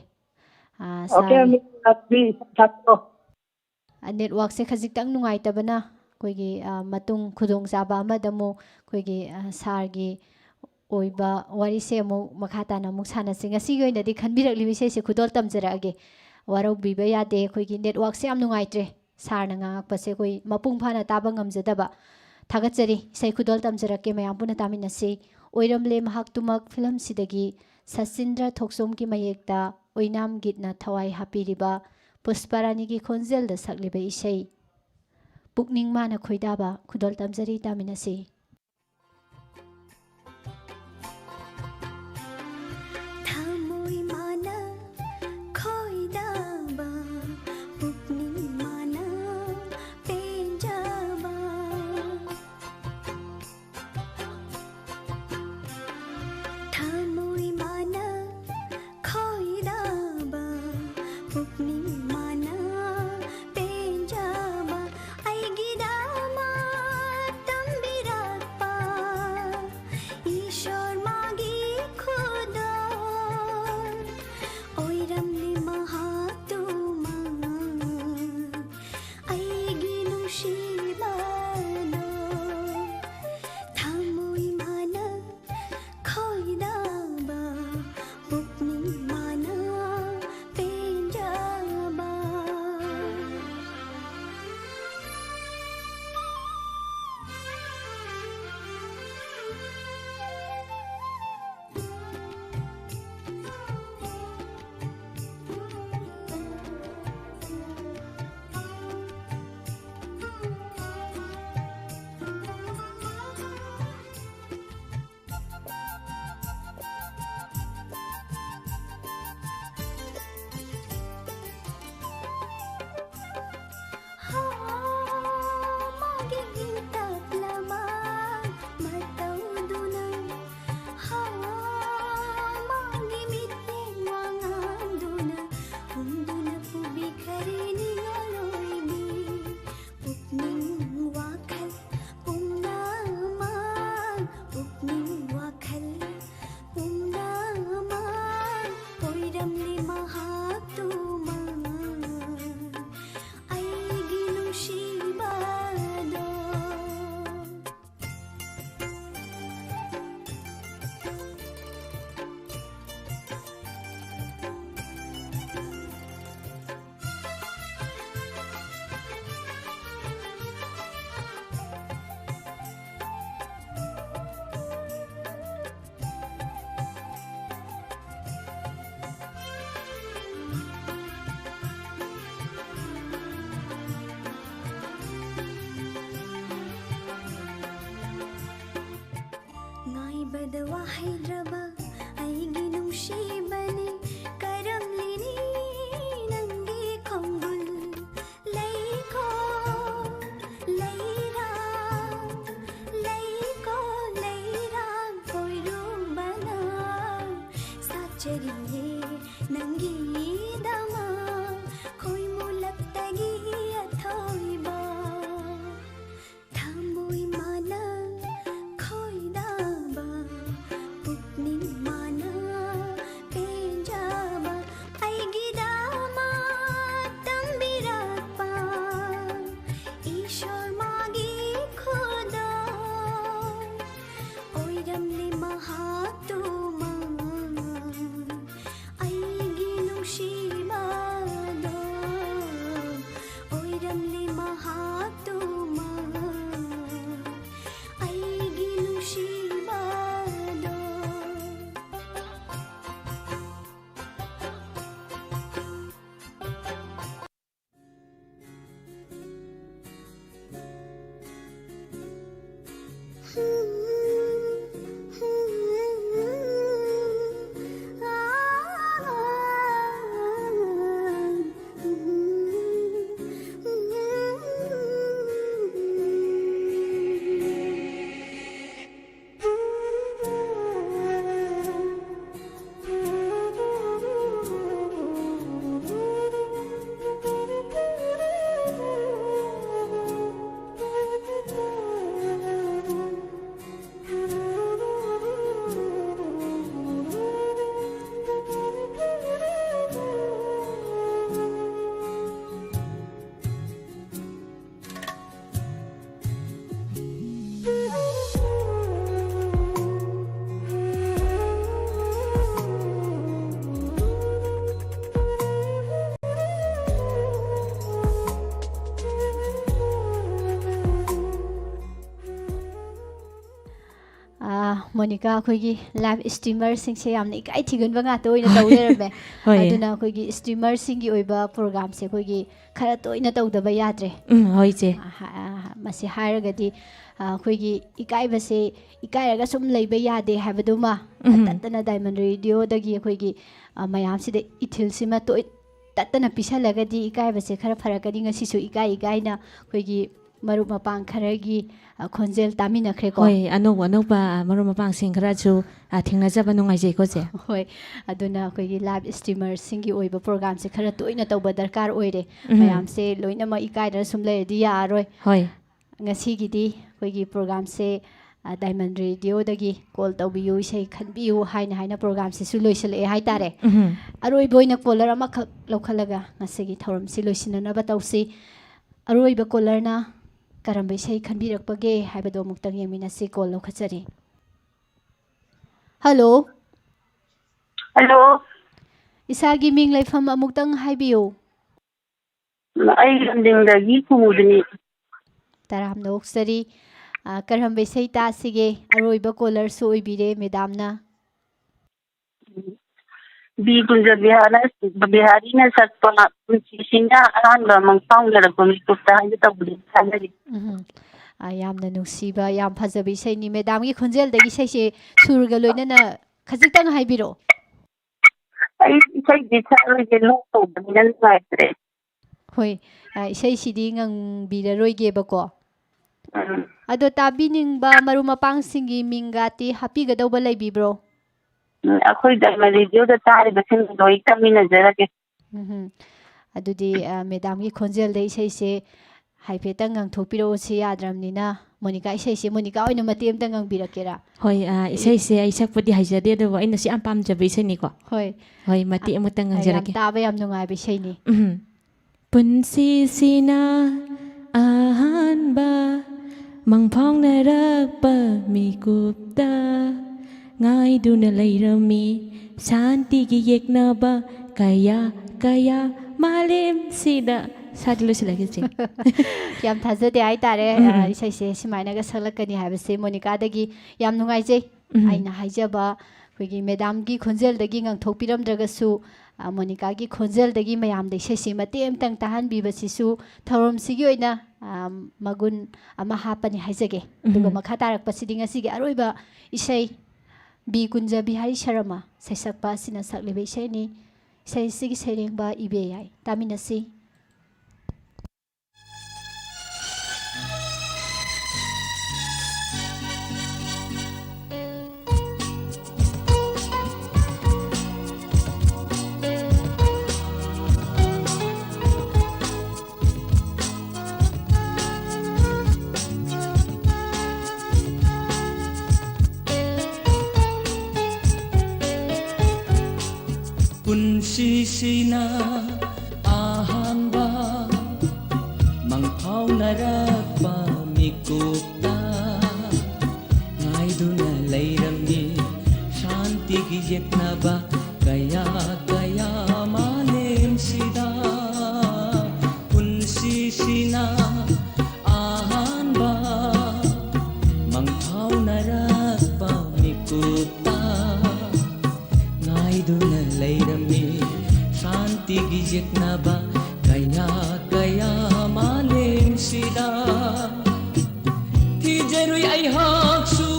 ꯑ, ꯑꯣꯀꯦ, ꯁꯥꯔꯒꯤ ꯃꯤꯁ ꯁꯥꯇ꯭ꯔꯣ꯫ ꯑ, ꯅꯦꯠꯋꯥꯛꯁꯦ ꯈꯖꯤꯛꯇꯪ ꯅꯨꯡꯉꯥꯏꯇꯕꯅ ꯑꯩꯈꯣꯏꯒꯤ, ꯑ, ꯃꯇꯨꯡ ꯈꯨꯗꯣꯡꯆꯥꯕ ꯑꯃꯗ ꯑꯃꯨꯛ ꯑꯩꯈꯣꯏꯒꯤ, ꯑ, ꯁꯥꯔꯒꯤ ꯑꯣꯏꯕ ꯋꯥꯔꯤꯁꯦ ꯑꯃꯨꯛ ꯃꯈꯥ ꯇꯥꯅ ꯑꯃꯨꯛ ꯁꯥꯟꯅꯁꯤ꯫ ꯉꯁꯤꯒꯤ ꯑꯣꯏꯅꯗꯤ ꯈꯟꯕꯤꯔꯛꯂꯤꯕ ꯏꯁꯩꯁꯦ ꯈꯨꯗꯣꯜ ꯇꯝꯖꯔꯛꯑꯒꯦ꯫ ꯋꯥꯔꯧꯕꯤꯕ ꯌꯥꯗꯦ, ꯑꯩꯈꯣꯏꯒꯤ networkꯁꯦ ꯌꯥꯝ ꯅꯨꯡꯉꯥꯏꯇ꯭ꯔꯦ꯫ ꯁꯥꯔꯅ ꯉꯥꯡꯉꯛꯄꯁꯦ ꯑꯩꯈꯣꯏ ꯃꯄꯨꯡ ꯐꯥꯅ ꯇꯥꯕ ꯉꯝꯖꯗꯕ꯫ ꯊꯥꯒꯠꯆꯔꯤ꯫ ꯏꯁꯩ ꯈꯨꯗꯣꯜ ꯇꯝꯖꯔꯛꯀꯦ, ꯃꯌꯥꯝ ꯄꯨꯟꯅ ꯇꯥꯃꯤꯟꯅꯁꯤ꯫ ꯑꯣꯏꯔꯝꯂꯦ ꯃꯍꯥꯛꯇꯨꯃꯛ ꯐꯤꯂꯝꯁꯤꯗꯒꯤ ꯁꯆꯤꯟꯗ꯭ꯔ ꯊꯣꯛꯆꯣꯝꯒꯤ ꯃꯌꯦꯛꯇ ꯑꯣꯏꯅꯥꯝ ꯒꯤꯠꯅ ꯊꯋꯥꯏ ꯍꯥꯞꯄꯤꯔꯤꯕ ꯄꯨꯁꯄꯥꯔꯥꯅꯤꯒꯤ ꯈꯣꯟꯖꯦꯜꯗ ꯁꯛꯂꯤꯕ ꯏꯁꯩ ꯄꯨꯛꯅꯤꯡ ꯃꯥꯅ ꯈꯣꯏꯗꯥꯕ ꯈꯨꯗꯣꯜ ꯇꯝꯖꯔꯤ, ꯇꯥꯃꯤꯟꯅꯁꯤ꯫ ꯊꯃꯣꯏ ꯃꯥꯅ ꯈꯣꯏꯗꯥꯕ, ꯄꯨꯛꯅꯤꯡ ꯃꯥꯅ ꯄꯦꯟꯖꯕ꯫ ꯊꯃꯣꯏ ꯃꯥꯅ ꯈꯣꯏꯗꯥꯕ, ꯄꯨꯛꯅꯤꯡ ꯃꯥꯅ ꯄꯦꯟꯖꯕ꯫ ꯑꯩꯒꯤꯗꯃꯛ ꯇꯝꯕꯤꯔꯛ ꯆꯔꯤꯌꯦ ꯅꯪꯒꯤꯗꯃꯛ ꯈꯣꯏꯃꯨꯂꯛꯇꯒꯤ ꯑꯊꯣꯏꯕ꯫ ꯊꯃꯣꯏ ꯃꯥꯅ ꯈꯣꯏꯗꯥꯕ, ꯄꯨꯛꯅꯤꯡ ꯃꯥꯅ ꯄꯦꯟꯖꯕ, ꯑꯩꯒꯤꯗꯃꯛ ꯇꯝꯕꯤꯔꯛꯄ ꯏꯁꯣꯔ ꯃꯥꯒꯤ ꯈꯨꯗꯣꯜ ꯑꯣꯏꯔꯝꯂꯦ ꯃꯍꯥꯛꯇꯨꯃ꯫ ꯑꯩꯒꯤ ꯅꯨꯡꯁꯤꯕꯗꯣ ꯑꯣꯏꯔꯝꯂꯦ ꯃꯍꯥꯛꯇꯨꯃ꯫ ꯑꯩꯒꯤ ꯅꯨꯡꯁꯤꯕꯗꯣ꯫ ꯑꯥ, ꯃꯣꯅꯤꯀꯥ, ꯑꯩꯈꯣꯏꯒꯤ ꯂꯥꯏꯚ ꯁ꯭ꯇ꯭ꯔꯤꯃꯔꯁꯤꯡꯁꯦ ꯌꯥꯝꯅ ꯏꯀꯥꯏ ꯊꯤꯒꯟꯕ ꯉꯥꯛꯇ ꯑꯣꯏꯅ ꯇꯧ ꯂꯩꯔꯝꯃꯦ꯫ ꯍꯣꯏ꯫ ꯑꯗꯨꯅ ꯑꯩꯈꯣꯏꯒꯤ ꯁ꯭ꯇ꯭ꯔꯤꯃꯔꯁꯤꯡꯒꯤ ꯑꯣꯏꯕ ꯄ꯭ꯔꯣꯒ꯭ꯔꯥꯝꯁꯦ ꯑꯩꯈꯣꯏꯒꯤ ꯈꯔ ꯇꯣꯏꯅ ꯇꯧꯗꯕ ꯌꯥꯗ꯭ꯔꯦ꯫ ꯎꯝ, ꯍꯣꯏ, ꯏꯆꯦ꯫ ꯑꯥ, ꯍꯥ-, ꯑꯥ, ꯃꯁꯤ ꯍꯥꯏꯔꯒꯗꯤ, ꯑꯥ, ꯑꯩꯈꯣꯏꯒꯤ ꯏꯀꯥꯏꯕꯁꯦ, ꯏꯀꯥꯏꯔꯒ ꯁꯨꯝ ꯂꯩꯕ ꯌꯥꯗꯦ ꯍꯥꯏꯕꯗꯨꯃ ꯎꯝ꯫ ꯇꯠꯇꯅ ꯗꯥꯏꯃꯟ ꯔꯦꯗꯤꯑꯣꯗꯒꯤ ꯑꯩꯈꯣꯏꯒꯤ, ꯑꯥ, ꯃꯌꯥꯝꯁꯤꯗ ꯏꯊꯤꯜꯁꯤꯃ ꯇꯣꯏ-, ꯇꯠꯇꯅ ꯄꯤꯁꯜꯂꯒꯗꯤ ꯏꯀꯥꯏꯕꯁꯦ ꯈꯔ ꯐꯔꯛꯀꯅꯤ꯫ ꯉꯁꯤꯁꯨ ꯏꯀꯥꯏ ꯏꯀꯥꯏꯅ ꯑꯩꯈꯣꯏꯒꯤ ꯃꯔꯨꯞ ꯃꯄꯥꯡ ꯈꯔꯒꯤ, ꯑ, ꯈꯣꯟꯖꯦꯜ ꯇꯥꯃꯤꯟꯅꯈ꯭ꯔꯦꯀꯣ꯫ ꯍꯣꯏ, ꯑꯅꯧ ꯑꯅꯧꯕ, ꯑ, ꯃꯔꯨꯞ ꯃꯄꯥꯡꯁꯤꯡ ꯈꯔꯁꯨ, ꯑ, ꯊꯦꯡꯅꯖꯕ ꯅꯨꯡꯉꯥꯏꯖꯩꯀꯣ, ꯆꯦ꯫ ꯍꯣꯏ, ꯑꯗꯨꯅ ꯑꯩꯈꯣꯏꯒꯤ ꯂꯥꯏꯚ ꯁ꯭ꯇ꯭ꯔꯤꯃꯔꯁꯤꯡꯒꯤ ꯑꯣꯏꯕ ꯄ꯭ꯔꯣꯒ꯭ꯔꯥꯝꯁꯦ ꯈꯔ ꯇꯣꯏꯅ ꯇꯧꯕ ꯗꯔꯀꯥꯔ ꯑꯣꯏꯔꯦ꯫ ꯎꯝ꯫ ꯃꯌꯥꯝꯁꯦ ꯂꯣꯏꯅꯃꯛ ꯏꯀꯥꯏꯗꯅ ꯁꯨꯝ ꯂꯩꯔꯗꯤ ꯌꯥꯔꯔꯣꯏ꯫ ꯍꯣꯏ꯫ ꯉꯁꯤꯒꯤꯗꯤ ꯑꯩꯈꯣꯏꯒꯤ ꯄ꯭ꯔꯣꯒ꯭ꯔꯥꯝꯁꯦ, ꯑ, ꯗꯥꯏꯃꯟ ꯔꯦꯗꯤꯑꯣꯗꯒꯤ ꯀꯣꯜ ꯇꯧꯕꯤꯌꯨ, ꯏꯁꯩ ꯈꯟꯕꯤꯌꯨ ꯍꯥꯏꯅ ꯍꯥꯏꯅ ꯄ꯭ꯔꯣꯒ꯭ꯔꯥꯝꯁꯤꯁꯨ ꯂꯣꯏꯁꯤꯜꯂꯛꯑꯦ ꯍꯥꯏꯇꯥꯔꯦ꯫ ꯎꯝ꯫ ꯑꯔꯣꯏꯕ ꯑꯣꯏꯅ ꯀꯣꯂꯔ ꯑꯃꯈꯛ ꯂꯧꯈꯠꯂꯒ ꯉꯁꯤꯒꯤ ꯊꯧꯔꯝꯁꯤ ꯂꯣꯏꯁꯤꯟꯅꯅꯕ ꯇꯧꯁꯤ꯫ ꯑꯔꯣꯏꯕ ꯀꯣꯂꯔꯅ ꯀꯔꯝꯕ ꯏꯁꯩ ꯈꯟꯕꯤꯔꯛꯄꯒꯦ ꯍꯥꯏꯕꯗꯣ ꯑꯃꯨꯛꯇꯪ ꯌꯦꯡꯃꯤꯟꯅꯁꯤ꯫ ꯀꯣꯜ ꯂꯧꯈꯠꯆꯔꯤ꯫ ꯍꯜꯂꯣ꯫ ꯍꯜꯂꯣ꯫ ꯏꯁꯥꯒꯤ ꯃꯤꯡ ꯂꯩꯐꯝ ꯑꯃꯨꯛꯇꯪ ꯍꯥꯏꯕꯤꯌꯨ꯫ ꯑꯩ ꯂꯝꯗꯤꯡꯗꯒꯤ ꯀꯨꯃꯨꯗꯅꯤ꯫ ꯇꯔꯥꯝꯅ ꯑꯣꯛꯆꯔꯤ꯫ ꯑ, ꯀꯔꯝꯕ ꯏꯁꯩ ꯇꯥꯁꯤꯒꯦ? ꯑꯔꯣꯏꯕ ꯀꯣꯂꯔꯁꯨ ꯑꯣꯏꯕꯤꯔꯦ ꯃꯦꯗꯥꯝꯅ꯫ ꯕꯤ ꯀꯨꯟꯖ ꯕꯤꯍꯥꯔ-, ꯕꯤꯍꯥꯔꯤꯅ ꯁꯛꯄ ꯄꯨꯟꯁꯤꯁꯤꯅ ꯑꯍꯥꯟꯕ ꯃꯪꯐꯥꯎꯅꯔꯛꯄ ꯃꯤꯀꯨꯞꯇ ꯍꯥꯏꯅ ꯇꯧꯕꯗꯨ ꯊꯥꯖꯔꯤ꯫ ꯎꯝ꯫ ꯑ, ꯌꯥꯝꯅ ꯅꯨꯡꯁꯤꯕ, ꯌꯥꯝ ꯐꯖꯕ ꯏꯁꯩꯅꯤ꯫ ꯃꯦꯗꯥꯝꯒꯤ ꯈꯣꯟꯖꯦꯜꯗꯒꯤ ꯏꯁꯩꯁꯦ ꯁꯨꯔꯒ ꯂꯣꯏꯅꯅ ꯈꯖꯤꯛꯇꯪ ꯍꯥꯏꯕꯤꯔꯛꯑꯣ꯫ ꯑꯩ ꯏꯁꯩꯗꯤ ꯁꯛꯑꯔꯣꯏꯒꯦ, ꯂꯣꯛ ꯇꯧꯕꯅꯤꯅ ꯅꯨꯡꯉꯥꯏꯇ꯭ꯔꯦ꯫ ꯍꯣꯏ, ꯑ, ꯏꯁꯩꯁꯤꯗꯤ ꯉꯪꯕꯤꯔꯔꯣꯏꯒꯦꯕꯀꯣ꯫ ꯎꯝ꯫ ꯑꯗꯣ ꯇꯥꯕꯤꯅꯤꯡꯕ ꯃꯔꯨꯞ ꯃꯄꯥꯡꯁꯤꯡꯒꯤ ꯃꯤꯡꯒꯥꯇꯤ ꯍꯥꯞꯄꯤꯒꯗꯧꯕ ꯂꯩꯕꯤꯕ꯭ꯔꯣ? ꯎꯝ, ꯑꯩꯈꯣꯏ ꯗꯥꯏꯃꯟ ꯔꯦꯗꯤꯑꯣꯗ ꯇꯥꯔꯤꯕꯁꯤꯡ ꯂꯣꯏ ꯇꯥꯃꯤꯟꯅꯖꯔꯒꯦ꯫ ꯎꯝꯍꯨꯝ꯫ ꯑꯗꯨꯗꯤ, ꯑ, ꯃꯦꯗꯥꯝꯒꯤ ꯈꯣꯟꯖꯦꯜꯗ ꯏꯁꯩꯁꯦ ꯍꯥꯏꯐꯦꯠꯇꯪ ꯉꯪꯊꯣꯛꯄꯤꯔꯛꯎꯁꯤ ꯌꯥꯗ꯭ꯔꯕꯅꯤꯅ꯫ ꯃꯣꯅꯤꯀꯥ ꯏꯁꯩꯁꯦ, ꯃꯣꯅꯤꯀꯥ ꯑꯣꯏꯅ ꯃꯇꯦꯛ ꯑꯝꯇ ꯉꯪꯕꯤꯔꯛꯀꯦꯔꯥ? ꯍꯣꯏ, ꯑ, ꯏꯁꯩꯁꯦ ꯑꯩ ꯁꯛꯄꯗꯤ ꯍꯩꯖꯗꯦ, ꯑꯗꯨꯕꯨ ꯑꯩꯅꯁꯨ ꯌꯥꯝ ꯄꯥꯝꯖꯕ ꯏꯁꯩꯅꯤꯀꯣ꯫ ꯍꯣꯏ꯫ ꯍꯣꯏ, ꯃꯇꯦꯛ ꯑꯃꯇꯪ ꯑ, ꯌꯥꯝ ꯉꯪꯖꯔꯛꯀꯦ꯫ ꯇꯥꯕ ꯌꯥꯝ ꯅꯨꯡꯉꯥꯏꯕ ꯏꯁꯩꯅꯤ꯫ ꯎꯝ꯫ ꯄꯨꯟꯁꯤꯁꯤꯅ ꯑꯍꯥꯟꯕ ꯃꯪꯐꯥꯎꯅꯔꯛꯄ ꯃꯤꯀꯨꯞꯇ ꯉꯥꯏꯗꯨꯅ ꯂꯩꯔꯝꯃꯤ ꯁꯥꯟꯇꯤꯒꯤ ꯌꯦꯛꯅꯕ ꯀꯌꯥ ꯀꯌꯥ ꯃꯥꯂꯦꯝꯁꯤꯗ꯫ ꯁ꯭ꯋꯥꯏꯗ ꯂꯣꯏꯁꯤꯜꯂꯒꯦ, ꯆꯦ꯫ ꯌꯥꯝ ꯊꯥꯖꯗꯦ ꯍꯥꯏꯇꯥꯔꯦ, ꯎꯝ, ꯑ, ꯎꯝ꯫ ꯏꯁꯩꯁꯦ ꯁꯨꯃꯥꯏꯅꯒ ꯁꯛꯂꯛꯀꯅꯤ ꯍꯥꯏꯕꯁꯦ꯫ ꯃꯣꯅꯤꯀꯥꯗꯒꯤ ꯌꯥꯝ ꯅꯨꯡꯉꯥꯏꯖꯩ꯫ ꯎꯝ꯫ ꯑꯩꯅ ꯍꯥꯏꯖꯕ ꯑꯩꯈꯣꯏꯒꯤ ꯃꯦꯗꯥꯝꯒꯤ ꯈꯣꯟꯖꯦꯜꯗꯒꯤ ꯉꯪꯊꯣꯛꯄꯤꯔꯝꯗ꯭ꯔꯒꯁꯨ, ꯑ, ꯃꯣꯅꯤꯀꯥꯒꯤ ꯈꯣꯟꯖꯦꯜꯗꯒꯤ ꯃꯌꯥꯝꯗ ꯏꯁꯩꯁꯤ ꯃꯇꯦꯛ ꯑꯃꯇꯪ ꯇꯥꯍꯟꯕꯤꯕꯁꯤꯁꯨ ꯊꯧꯔꯝꯁꯤꯒꯤ ꯑꯣꯏꯅ, ꯑ, ꯃꯒꯨꯟ ꯑꯃ ꯍꯥꯞꯄꯅꯤ ꯍꯥꯏꯖꯒꯦ꯫ ꯑꯗꯨꯒ ꯎꯝ꯫ ꯃꯈꯥ ꯇꯥꯔꯛꯄꯁꯤꯗꯤ ꯉꯁꯤꯒꯤ ꯑꯔꯣꯏꯕ ꯏꯁꯩ ꯕꯤ ꯀꯨꯟꯖ ꯕꯤꯍꯥꯔꯤ ꯁꯔꯃ ꯁꯩꯁꯛꯄ ꯑꯁꯤꯅ ꯁꯛꯂꯤꯕ ꯏꯁꯩꯅꯤ꯫ ꯏꯁꯩꯁꯤꯒꯤ ꯁꯩꯔꯦꯡꯕ ꯏꯕꯦ ꯌꯥꯏ꯫ ꯇꯥꯃꯤꯟꯅꯁꯤ꯫ ꯄꯨꯟꯁꯤꯁꯤꯅ ꯑꯍꯥꯟꯕ ꯃꯪꯐꯥꯎꯅꯔꯛꯄ ꯃꯤꯀꯨꯞꯇ ꯉꯥꯏꯗꯨꯅ ꯂꯩꯔꯝꯃꯤ ꯁꯥꯟꯇꯤꯒꯤ ꯌꯦꯛꯅꯕ ꯀꯌꯥ ꯀꯌꯥ ꯃꯥꯂꯦꯝꯁꯤꯗ꯫ ꯄꯨꯟꯁꯤꯁꯤꯅ ꯑꯍꯥꯟꯕ ꯃꯪꯐꯥꯎꯅꯔꯛꯄ ꯃꯤꯀꯨꯞꯇ ꯉꯥꯏꯗꯨꯅ ꯂꯩꯔꯝꯃꯤ ꯁꯥꯟꯇꯤꯒꯤ ꯌꯦꯛꯅꯕ ꯀꯌꯥ ꯀꯌꯥ ꯃꯥꯂꯦꯝꯁꯤꯗ꯫ ꯊꯤꯖꯔꯨꯏ ꯑꯩꯍꯥꯛꯁꯨ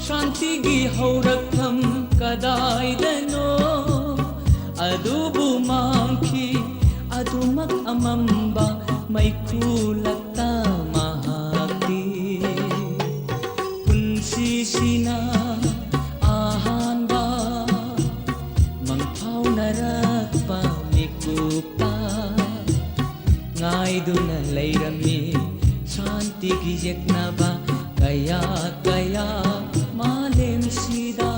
ꯁꯥꯟꯇꯤꯒꯤ ꯍꯧꯔꯛꯐꯝ ꯀꯗꯥꯏꯗꯅꯣ, ꯑꯗꯨꯕꯨ ꯃꯥꯡꯈꯤ ꯑꯗꯨꯃꯛ ꯑꯃꯝꯕ ꯃꯩꯈꯨ ꯂꯛꯇ ꯃꯍꯥꯛꯇꯤ꯫ ꯄꯨꯟꯁꯤꯁꯤꯅ ꯑꯍꯥꯟꯕ ꯃꯪꯐꯥꯎꯅꯔꯛꯄ ꯃꯤꯀꯨꯞꯇ ꯉꯥꯏꯗꯨꯅ ꯂꯩꯔꯝꯃꯤ ꯁꯥꯟꯇꯤꯒꯤ ꯌꯦꯛꯅꯕ ꯀꯌꯥ ꯀꯌꯥ ꯃꯥꯂꯦꯝꯁꯤꯗ꯫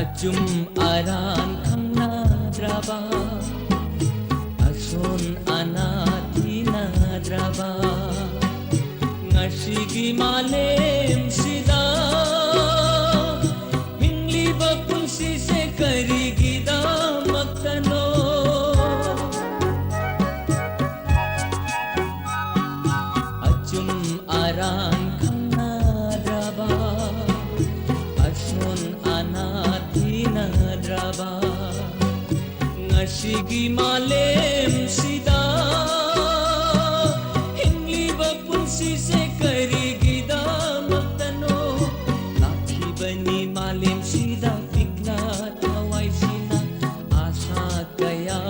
ꯑꯆꯨꯝ ꯑꯔꯥꯟ ꯈꯪꯅꯗ꯭ꯔꯕ, ꯑꯁꯣꯟ ꯑꯅꯥ ꯊꯤꯅꯗ꯭ꯔꯕ, ꯉꯁꯤꯒꯤ ꯃꯥꯂꯦꯝꯁꯤꯗ ꯍꯤꯡꯂꯤꯕ ꯄꯨꯟꯁꯤꯁꯦ ꯀꯔꯤꯒꯤꯗꯃꯛꯇꯅꯣ? ꯑꯆꯨꯝ ꯑꯔꯥꯟ ꯈꯪꯅꯗ꯭ꯔꯕ, ꯑꯁꯣꯟ ꯑꯅꯥ ꯊꯤꯅꯗ꯭ꯔꯕ, ꯉꯁꯤꯒꯤ ꯃꯥꯂꯦꯝꯁꯤꯗ ꯍꯤꯡꯂꯤꯕ ꯄꯨꯟꯁꯤꯁꯦ ꯀꯔꯤꯒꯤꯗꯃꯛꯇꯅꯣ? ꯂꯥꯛꯈꯤꯕꯅꯤ ꯃꯥꯂꯦꯝꯁꯤꯗ ꯄꯤꯛꯅ ꯊꯋꯥꯏꯁꯤꯅ ꯑꯥꯁꯥ ꯀꯌꯥ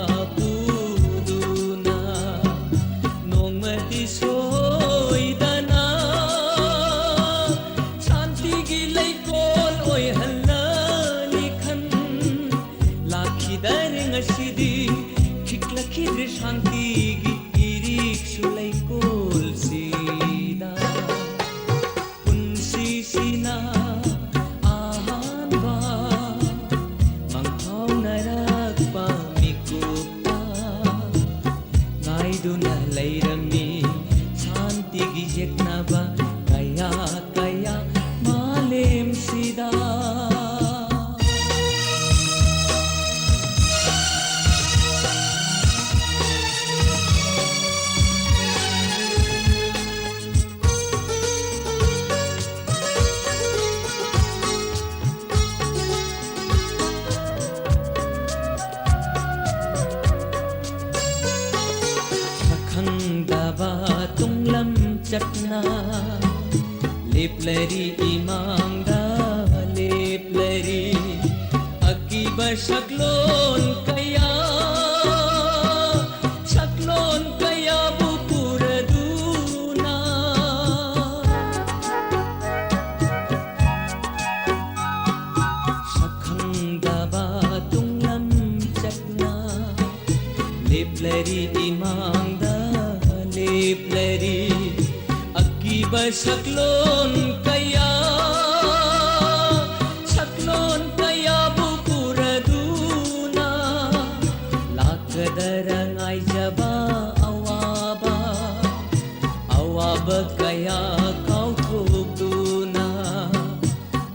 ꯆꯠꯅ ꯂꯦꯞꯂꯔꯤ ꯏꯃꯥꯡꯗ ꯂꯦꯞꯂꯔꯤ ꯑꯀꯤꯕ ꯁꯛꯂꯣꯟ ꯀꯌꯥ ꯁꯛꯂꯣꯟ ꯀꯌꯥꯕꯨ ꯄꯨꯔꯗꯨꯅ ꯁꯛꯈꯪꯗꯕ ꯇꯨꯡꯂꯝ ꯆꯠꯅ ꯂꯦꯞꯂꯔꯤ ꯏꯃꯥꯡꯗ ꯂꯦꯞꯂꯔꯤ ꯑꯀꯤꯕ ꯁꯛꯂꯣꯟ ꯀꯌꯥ ꯁꯛꯂꯣꯟ ꯀꯌꯥꯕꯨ ꯄꯨꯔꯗꯨꯅ ꯂꯥꯛꯀꯗꯔ ꯉꯥꯏꯖꯕ ꯑꯋꯥꯕ ꯑꯋꯥꯕ ꯀꯌꯥ ꯀꯥꯎꯊꯣꯛꯇꯨꯅ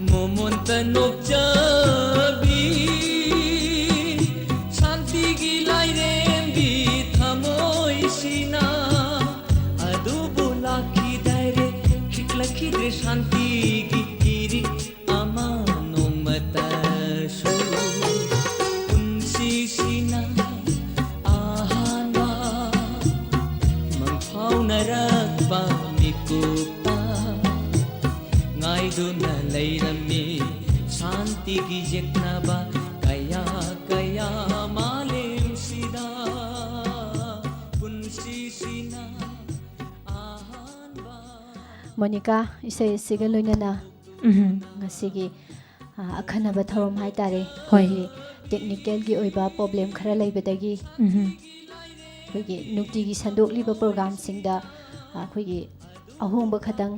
ꯃꯣꯃꯣꯟꯇ ꯅꯣꯛꯆꯕꯤ ꯁꯥꯟꯇꯤꯒꯤ ꯂꯥꯏꯔꯦꯝꯕꯤ ꯊꯃꯣꯏꯁꯤꯅ ꯑꯗꯨꯕꯨ ꯂꯥꯛꯈꯤꯗꯔꯦ ꯈꯤꯛꯂꯛꯈꯤꯗ꯭ꯔꯦ ꯁꯥꯟꯇꯤꯒꯤ ꯏꯔꯤꯛ ꯑꯃ ꯅꯣꯡꯃꯇꯁꯨ ꯄꯨꯟꯁꯤꯁꯤꯅ ꯑꯍꯥꯟꯕ ꯃꯪꯐꯥꯎꯅꯔꯛꯄ ꯃꯤꯀꯨꯞꯇ ꯉꯥꯏꯗꯨꯅ ꯂꯩꯔꯝꯃꯤ ꯁꯥꯟꯇꯤꯒꯤ ꯌꯦꯛꯅꯕ ꯀꯌꯥ ꯀꯌꯥ ꯃꯥꯂꯦꯝꯁꯤꯗ ꯄꯨꯟꯁꯤꯁꯤꯅ ꯑꯍꯥꯟꯕ ꯃꯣꯅꯤꯀꯥ, ꯏꯁꯩ ꯑꯁꯤꯒ ꯂꯣꯏꯅꯅ ꯎꯝ꯫ ꯉꯁꯤꯒꯤ, ꯑ, ꯑꯈꯟꯅꯕ ꯊꯧꯔꯝ ꯍꯥꯏꯇꯥꯔꯦ꯫ ꯍꯣꯏ꯫ ꯑꯩꯈꯣꯏꯒꯤ ꯇꯦꯛꯅꯤꯀꯦꯜꯒꯤ ꯑꯣꯏꯕ ꯄ꯭ꯔꯣꯕ꯭ꯂꯦꯝ ꯈꯔ ꯂꯩꯕꯗꯒꯤ ꯎꯝ꯫ ꯑꯩꯈꯣꯏꯒꯤ ꯅꯨꯡꯇꯤꯒꯤ ꯁꯟꯗꯣꯛꯂꯤꯕ ꯄ꯭ꯔꯣꯒ꯭ꯔꯥꯝꯁꯤꯡꯗ, ꯑ, ꯑꯩꯈꯣꯏꯒꯤ ꯑꯍꯣꯡꯕ ꯈꯇꯪ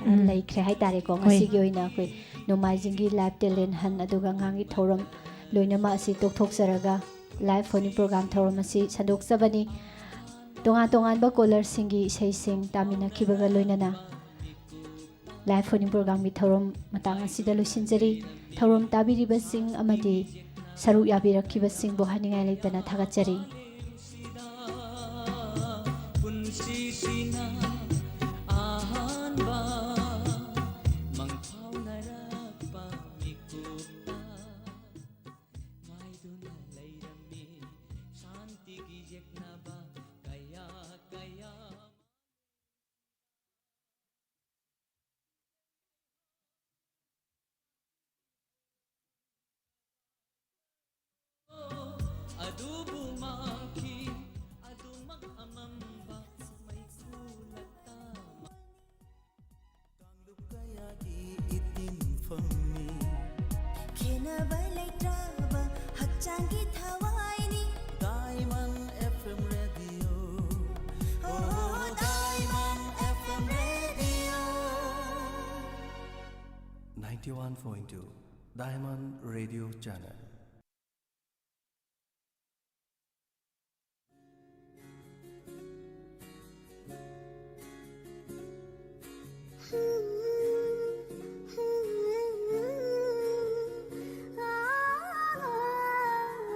ꯎꯝ꯫ ꯂꯩꯈ꯭ꯔꯦ ꯍꯥꯏꯇꯥꯔꯦꯀꯣ꯫ ꯍꯣꯏ꯫ ꯉꯁꯤꯒꯤ ꯑꯣꯏꯅ ꯑꯩꯈꯣꯏ ꯅꯣꯡꯃꯥꯏꯖꯤꯡꯒꯤ ꯂꯥꯏꯚ ꯇꯦꯂꯦꯟ ꯍꯟ ꯑꯗꯨꯒ ꯑꯉꯥꯡꯒꯤ ꯊꯧꯔꯝ ꯂꯣꯏꯅꯃꯛ ꯑꯁꯤ ꯇꯣꯛꯊꯣꯛꯆꯔꯒ ꯂꯥꯏꯚ ꯐꯣꯟ ꯏꯟ ꯄ꯭ꯔꯣꯒ꯭ꯔꯥꯝ ꯊꯧꯔꯝ ꯑꯁꯤ ꯁꯟꯗꯣꯛꯆꯕꯅꯤ꯫ ꯇꯣꯉꯥꯟ ꯇꯣꯉꯥꯟꯕ ꯀꯣꯂꯔꯁꯤꯡꯒꯤ ꯏꯁꯩꯁꯤꯡ ꯇꯥꯃꯤꯟꯅꯈꯤꯕꯒ ꯂꯣꯏꯅꯅ ꯂꯥꯏꯚ ꯐꯣꯟ ꯏꯟ ꯄ꯭ꯔꯣꯒ꯭ꯔꯥꯝꯒꯤ ꯊꯧꯔꯝ ꯃꯇꯥꯡ ꯑꯁꯤꯗ ꯂꯣꯏꯁꯤꯟꯖꯔꯤ꯫ ꯊꯧꯔꯝ ꯇꯥꯕꯤꯔꯤꯕꯁꯤꯡ ꯑꯃꯗꯤ ꯁꯔꯨꯛ ꯌꯥꯕꯤꯔꯛꯈꯤꯕꯁꯤꯡꯕꯨ ꯍꯥꯏꯅꯤꯡꯉꯥꯏ ꯂꯩꯇꯅ ꯊꯥꯒꯠꯆꯔꯤ꯫ ꯄꯨꯟꯁꯤꯁꯤꯅ ꯑꯍꯥꯟꯕ ꯃꯪꯐꯥꯎꯅꯔꯛꯄ ꯃꯤꯀꯨꯞꯇ ꯉꯥꯏꯗꯨꯅ ꯂꯩꯔꯝꯃꯤ ꯁꯥꯟꯇꯤꯒꯤ ꯌꯦꯛꯅꯕ ꯀꯌꯥ ꯀꯌꯥ꯫ ninety-one point two Diamond Radio Channel.